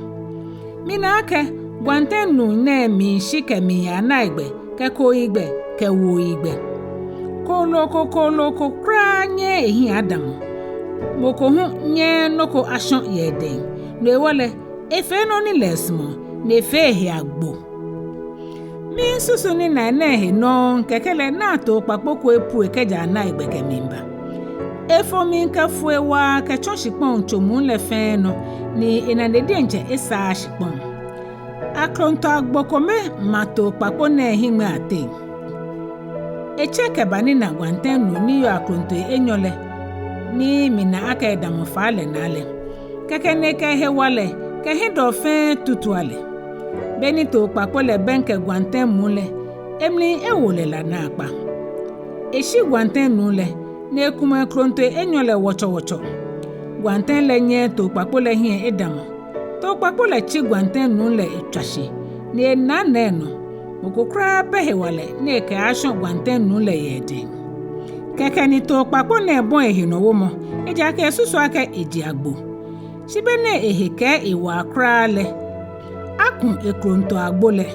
Mina akɛ gwantɛŋ nuu nɛɛ miishi kɛmiiya anaigbɛ, kɛ kooyigbɛ, kɛ wuoyigbɛ. Kooloo ko, kooloo ko kwraa nyɛɛɛ ehiɛ adamɔ. Mɔ ko hu nyɛɛɛ nɔ ko ashɔ yɛ edɛŋ. No hewɔ lɛ, efee nɔ ni lɛ esumɔɔ, ni efee ehe agbo. Miisusu ninaa nɛɛ he nɔŋŋ, kɛkɛ lɛ naa tookpakpo ko epue kɛjɛ anaigbɛ kɛmiiba. Efo mli kɛ foi waa kɛtsɔ shikpɔŋ tso muu lɛ fɛɛ nɔ, ni enane diɛŋtsɛ esaaa shikpɔŋ. Aklonto agbo kome ma tookpakpo nɛɛ hiŋmɛi ateŋ. Etsɛ kɛba ninaa gwantɛŋ nuu ni yɔɔ aklontoi enyɔ lɛ, ni mina akɛ edamɔ faa lɛ naa lɛ. Kɛkɛ ni ekɛ hewalɛ kɛ hiɛdɔɔ fɛɛ tutua lɛ. Beni tookpakpo lɛ bɛŋkɛ gwantɛŋ muu lɛ, emli ewo lɛ la naakpa. Eshi gwantɛŋ nuu lɛ, ni ekumɔ aklontoi enyɔ lɛ wɔtsɔwɔtsɔ. Gwantɛŋ lɛ nyɛɛɛ tookpakpo lɛ hiɛ edamɔ. Tookpakpo lɛ tsi gwantɛŋ nuu lɛ etswa shi, ni enaanaa enɔ. Mɔ ko kwraa bɛ hewalɛ ni ekɛaashɔ gwantɛŋ nuu lɛ yɛ edɛŋ. Kɛkɛ ni tookpakpo nɛɛ bɔi ehe nɔwomɔ, ejaakɛ esusu akɛ eji agbo. Shi beni ehe kɛɛ ewaa kwraa lɛ, aku eklonto agbo lɛ.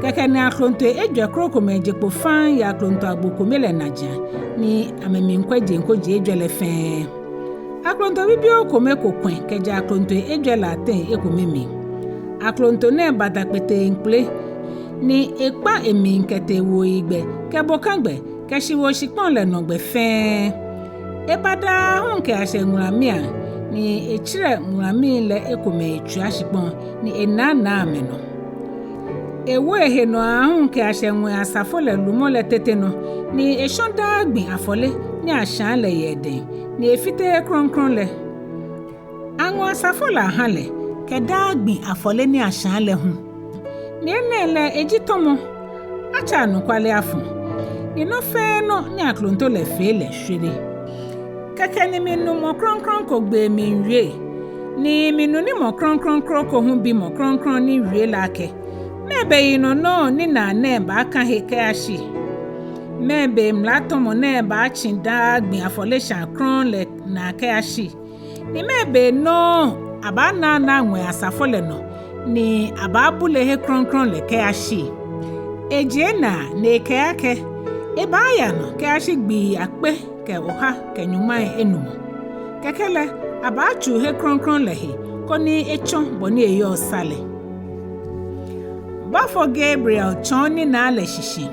Kɛkɛ ni aklonto ejwɛ krokomɛi je kpo faŋŋ yɛ aklonto agbo kome lɛ najiaŋ, ni amɛmiikwɛ jeŋ koji ejwɛ lɛ fɛɛ. Aklonto bibioo kome ko kwɛ̃ kɛjɛ aklonto ejwɛ lɛ ateŋ ekome mli. Aklonto nɛɛ bata kpeteŋkpele, ni ekpa emli kɛtee wuoyigbɛ kɛ bokagbɛ kɛ shiwoo shikpɔŋ lɛ nɔ gbɛ fɛɛ. Eba daa aahu kɛyashɛ ŋulamii aŋ, ni etserɛ ŋulamii lɛ ekomɛi etswia shikpɔŋ, ni enaanaa amɛnɔ. Ewo ehe nɔ aahu kɛyashɛ ŋwɛi asafo lɛ lumɔ lɛ tete nɔ, ni eshɔ daa gbi afɔle ni ashãa lɛ yɛ edɛŋ, ni efite he krɔŋkrɔŋ lɛ. Aŋɔ asafo lɛ aha lɛ, kɛ daa gbi afɔle ni ashãa lɛ hu. Ni enɛ lɛ eji tɔmɔ, atsɛ anɔkwale afɔ, ni nɔ fɛɛ nɔ ni aklonto lɛ fee lɛ shwere. Kɛkɛ ni minu mɔ krɔŋkrɔŋ ko gbee miiwie, ni minu ni mɔ krɔŋkrɔŋ kroko hu bi mɔ krɔŋkrɔŋ ni wie lɛ akɛ, mɛɛ be yinɔ nɔŋŋ ninaa nɛɛ baaka he kɛyashi? Mɛɛ be mlatɔmɔ nɛɛ baatsi daa gbi afɔleshaa krɔŋŋ lɛ naa kɛyashi? Ni mɛɛ be nɔŋŋ abaanaanaa ŋwɛi asafo lɛ nɔ, ni abaabule he krɔŋkrɔŋ lɛ kɛyashi? Ejie naa ni ekɛɛ akɛ, ebaaya nɔ kɛyashi gbii akpe kɛ oha kɛ nyɔŋmai enumɔ. Kɛkɛ lɛ, abaatsuu he krɔŋkrɔŋ lɛ he, koni etsɔ bɔ ni eyɔɔ sa lɛ. Bɔfo Gabriel tsɔɔ ninaa lɛ shishi.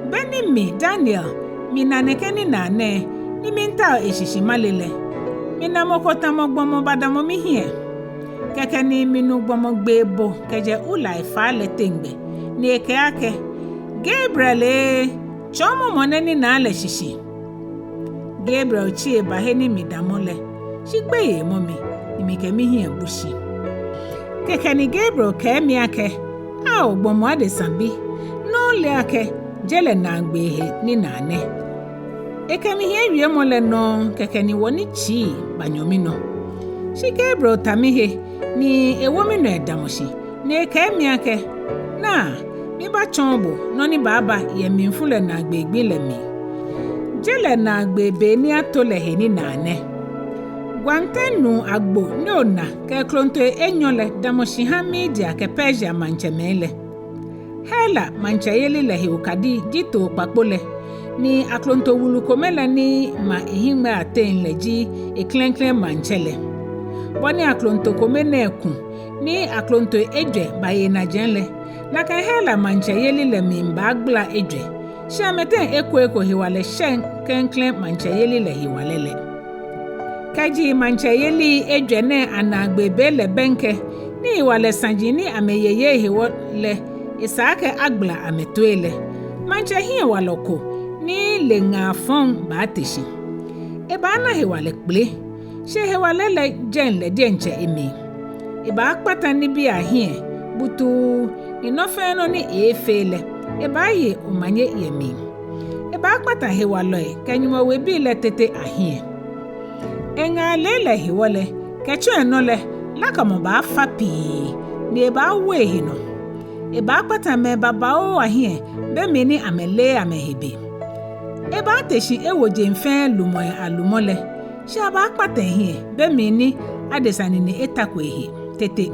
Beni mi, Daniel, mina nɛkɛ ninaa nɛɛ, ni miitao eshishi male lɛ, mina mɔ ko tamɔ gbɔmɔ badamɔ mihiɛ. Kɛkɛ ni minu gbɔmɔ gbee bo kɛjɛ Ulai faa lɛ teŋgbɛ, ni ekɛɛ akɛ, Gabriel ee, tsɔɔmɔ mɔ nɛɛ ninaa lɛ shishi. Gabriel tsi eba he ni midamɔ lɛ, shi gbeyei mɔ mi, ni mikɛ mihiɛ bu shi. Kɛkɛ ni Gabriel kɛɛ mi akɛ, Ao gbɔmɔ adesa bi, no ole akɛ je lɛ naagbee he ninaa nɛ. Ekɛ mihiɛ wiemɔ lɛ nɔŋŋ kɛkɛ ni wɔ ni tsii banyɔ minɔ. Shi Gabriel ta mihe, ni ewo minɔ edamɔ shi, ni ekɛɛ mi akɛ, Naa, mibaatsɔɔ bo nɔ ni baaba yɛ mlifu lɛ naagbee gbi lɛ mli. Je lɛ naagbee be ni ato lɛ he ninaa nɛ. Gwantɛŋ nuu agbo ni ona kɛ klonto enyɔ lɛ damɔ shi ha Media kɛ Persia maŋtsɛmɛi lɛ. Hela maŋtsɛyeli lɛ he okadi ji tookpakpo lɛ, ni aklonto wulu kome lɛ ni ma ehiŋmɛi ateŋ lɛ ji eklɛŋklɛŋ maŋtsɛ lɛ. Bɔ ni aklonto kome nɛɛ ku, ni aklonto ejwɛ baye enajiaŋ lɛ, nakai Hela maŋtsɛyeli lɛ mli baagbala ejwɛ, shi amɛteŋ eko eko hewalɛ shɛŋ klɛŋklɛŋ maŋtsɛyeli lɛ hewalɛ lɛ. Kɛji maŋtsɛyeli ejwɛ nɛɛ anaagbee be lɛ bɛŋkɛ, ni hewalɛ saji ni amɛye yei hewɔ lɛ esa akɛ agbala amɛtoi lɛ, maŋtsɛ hiɛwalɔ ko ni le ŋaa fɔŋ baate shi. Ebaana hewalɛ kpele, shi ehewalɛ lɛ jɛŋ lɛ diɛŋtsɛ emli. Ebaakpata nibii ahiɛ butuu, ni nɔ fɛɛ nɔ ni eeefee lɛ, ebaaye omanye yɛ mli. Ebaakpata hewalɔi kɛ Nyɔŋmɔ webii lɛ tete ahiɛ. Eŋaalɛi lɛ hewɔ lɛ, kɛtsɔ enɔ lɛ, lakamɔ baafa pii, ni ebaawo ehe nɔ. Ebaakpata mɛi babaoo ahiɛ, be mli ni amɛleee amɛhe be. Ebaate shi ewo jeŋ fɛɛ lumɔi alumɔ lɛ, shi abaakpata ehiɛ, be mli ni adesa nine etako ehe tete.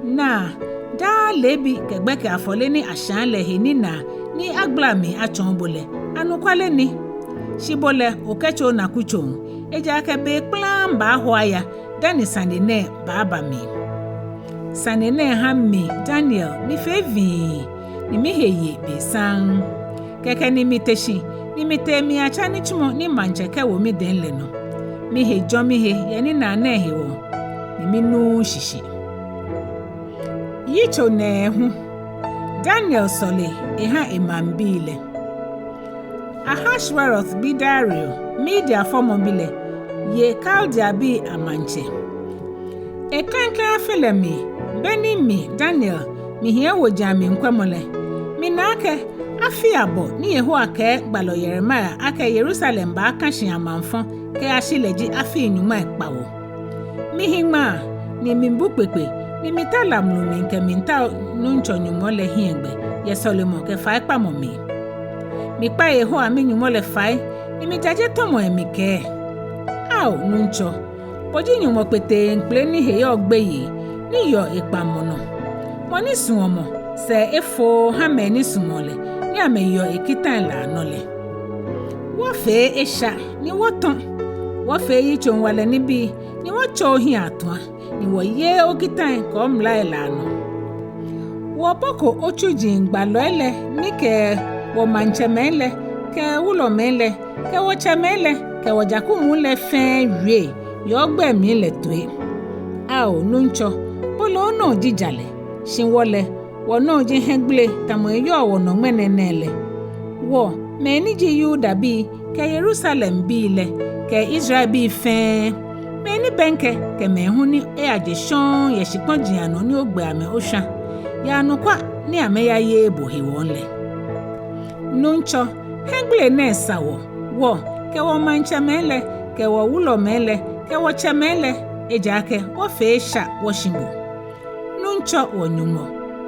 Naa, daa leebi kɛ gbɛkɛ afɔle ni ashãa lɛ he ninaa ni agbala mli atsɔɔ bo lɛ, anɔkwale ni. Shi bo lɛ, okɛtse onakutsoŋ, ejaakɛ be kplaŋŋ baaho aya dani sane nɛɛ baaba mli. Sane nɛɛ ha mi, Daniel, mifee vii, ni mihe ye be saŋŋ. Kɛkɛ ni mite shi, ni mitee miyatsa nitsumɔ ni maŋtsɛ kɛwo midɛŋ lɛ nɔ. Mihe jɔ mihe yɛ ninaa nɛɛ hewɔ, ni minuuu shishi. Yitso nɛɛhu. Daniel sɔle eha emaŋbii lɛ. Ahashwerosh bi Dario, Media fɔmɔbi lɛ, ye Kaldeabii amaŋtsɛ. Eklɛŋklɛŋ afi lɛ mli, be ni mi, Daniel, mihiɛ woji amli ŋkwɛmɔ lɛ, mina akɛ afii abɔ ni Yehowa kɛɛ gbalɔ Yeremia akɛ Yerusalem baaka shi amaŋfɔ kɛyashi lɛ ji afii nyɔŋmai kpawo. Mihi ŋmaa, ni mibu kpekpe, ni mita lamlu mli kɛmiitao Nuŋtsɔ Nyɔŋmɔ lɛ hiɛgbɛ yɛ sɔlemɔ kɛ faikpamɔ mli. Mikpa Yehowa mi-Nyɔŋmɔ lɛ fai, ni mijaje tɔmɔi mikɛɛ: Ao Nuŋtsɔ, bo ji Nyɔŋmɔ kpeteŋkpele ni he yɔɔ gbeyei, ni yeɔ ekpaŋmɔ nɔ, mɔ ni suɔmɔ sɛɛ efooo ha mɛi ni sumɔɔ lɛ ni amɛyeɔ ekitai lɛ anɔ lɛ. Wɔfee esha ni wɔtɔ, wɔfee yitsoŋwalɛ nibii ni wɔtsa ohiɛ atua, ni wɔyeee okitai kɛ omlai lɛ anɔ. Wɔboko otsuji gbalɔi lɛ ni kɛ wɔmaŋtsɛmɛi lɛ, kɛ wulɔmɛi lɛ, kɛ wɔtsɛmɛi lɛ, kɛ wɔjaku muu lɛ fɛɛ wie yɛ ogbɛi mli lɛ toi. Ao Nuŋtsɔ, bo lɛ onɔ ji jalɛ, shi wɔ lɛ, wɔnɔ ji hiɛgbele tamɔ eyɔɔ wɔnɔ ŋmɛnɛ nɛɛ lɛ. Wɔ, mɛi ni ji Yudabii kɛ Yerusalembii lɛ, kɛ Israelbii fɛɛ, mɛi ni bɛŋkɛ kɛ mɛi hu ni eyaje shɔŋŋ yɛ shikpɔji anɔ ni ogbɛ amɛ oshwa, yɛ anɔkwa ni amɛyayeee bo hewɔ lɛ. Nuŋtsɔ, hiɛgbele nɛɛ sa wɔ, wɔ, kɛ wɔmaŋtsɛmɛi lɛ, kɛ wɔwulɔmɛi lɛ, kɛ wɔtsɛmɛi lɛ, ejaakɛ wɔfee esha wɔshi bo. Nuŋtsɔ wɔ-Nyɔŋmɔ,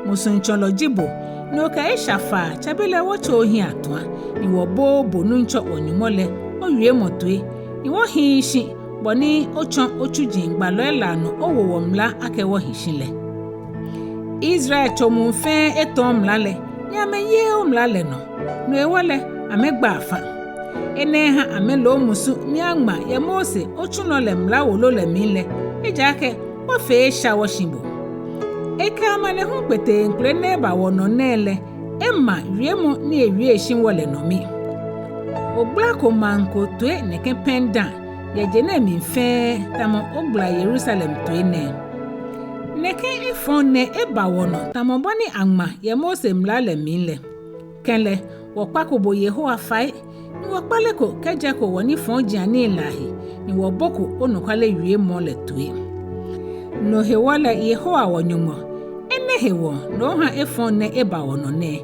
musuŋtsɔlɔ ji bo, ni okɛ esha faa tsɛbelɛ wɔtsa ohiɛ atua, ni wɔbooo bo Nuŋtsɔ wɔ-Nyɔŋmɔ lɛ owiemɔ toi, ni wɔhiii shi, bɔ ni otsɔ otsuji gbalɔi lɛ anɔ owo wɔ mla akɛ wɔhi shi lɛ. Israel tso muu fɛɛ etɔ omla lɛ, ni amɛyeee omla lɛ nɔ, no hewɔ lɛ amɛgba afã. Enɛ ha amɛloo musu ni aŋma yɛ Mose otsulɔ lɛ mla wolo lɛ mli lɛ, ejaakɛ wɔfee esha wɔshi bo. Ekɛ amanehulu kpeteŋkpele ni eba wɔnɔ nɛɛ lɛ, ema wiemɔ ni ewie eshi wɔ lɛ nɔ mi. Ogbalako maŋ ko toi nɛkɛ pɛŋ dã yɛ je nɛɛ mli fɛɛ tamɔ ogbala Yerusalem toi nɛɛ. Nɛkɛ efɔŋ nɛɛ eba wɔnɔ tamɔ bɔ ni aŋma yɛ Mose mla lɛ mli lɛ. Kɛlɛ, wɔkpako bo Yehowa fai, ni wɔkpaleko kɛjɛko wɔnifɔjianii lɛ ahe, ni wɔboko onɔkwale wiemɔ lɛ toi. No hewɔ lɛ Yehowa wɔ-Nyɔŋmɔ, enɛ hewɔ ni oha efɔŋ nɛɛ eba wɔnɔ nɛɛ.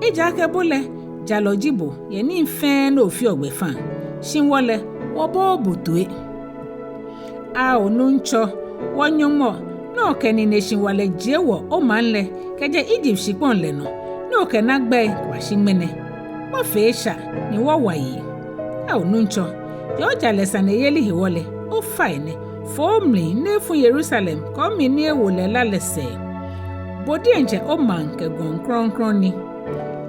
Ejaakɛ bo lɛ, jalɔ ji bo yɛ nii fɛɛ ni ofeɔ gbɛfaŋ, shi wɔ lɛ, wɔbooo bo toi. Ao Nuŋtsɔ, wɔ-Nyɔŋmɔ, ni okɛ nineshi hewalɛ jie wɔ omaŋ lɛ kɛjɛ Egypt shikpɔŋ lɛ nɔ, ni okɛna gbɛi kɛbashi ŋmɛnɛ. Wɔfee esha ni wɔwa yi. Ao Nuŋtsɔ, yɛ ojalɛ saneyeli hewɔ lɛ, ofainɛ, fo omli ni efu Yerusalem kɛ omli ni ewo lɛ la lɛ sɛɛ. Bo diɛŋtsɛ omaŋ kɛ gɔŋ krɔŋkrɔŋ ni.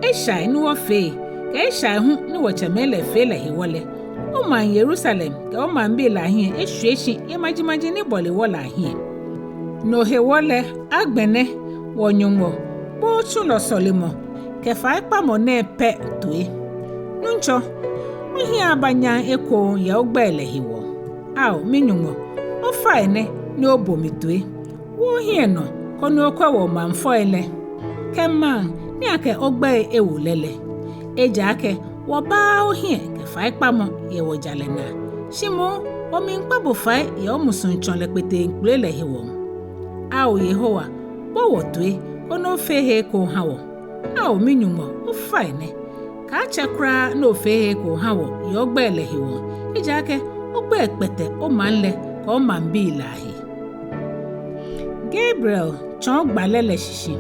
Eshai ni wɔfee, kɛ eshai hu ni wɔtsɛmɛi lɛ fee lɛ hewɔ lɛ, omaŋ Yerusalem kɛ omaŋbii lɛ ahiɛ eshwie shi yɛ majimaji ni bɔle wɔ lɛ ahiɛ. No hewɔ lɛ, agbɛnɛ, wɔ-Nyɔŋmɔ, bo otsulɔ sɔlemɔ kɛ faikpamɔ nɛɛ pɛ toi. Nuŋtsɔ, ohiɛ aba nyam ekoŋŋ yɛ ogbɛi lɛ hewɔ. Ao mi-Nyɔŋmɔ, ofainɛ ni obo mi toi. Wo ohiɛ nɔ koni okwɛ wɔmaŋfɔi lɛ, kɛ maŋ ni akɛ ogbɛi ewo lɛ lɛ. Ejaakɛ wɔbaaa ohiɛ kɛ faikpamɔ yɛ wɔjalɛ naa, shi moŋ wɔmiikpa bo fai yɛ omusuŋtsɔlɛ kpeteŋkpele lɛ hewɔ. Ao Yehowa, bo wɔtoi, koni ofee he ko oha wɔ. Ao mi-Nyɔŋmɔ, ofainɛ, kaatsɛ kwraa ni ofee he ko oha wɔ yɛ ogbɛi lɛ hewɔ, ejaakɛ ogbɛi kpɛtɛ omaŋ lɛ kɛ omaŋbii lɛ ahe. Gabriel tsɔɔ gbalɛ lɛ shishi.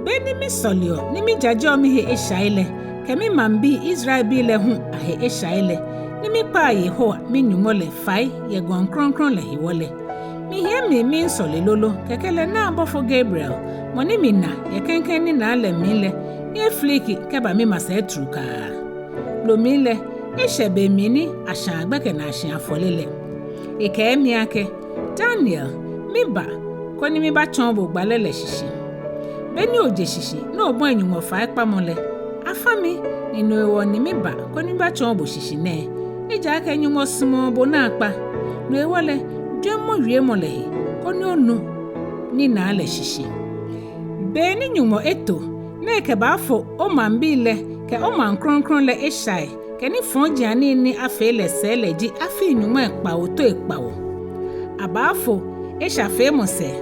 Be ni misɔleɔ ni mijajeɔ mihe eshai lɛ, kɛ mimaŋbii Israelbii lɛ hu ahe eshai lɛ, ni mikpaa Yehowa mi-Nyɔŋmɔ lɛ fai yɛ gɔŋ krɔŋkrɔŋ lɛ hewɔ lɛ, mihiɛ mli miisɔle lolo, kɛkɛ lɛ naa bɔfo Gabriel, mɔ ni mina yɛ klɛŋklɛŋ ninaa lɛ mli lɛ, ni efiliki kɛba mimasɛi trukaa. No mli lɛ, eshɛ be mli ni ashaa gbɛkɛ naashi afɔle lɛ. Ekɛɛ mi akɛ, Daniel, miba koni mibatsɔɔ bo gbalɛ lɛ shishi. Be ni oje shishi ni obɔi Nyɔŋmɔ faikpamɔ lɛ, afa mi, ni no hewɔ ni miba koni mibatsɔɔ bo shishi nɛɛ, ejaakɛ Nyɔŋmɔ sumɔɔ bo naakpa. No hewɔ lɛ, jwɛŋmɔ wiemɔ lɛ he, koni onu ninaa lɛ shishi. Be ni Nyɔŋmɔ eto ni ekɛbaafo omaŋbii lɛ kɛ omaŋ krɔŋkrɔŋ lɛ eshai kɛ nifɔjianii ni afee lɛ sɛɛ lɛ ji afii nyɔŋmai kpawo toi kpawo. Abaafo eshafeemɔ sɛɛ,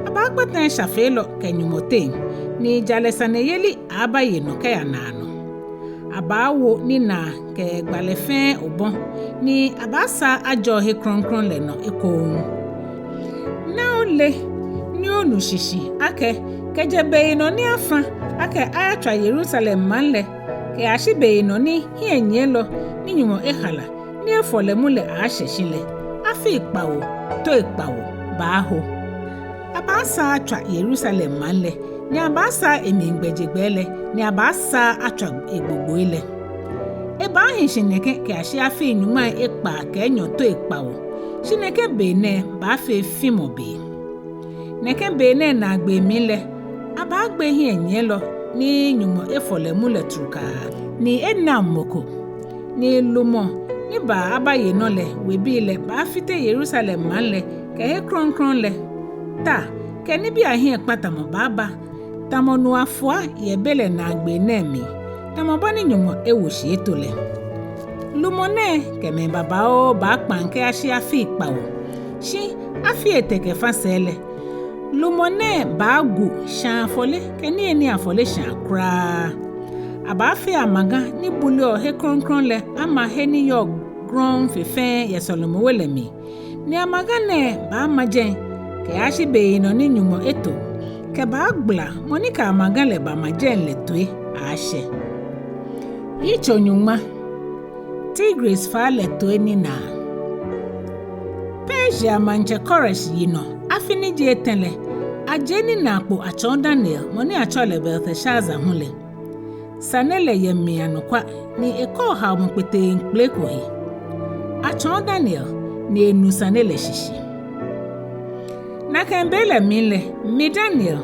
abaakpata eshafeelɔ kɛ Nyɔŋmɔ teŋ, ni jalɛ saneyeli abaye nɔ kɛya naanɔ. Abaawo ninaa kɛ gbalɛ fɛɛ obɔ, ni abaasaa ajɔɔ he krɔŋkrɔŋ lɛ nɔ ekoŋŋ. Naa ole ni onu shishi akɛ, kɛjɛ beyinɔ ni afa akɛ ayatswa Yerusalem maŋ lɛ kɛyashi beyinɔ ni hiɛnyiɛlɔ ni Nyɔŋmɔ ehala ni efɔ lɛ mu lɛ aaashɛ shi lɛ, afii kpawo toi kpawo baaho. Abaasaa atswa Yerusalem maŋ lɛ, ni abaasaa emli gbɛjegbɛi lɛ, ni abaasaa atswa egbogboi lɛ. Ebaahi shi nɛkɛ kɛyashi afii nyɔŋmai ekpaa kɛ enyɔ toi kpawo, shi nɛkɛ be nɛɛ baafee fimɔ be. Nɛkɛ be nɛɛ naagbee mli lɛ, abaagbe hiɛnyiɛlɔ ni Nyɔŋmɔ efɔ lɛ mu lɛ trukaa, ni enaŋ mɔ ko. Ni lumɔ ni baa abaye nɔ lɛ webii lɛ baafite Yerusalem maŋ lɛ kɛ he krɔŋkrɔŋ lɛ. Ta kɛ nibii ahiɛkpatamɔ baaba, tamɔ nu afua yɛ be lɛ naagbee nɛɛ mli, tamɔ bɔ ni Nyɔŋmɔ ewo shi eto lɛ. Lumɔ nɛɛ kɛ mɛi babaoo baakpaŋ kɛyashi afii kpawo, shi afii etɛ kɛ fã sɛɛ lɛ, lumɔ nɛɛ baagu shaa afɔle kɛ niyenii afɔleshaa kwraa. Abaafee amaga ni buleɔ he krɔŋkrɔŋ lɛ ama he ni yɔɔ grɔŋŋ fe fɛɛ yɛ sɔlemɔwe lɛ mli. Ni amaga nɛɛ baama jɛi kɛyashi beyinɔ ni Nyɔŋmɔ eto kɛbaagbala mɔ ni kɛ amaga lɛ bama jɛi lɛ toi aaashɛ. Yitso nyɔŋma. Tigris faa lɛ toi ninaa. Persia maŋtsɛ Koresh yinɔ, afi ni ji etɛ lɛ, ajie ninaa kpo atsɔɔ Daniel, mɔ ni atsɛɔ lɛ Belteshazar hu lɛ. Sane lɛ yɛ mli anɔkwa, ni ekɔɔ haomɔ kpeteŋkpele ko he. Atsɔɔ Daniel, ni enu sane lɛ shishi. Nakai be lɛ mli lɛ, mi Daniel,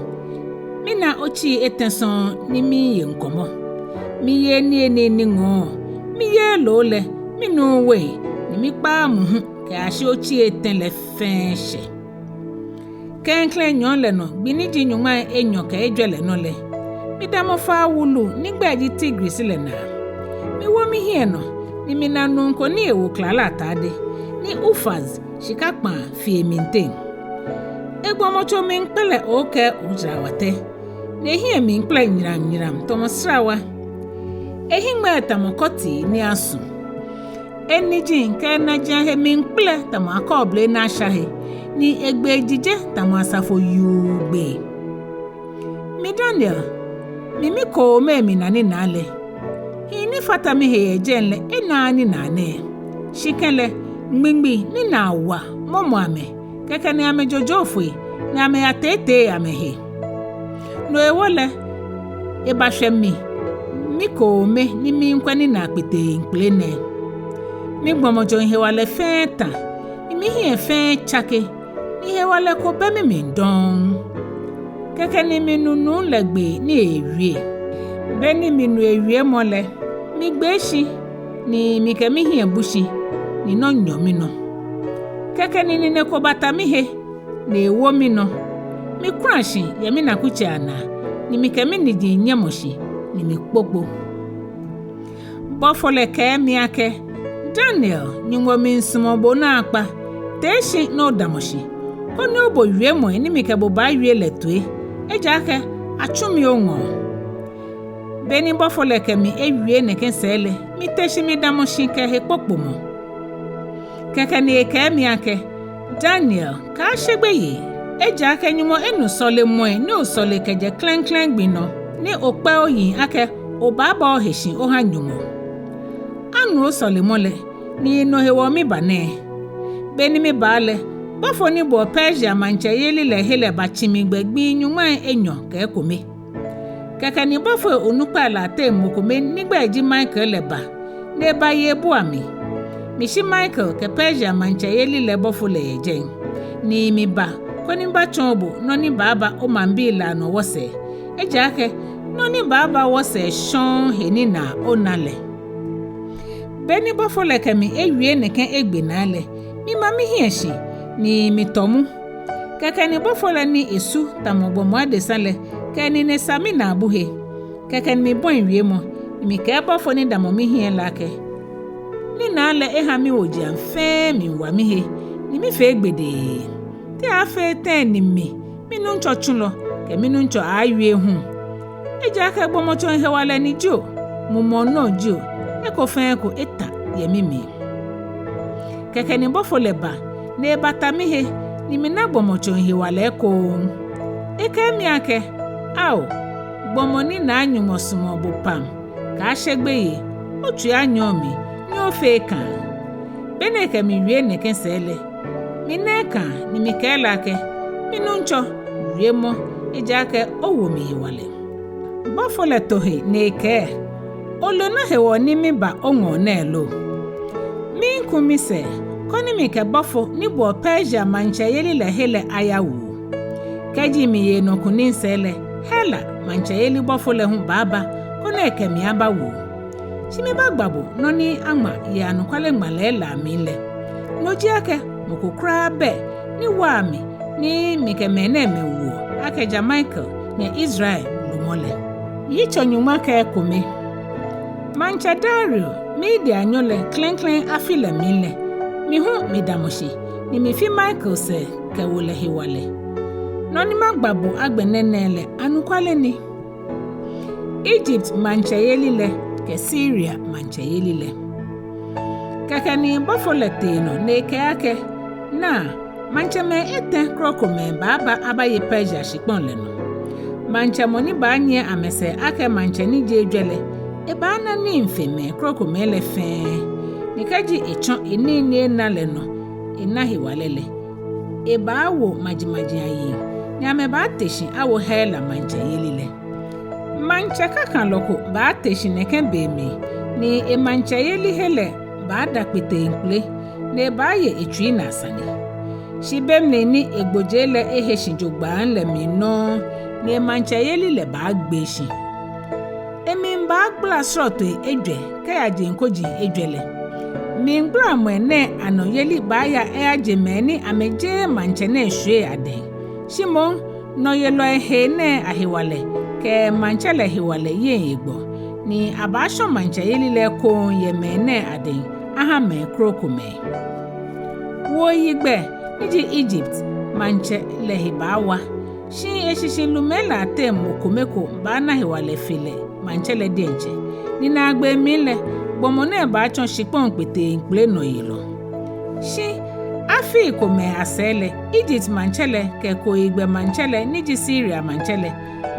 mina otsii etɛ sɔŋŋ ni miiye ŋkɔmɔ. Miyeee niyenii ni ŋɔɔ, miyeee loo lɛ, minuuu wein, ni mikpaaa mu hu kɛyashi otsii etɛ lɛ fɛɛ shɛ. Klɛŋklɛŋ nyɔɔŋ lɛ nɔ, gbi ni ji nyɔŋmai enyɔ kɛ ejwɛ lɛ nɔ lɛ, midamɔ faa wulu ni gbɛi ji Tigris lɛ naa. Miwo mihiɛ nɔ, ni mina nuu ko ni ewo klala atade, ni Ufaz shika kpaa fi emliteŋ. Egbɔmɔtso miikpɛlɛ okɛ ojrawatɛ, ni ehiɛ miikpɛlɛ nyramnyram tamɔ srawa. Ehiŋmɛii tamɔ kɔti ni asu. Eniji kɛ enaji ahe miikpɛlɛ tamɔ akɔɔble ni asha he, ni egbee jije tamɔ asafo yuu gbee. Mi Daniel, mi mikoomɛi mina ninaa lɛ. Hii ni fata mihe yɛ jɛi lɛ enaaa ninaa nɛɛ. Shi kɛlɛ, ŋmiŋmi ni naa wa mɔmɔ amɛ, kɛkɛ ni amɛjojo foi, ni amɛyateetee amɛhe. No hewɔ lɛ, ebashwɛ mi, mikoomɛi ni miikwɛ ninaa kpeteŋkpele nɛɛ. Migbɔmɔtsoŋ hewalɛ fɛɛ ta, ni mihiɛ fɛɛ tsake, ni hewalɛ ko bɛ mimli dɔŋŋ. Kɛkɛ ni minu nuu lɛ gbee ni eewie. Be ni minu ewiemɔ lɛ, migbee shi, ni mikɛ mihiɛ bu shi, ni nɔ nyɔ minɔ. Kɛkɛ ni nine ko bata mihe, ni ewo minɔ. Mikula shi yɛ minakutsei anaa, ni mikɛ miniji nyɛmɔ shi, ni mikpokpo. Bɔfo lɛ kɛɛ mi akɛ, Daniel, Nyɔŋmɔ miisumɔ bo naakpa. Tee shi ni odamɔ shi, koni obo wiemɔi ni mikɛ bo baawie lɛ toi, ejaakɛ atsu mi oŋɔɔ. Beni bɔfo lɛ kɛ mi ewie nɛkɛ sɛɛ lɛ, mite shi midamɔ shi kɛ hekpokpomɔ. Kɛkɛ ni ekɛɛ mi akɛ, Daniel, kaashe gbeyei, ejaakɛ Nyɔŋmɔ enu sɔlemɔi ni osɔle kɛjɛ klɛŋklɛŋ gbi nɔ, ni okpɛ oyiŋ akɛ obaaba ohe shi oha Nyɔŋmɔ. Anu osɔlemɔ lɛ, ni no hewɔ miba nɛɛ. Beni miba lɛ, bɔfo ni boɔ Persia maŋtsɛyeli lɛ he lɛ batsi mi gbɛ gbii nyɔŋmai enyɔ kɛ ekome. Kɛkɛ ni bɔfoi onukpai lɛ ateŋ mɔ kome ni egbɛi ji Mikael lɛ ba, ni ebaye ebua mi. Mishi Mikael kɛ Persia maŋtsɛyeli lɛ bɔfo lɛ yɛ jɛi, ni miba koni mibatsɔɔ bo nɔ ni baaba omaŋbii lɛ anɔ wɔsɛɛ, ejaakɛ nɔ ni baaba wɔsɛɛ shɔŋŋ he ninaa ona lɛ. Beni bɔfo lɛ kɛ mi ewie nɛkɛ egbe naa lɛ, mima mihiɛ shi, ni mitɔ mu. Kɛkɛ ni bɔfo lɛ ni esu tamɔ gbɔmɔ adesa lɛ kɛ enine sa minaabu he. Kɛkɛ ni mibɔi wiemɔ, ni mikɛɛ bɔfo ni damɔ mihiɛ lɛ akɛ, ninaa lɛ eha miwojiaŋ fɛɛ miiwa mihe, ni mifee gbedee. Te aaafee tɛŋŋ ni mi, minuŋtsɔ tsulɔ, kɛ minuŋtsɔ aawie hu? Ejaakɛ gbɔmɔtsoŋ hewalɛ ni jio, mumɔŋ nɔ jio, eko fɛɛ eko eta yɛ mimli. Kɛkɛ ni bɔfo lɛ ba, ni ebata mihe, ni mina gbɔmɔtsoŋ hewalɛ ekoŋŋ. Ekɛɛ mi akɛ, ao, gbɔmɔ ni Naa Nyɔŋmɔ sumɔɔ bo pam, kaashe gbeyei, otsui anyɔ omli, ni ofee ekãa. Beni ekɛ mi wie nɛkɛ sɛɛ lɛ, mina ekãa ni mikɛɛ lɛ akɛ, minuŋtsɔ, wiemɔ, ejaakɛ owo mi hewalɛ. Bɔfo lɛ to he ni ekɛɛ, ole nɔ hewɔ ni miba oŋɔɔ nɛɛ lo? Miiku misɛɛ koni mikɛ bɔfo ni boɔ Persia maŋtsɛyeli lɛ he lɛ aya wuo. Kɛji miye enɔ kunim sɛɛ lɛ, Hela maŋtsɛyeli bɔfo lɛ hu baaba koni ekɛ mi aba wuo. Shi mibaagba bo nɔ ni aŋma yɛ anɔkwale ŋmalɛi lɛ amli lɛ. No ji akɛ mɔ ko kwraa bɛ ni waa mi ni mikɛ mɛi nɛɛmɛi wuɔ akɛ ja Mikael, nyɛ Israel lumɔ lɛ. Yitso nyɔŋma kɛ ekome. Maŋtsɛ Dario, Medianyo lɛ klɛŋklɛŋ afi lɛ mli lɛ, mi hu midamɔ shi, ni mifi Mikael sɛɛ kɛwo lɛ hewalɛ. Nɔ ni magba bo agbɛnɛ nɛɛ lɛ, anɔkwale ni. Egypt maŋtsɛyeli lɛ kɛ Siria maŋtsɛyeli lɛ. Kɛkɛ ni bɔfo lɛ tee nɔ ni ekɛɛ akɛ, naa, maŋtsɛmɛi etɛ krokomɛi baaba abaye Persia shikpɔŋ lɛ nɔ. Maŋtsɛ mɔ ni baanyiɛ amɛsɛɛ akɛ maŋtsɛ ni ji ejwɛ lɛ, ebaana nii fe mɛi krokomɛi lɛ fɛɛ. Ni kɛji etsɔ enii ni ena lɛ nɔ ena hewalɛ lɛ, ebaawo majimaji ayiŋ, ni amɛbaate shi awo Hela maŋtsɛyeli lɛ. Maŋtsɛ kakalɔ ko baate shi nɛkɛ be mli, ni emaŋtsɛyeli he lɛ baada kpeteŋkpele, ni ebaaye etsui naa sane. Shi be mli ni egbojee lɛ ehe shi jogbaŋŋ lɛ mli nɔŋŋ, ni emaŋtsɛyeli lɛ baagbee shi. Emli baagbala srɔtoi ejwɛ kɛyaje koji ejwɛ lɛ. Mligbalamɔi nɛɛ anɔyeli baaya eyaje mɛi ni amɛjeee maŋtsɛ nɛɛ shwiei adɛŋ, shi moŋ nɔyelɔi hei nɛɛ ahewalɛ kɛ maŋtsɛ lɛ hewalɛ yeŋ egbɔ, ni abaashɔ maŋtsɛyeli lɛ ekoŋŋ yɛ mɛi nɛɛ adɛŋ aha mɛi krokomɛi. Wuoyigbɛ ni ji Egypt maŋtsɛ lɛ he baawa, shi eshishi lumɛi lɛ ateŋ mɔ kome ko baana hewalɛ fe lɛ maŋtsɛ lɛ diɛŋtsɛ. Ni naagbee mli lɛ, gbɔmɔ nɛɛ baatsɔ shikpɔŋ kpeteŋkpele nɔyelɔ. Shi afii komɛi asɛɛ lɛ, Egypt maŋtsɛ lɛ kɛ kooyigbɛ maŋtsɛ lɛ ni ji Siria maŋtsɛ lɛ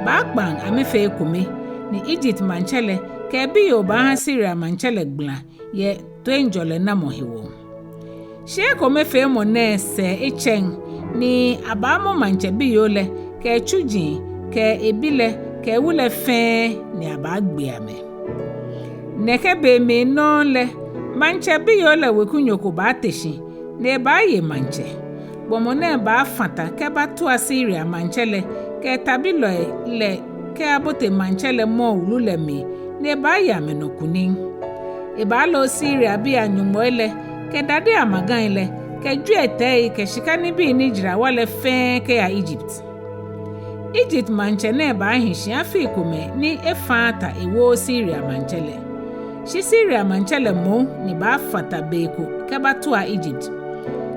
baakpaŋ amɛfee ekome, ni Egypt maŋtsɛ lɛ kɛ ebiyoo baaha Siria maŋtsɛ lɛ gbala yɛ toiŋjɔlɛ namɔ hewɔ. Shi ekomefeemɔ nɛɛ sɛɛ etsɛŋ, ni abaamɔ maŋtsɛ biyoo lɛ kɛ etsuji kɛ ebi lɛ kɛ ewu lɛ fɛɛ, ni abaagbe amɛ. Nɛkɛ be mli nɔŋŋ lɛ, maŋtsɛ biyoo lɛ wekunyo ko baate shi, ni ebaaye maŋtsɛ. Gbɔmɔ nɛɛ baafã ta kɛbatua Siria maŋtsɛ lɛ kɛ etabilɔi lɛ kɛyabote maŋtsɛ lɛ mɔɔ wulu lɛ mli, ni ebaaye amɛnɔ kunim. Ebaalo Siriabii anyɔŋmɔi lɛ kɛ dadei amagai lɛ kɛ jwiɛtɛi kɛ shika nibii ni jara wa lɛ fɛɛ kɛya Egypt. Egypt maŋtsɛ nɛɛ baahi shi afii komɛi ni efãaa ta ewooo Siria maŋtsɛ lɛ. Shi Siria maŋtsɛ lɛ moŋ ni baafata be ko kɛbatua Egypt.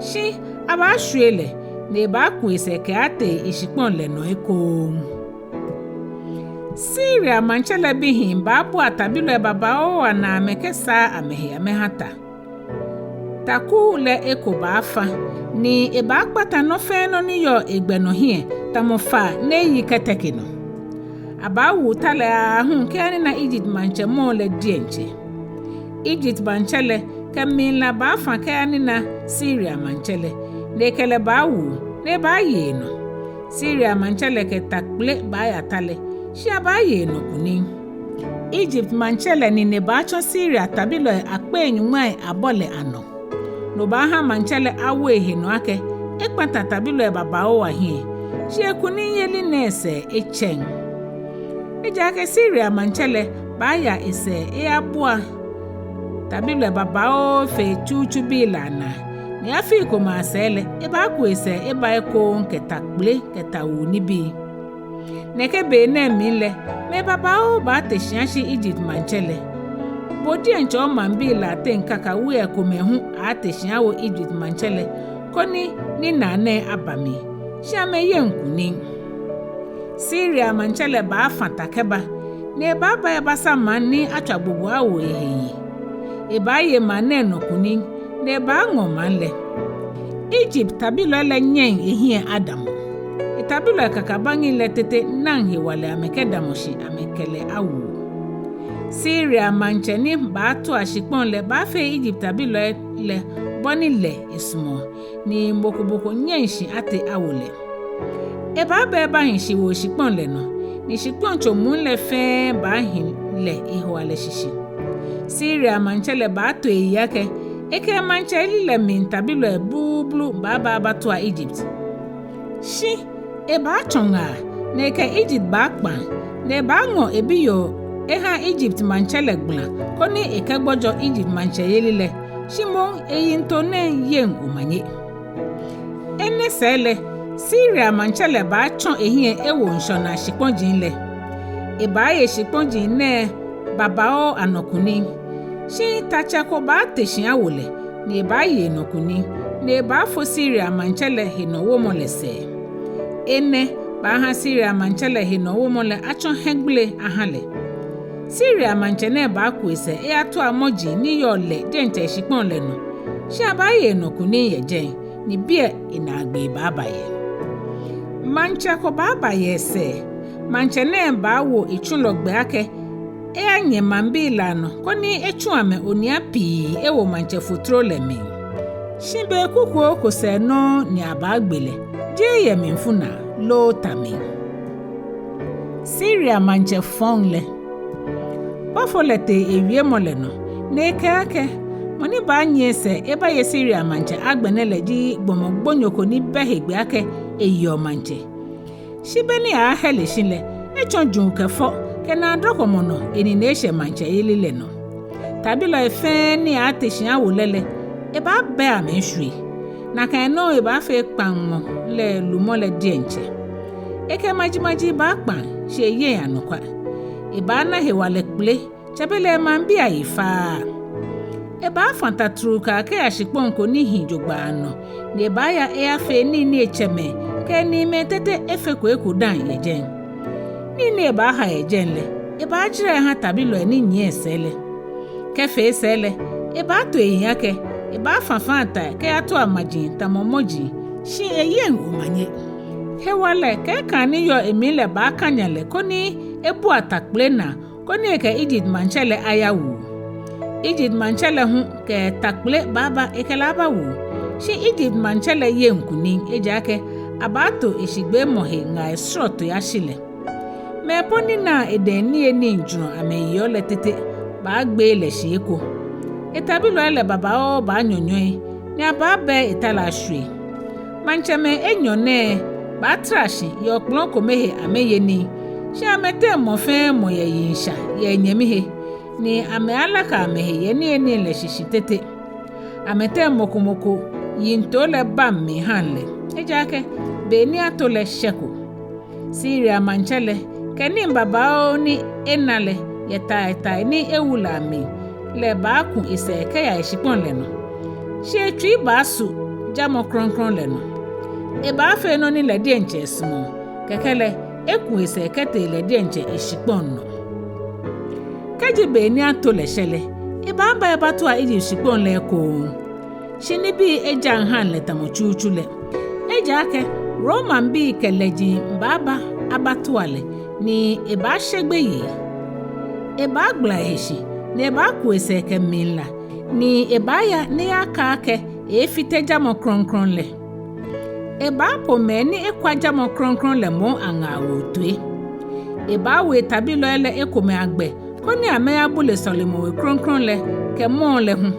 Shi abaashwie lɛ, ni ebaaku esɛɛ kɛaatee eshikpɔŋ lɛ nɔ ekoŋŋ. Siria maŋtsɛ lɛ bihii baabua tabilɔi babaoo anaa amɛkɛsaa amɛhe amɛha ta. Takuu lɛ eko baafa, ni ebaakpata nɔ fɛɛ nɔ ni yɔɔ egbɛ nɔ hiɛ, tamɔ faa ni eyi kɛtɛke nɔ. Abaawu ta lɛ aahu kɛyanina Egypt maŋtsɛ mɔɔ lɛ diɛŋtsɛ. Egypt maŋtsɛ lɛ kɛ mlila baafã kɛyanina Siria maŋtsɛ lɛ, ni ekɛ lɛ baawu, ni ebaaye enɔ. Siria maŋtsɛ lɛ kɛ ta kpele baaya ta lɛ, shi abaaye enɔ kunim. Egypt maŋtsɛ lɛ nine baatsɔ Siria tabilɔi akpei nyɔŋmai abɔ lɛ anɔ. No baaha maŋtsɛ lɛ awo ehe nɔ akɛ ekpata tabilɔi babaoo ahiɛ, shi ekunimyeli nɛɛ sɛɛ etsɛŋ. Ejaakɛ Siria maŋtsɛ lɛ baaya esɛɛ eyabua tabilɔi babaoo fe tsutsu bii lɛ anaa, ni afii komɛi asɛɛ lɛ, ebaaku esɛɛ eba ekoŋŋ kɛ ta kpele kɛ tawuu nibii. Nɛkɛ be nɛɛ mli lɛ, mɛi babaoo baate shi ashi Egypt maŋtsɛ lɛ. Bo diɛŋtsɛ omaŋbii lɛ ateŋ kakawui komɛi hu aaate shi awo Egypt maŋtsɛ lɛ, koni ninaa nɛɛ aba mli, shi amɛyeŋ kunim. Siria maŋtsɛ lɛ baafã ta kɛba, ni ebaaba ebasa maŋ ni atswa gbogbo awo ehe yi. Ebaaye maŋ nɛɛ nɔ kunim, ni ebaaŋɔ maŋ lɛ. Egypt tabilɔi lɛ nyɛŋ ehiɛ adamɔ. Etabilɔi kakabaŋi lɛ tete naŋ hewalɛ amɛkɛdamɔ shi amɛkɛ lɛ awu. Siria maŋtsɛ ni baatua shikpɔŋ lɛ baafee Egypt tabilɔi lɛ bɔ ni lɛ esumɔɔ, ni mɔ ko mɔ ko nyɛŋ shi ate awo lɛ. Ebaaba ebahi shiwoo shikpɔŋ lɛ nɔ, ni shikpɔŋtso muu lɛ fɛɛ baahi lɛ ehewalɛ shishi. Siria maŋtsɛ lɛ baato eyiŋ akɛ ekɛ emaŋtsɛyeli lɛ mli tabilɔi bluublu baaba abatua Egypt. Shi ebaatsɔ ŋaa, ni ekɛ Egypt baakpaŋ, ni ebaaŋɔ ebiyoo eha Egypt maŋtsɛ lɛ gbala, koni ekɛgbɔjɔ Egypt maŋtsɛyeli lɛ, shi moŋ eyiŋtoo nɛɛ yeŋ omanye. Enɛ sɛɛ lɛ, Siria maŋtsɛ lɛ baatsɔ ehiɛ ewo ŋshɔnaa shikpɔji lɛ. Ebaaye shikpɔji nɛɛ babaoo anɔ kunim. Shi tatsɛ ko baate shi awo lɛ, ni ebaaye enɔ kunim, ni ebaafo Siria maŋtsɛ lɛ henɔwomɔ lɛ sɛɛ. Enɛ baaha Siria maŋtsɛ lɛ henɔwomɔ lɛ atsɔ hiɛgbele aha lɛ. Siria maŋtsɛ nɛɛ baaku esɛɛ eyatua mɔji ni yɔɔ lɛ diɛŋtsɛ eshikpɔŋ lɛ nɔ, shi abaaye enɔ kunim yɛ jɛi, ni biɛ enaagbee baaba yɛ. Maŋtsɛ ko baaba yɛ esɛɛ. Maŋtsɛ nɛɛ baawo etsulɔ gbɛ akɛ eyanyɛ maŋbii lɛ anɔ, koni etsu amɛ onia pii ewo maŋtsɛ fotro lɛ mli. Shi be kukuoo ko sɛɛ nɔŋŋ ni abaagbe lɛ, jeee yɛ mlifu naa loo ta mli. Siria maŋtsɛ fɔŋ lɛ. Bɔfo lɛ tee ewiemɔ lɛ nɔ, ni ekɛɛ akɛ, mɔ ni baanyiɛ esɛɛ ebaye Siria maŋtsɛ agbɛnɛ lɛ ji gbɔmɔ gbonyo ko ni bɛ hegbɛ akɛ eyeɔ maŋtsɛ. Shi be ni aaahɛle shi lɛ, etsɔ juu kɛ fɔ kɛ naadɔkɔmɔ nɔ enine eshɛ maŋtsɛyeli lɛ nɔ. Tabilɔi fɛɛ ni aaate shi awo lɛ lɛ, ebaabɛɛ amɛ eshwie. Nakai nɔŋŋ ebaafee kpaŋmɔ lɛ lumɔ lɛ diɛŋtsɛ. Ekɛ majimaji baakpaŋ, shi eyeŋ anɔkwa. Ebaana hewalɛ kpele, tsɛbelɛ emaŋbii ayi faaa. Ebaafã ta trukaa kɛya shikpɔŋ ko ni hi jogbaŋŋ nɔ, ni ebaaya eyafee nii ni etsɛmɛi kɛ eniimɛi tete efeko eko dã yɛ jɛi. Nii ni ebaaha yɛ jɛi lɛ, ebaajara eha tabilɔi ni nyiɛ esɛɛ lɛ. Kɛfee sɛɛ lɛ, ebaato eyiŋ akɛ ebaafã faa ta kɛyatua maji tamɔ mɔji, shi eyeŋ omanye. Hewalɛ kɛ ekaa ni yɔɔ emli lɛ baakanya lɛ koni ebua ta kpele naa, koni ekɛ Egypt maŋtsɛ lɛ ayawu. Egypt maŋtsɛ lɛ hu kɛ ta kpele baaba ekɛ lɛ abawu. Shi Egypt maŋtsɛ lɛ yeŋ kunim, ejaakɛ abaato eshigbeemɔ he ŋaa esrɔtoi ashi lɛ. Mɛi po ni naa edɛŋ niyenii jurɔ amɛyeɔ lɛ tete baagbee lɛ shi eko. Etabilɔi lɛ babaoo baanyɔnyɔi, ni abaabɛɛ eta lɛ ashwie. Maŋtsɛmɛi enyɔ nɛɛ baatara shi yɛ okplɔ̃ kome he amɛye nii, shi amɛteŋ mɔ fɛɛ mɔ yɛ yiŋsha yɛ enyɛmi he, ni amɛaalaka amɛhe yɛ niyenii lɛ shishi tete. Amɛteŋ mɔ ko mɔ ko yiŋtoo lɛ baŋ mli haŋ lɛ, ejaakɛ be ni ato lɛ shɛko. Siria maŋtsɛ lɛ kɛ nii babaoo ni ena lɛ yɛ tai tai ni ewu lɛ amli, lɛ baaku esɛɛ kɛya eshikpɔŋ lɛ nɔ, shi etsui baasu jamɔ krɔŋkrɔŋ lɛ nɔ. Ebaafee nɔ ni lɛ diɛŋtsɛ esumɔɔ, kɛkɛ lɛ eku esɛɛ kɛtee lɛ diɛŋtsɛ eshikpɔŋ nɔ. Kɛji be ni ato lɛ shɛ lɛ, ebaaba ebatua Ijipt shikpɔŋ lɛ ekoŋŋ. Shi nibii ejaŋ haŋ lɛ tamɔ tsutsu lɛ. Ejaakɛ Romabii kɛ lɛji baaba abatua lɛ, ni ebaashe gbeyei. Ebaagbala ehe shi, ni ebaaku esɛɛ kɛ mlila, ni ebaaya ni eyaka akɛ efite jamɔ krɔŋkrɔŋ lɛ. Ebaapo mɛi ni ekwa jamɔ krɔŋkrɔŋ lɛ moŋ aŋaawoo toi. Ebaawo etabilɔi lɛ ekomɛi agbɛ, koni amɛyabule sɔlemɔwe krɔŋkrɔŋ lɛ kɛ mɔɔ lɛ hu.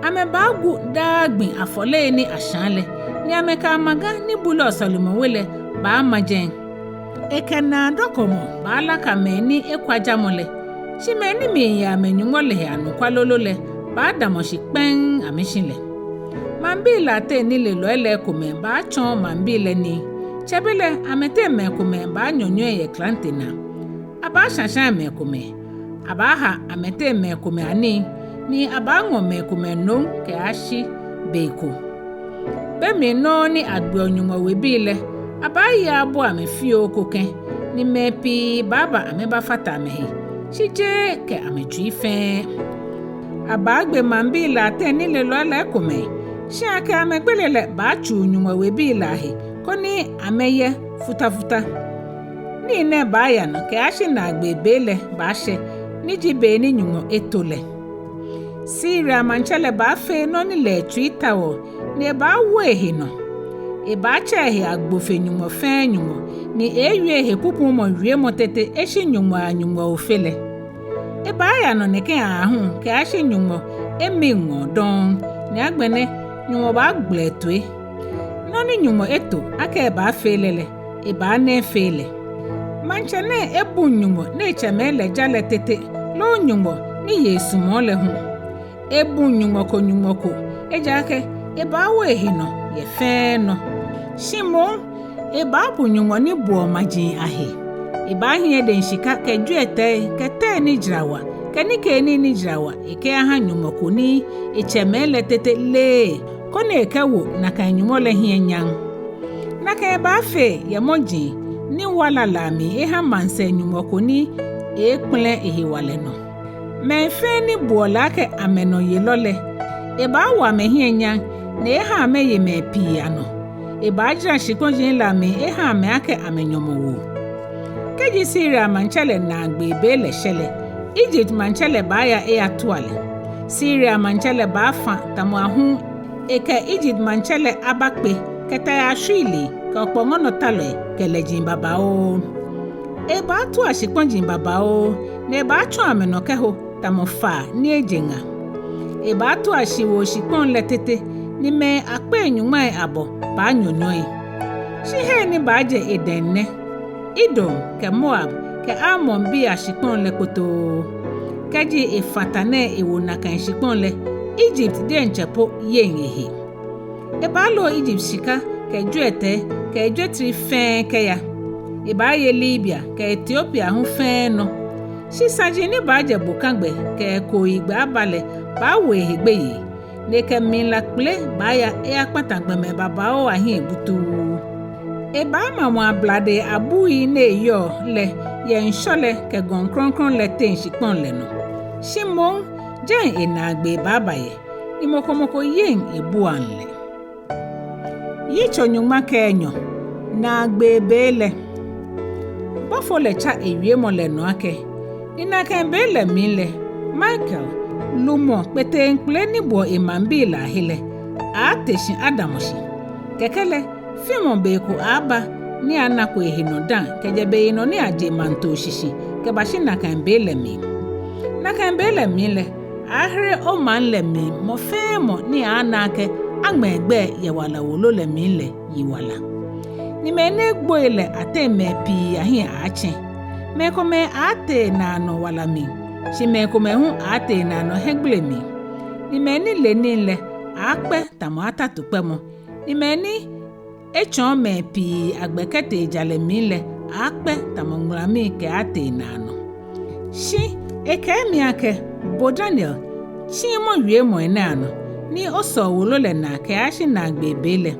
Amɛbaagu daa gbi afɔlei ni ashãa lɛ, ni amɛkɛ amaga ni buleɔ sɔlemɔwe lɛ baama jɛi. Ekɛ naadɔkɔmɔ baalaka mɛi ni ekwa jamɔ lɛ, shi mɛi ni miiye amɛ-Nyɔŋmɔ lɛ he anɔkwa lolo lɛ baadamɔ shi kpɛŋŋ amɛshi lɛ. Maŋbii lɛ ateŋ nilelɔi lɛ ekomɛi baatsɔɔ maŋbii lɛ nii, tsɛbelɛ amɛteŋ mɛi komɛi baanyɔnyɔi yɛ klante naa. Abaashashã mɛi komɛi, abaaha amɛteŋ mɛi komɛi anii, ni abaaŋɔ mɛi komɛi nom kɛyashi be ko. Be mli nɔŋŋ ni agbeɔ Nyɔŋmɔ webii lɛ, abaaye abua amɛ fioo ko kɛ̃, ni mɛi pii baaba amɛbafata amɛhe, shi jeee kɛ amɛtsui fɛɛ. Abaagbe maŋbii lɛ ateŋ nilelɔi lɛ ekomɛi, shi akɛ amɛgbele lɛ baatsuu Nyɔŋmɔ webii lɛ ahe, koni amɛyɛ futafuta. Nii nɛɛ baaya nɔ kɛyashi naagbee be lɛ baashɛ, ni ji be ni Nyɔŋmɔ eto lɛ. Siria maŋtsɛ lɛ baafee nɔ ni lɛ etsui taoɔ, ni ebaawo ehe nɔ. Ebaatsɛ ehe agbo fe nyɔŋmɔ fɛɛ nyɔŋmɔ, ni eeewie ehe pupuumɔ wiemɔ tete eshi Nyɔŋmɔ a Nyɔŋmɔ Ofe lɛ. Ebaaya nɔ nɛkɛ aahu kɛyashi Nyɔŋmɔ emiiŋɔɔ dɔŋŋ, ni agbɛnɛ Nyɔŋmɔ baagbala etoi. Nɔ ni Nyɔŋmɔ eto akɛ ebaafee lɛ lɛ, ebaana efee lɛ. Maŋtsɛ nɛɛ ebuŋ Nyɔŋmɔ ni etsɛmɛi lɛ ja lɛ tete, loo Nyɔŋmɔ ni ye esumɔɔ lɛ hu. Ebuŋ nyɔŋmɔ ko nyɔŋmɔ ko, ejaakɛ ebaawo ehe nɔ yɛ fɛɛ nɔ. Shi moŋ ebaabu nyɔŋmɔ ni buɔ maji ahe. Ebaahiɛ edɛŋ shika kɛ jwiɛtɛi kɛ tɛi ni jara wa kɛ nikeenii ni jara wa ekɛyaha nyɔŋmɔ ko ni etsɛmɛi lɛ tete leee, koni ekɛwo nakai nyɔŋmɔ lɛ hiɛ nyam. Nakai ebaafee yɛ mɔji ni wala lɛ mli eha maŋsɛɛ nyɔŋmɔ ko ni eeekpɛlɛ ehewalɛ nɔ. Mɛi fɛɛ ni buɔ lɛ akɛ amɛnɔyelɔ lɛ, ebaawo amɛhiɛ nyam, ni eeeha amɛye mɛi pii anɔ. Ebaajara shikpɔji lɛ amli eha amɛ akɛ amɛnyɔmɔwoo. Kɛji Siria maŋtsɛ lɛ naagbee be lɛ shɛ lɛ, Ijipt maŋtsɛ lɛ baaya eyatua lɛ. Siria maŋtsɛ lɛ baafã tamɔ ahum, ekɛ Ijipt maŋtsɛ lɛ abakpe kɛ tai ashwiilii kɛ okpɔŋɔnɔtalɔi kɛ lɛji babaoo. Ebaatua shikpɔji babaoo, ni ebaatsɔ amɛnɔ kɛho tamɔ faa ni eje ŋa. Ebaatua shiwoo shikpɔŋ lɛ tete, ni mɛi akpei nyɔŋmai abɔ baanyɔnyɔi. Shi hei ni baajɛ edɛŋ nɛ: Edom kɛ Moab kɛ Amonbii ashikpɔŋ lɛ kpotoo. Kɛji efã ta nɛɛ ewo nakai shikpɔŋ lɛ, Ijipt diɛŋtsɛ po yeŋ ehe. Ebaalo Ijipt shika kɛ jwiɛtɛi kɛ ejwetri fɛɛ kɛya. Ebaaye Libia kɛ Etiopia hu fɛɛ nɔ. Shi saji ni baajɛ bokagbɛ kɛ kooyigbɛ aba lɛ baawo ehe gbeyei, ni ekɛ mlila kpele baaya eyakpata gbɔmɛi babaoo ahiɛ butuu. Ebaamamɔ ablade abui ni eyɔɔ lɛ yɛ ŋshɔ lɛ kɛ gɔŋ krɔŋkrɔŋ lɛ teŋ shikpɔŋ lɛ nɔ. Shi moŋ jɛi enaagbee baaba yɛ, ni mɔ ko mɔ ko yeŋ ebuaŋ lɛ. Yitso nyɔŋma kɛ enyɔ. Naagbee be lɛ. Bɔfo lɛ tsa ewiemɔ lɛ nɔ akɛ, ni nakai be lɛ mli lɛ, Mikael, lumɔ kpeteŋkpele ni buɔ emaŋbii lɛ ahe lɛ, aaate shi adamɔ shi. Kɛkɛ lɛ, fimɔ be ko aaba ni anaaa ehe nɔ dã kɛjɛ beyinɔ ni aje maŋ too shishi kɛbashi nakai be lɛ mli. Nakai be lɛ mli lɛ, aaahere omaŋ lɛ mli mɔ fɛɛ mɔ ni aaana akɛ aŋmɛ egbɛi yɛ wala wolo lɛ mli lɛ yiwala. Ni mɛi ni egboi lɛ ateŋ mɛi pii ahiɛ aaatsɛ̃. Mɛi komɛi aaatee naanɔ wala mli, shi mɛi komɛi hu aaatee naanɔ hiɛgbele mli. Ni mɛi ni le nii lɛ aaakpɛ tamɔ atatu kpɛmɔ. Ni mɛi ni etsɔɔ mɛi pii agbɛ kɛtee jalɛ mli lɛ aaakpɛ tamɔ ŋulamii kɛaatee naanɔ. Shi Ekɛɛ mi akɛ, Bo Daniel, tsiimɔ wiemɔi nɛɛ anɔ, ni osɔo wolo lɛ naa kɛyashi naagbee be lɛ.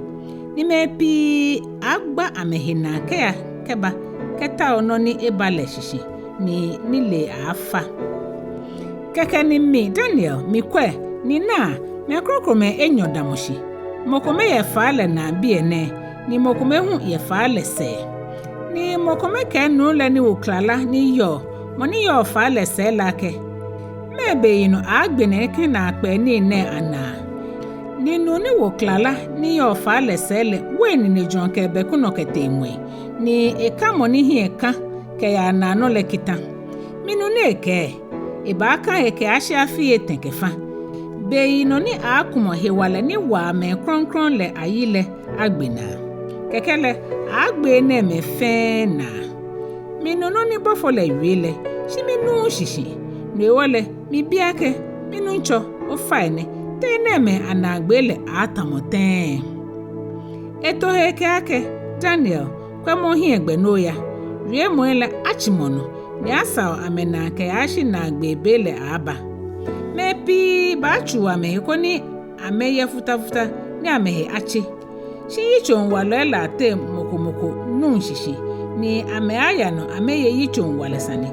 Ni mɛi pii agba amɛhe naa kɛya kɛba kɛtao nɔ ni eba lɛ shishi, ni nilee aaafa. Kɛkɛ ni mi, Daniel, mikwɛ, ni naa, mɛi krokomɛi enyɔ damɔ shi. Mɔ kome yɛ faa lɛ naa biɛ nɛɛ, ni mɔ kome hu yɛ faa lɛ sɛɛ. Ni mɔ kome kɛɛ nuu lɛ ni wo klala ni yɔɔ, mɔ ni yɔɔ faa lɛ sɛɛ lɛ akɛ, Mɛɛ beyinɔ aaagbe nɛkɛ naakpɛɛ nii nɛɛ anaa? Ni nuu ni wo klala ni yɔɔ faa lɛ sɛɛ lɛ wo eninejurɔ kɛ ebɛkunɔ kɛtee ŋwɛi, ni eka mɔ ni hiɛ ka kɛyaa naanɔ lɛ kita. Minu ni ekɛɛ, ebaaka he kɛyashi afii etɛ kɛ fa. Beyinɔ ni aaakumɔ hewalɛ ni waa mɛi krɔŋkrɔŋi lɛ ayi lɛ agbe naa. Kɛkɛ lɛ, aaagbe enɛɛmɛi fɛɛ naa. Minu nɔ ni bɔfo lɛ wie lɛ, shi minuuu shishi. No hewɔ lɛ, mibi akɛ, Minuŋtsɔ, ofainɛ, te enɛɛmɛi anaagbee lɛ aaatamɔ tɛŋŋ? Eto he ekɛɛ akɛ, Daniel, kwɛmɔ ohiɛgbɛ ni oya. Wiemɔi lɛ atsimɔ nɔ, ni asao amɛnaa kɛyashi naagbee be lɛ aaaba. Mɛi pii baatsuu amɛhe koni amɛye futafuta ni amɛhe atse. Shi yitsoŋwalɔi lɛ ateŋ mɔ ko mɔ ko nuŋ shishi, ni amɛaaya nɔ amɛye yitsoŋwalɛ sane.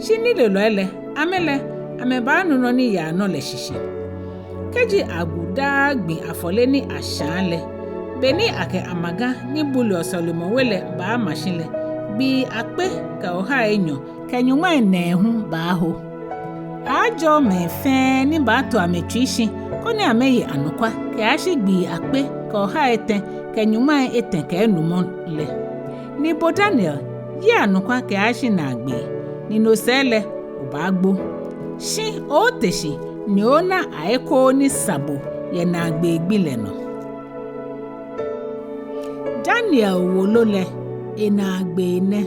Shi nilelɔi lɛ, amɛ lɛ, amɛbaanu nɔ ni yaa nɔ lɛ shishi. Kɛji agu daa gbi afɔle ni ashãa lɛ, be ni akɛ amaga ni buleɔ sɔlemɔwe lɛ baama shi lɛ, gbii akpe kɛ ohai enyɔ kɛ nyɔŋmai nɛɛhu baaho. Aaajɔɔ mɛi fɛɛ ni baato amɛtsui shi koni amɛye anɔkwa kɛyashi gbii akpe kɛ ohai etɛ kɛ nyɔŋmai etɛ kɛ enumɔ lɛ. Ni bo Daniel, ye anɔkwa kɛyashi naagbee, ni no sɛɛ lɛ obaagbo. Shi oote shi ni oona aekoo ni sa bo yɛ naagbee gbi lɛ nɔ. Daniel wolo lɛ enaagbee nɛ.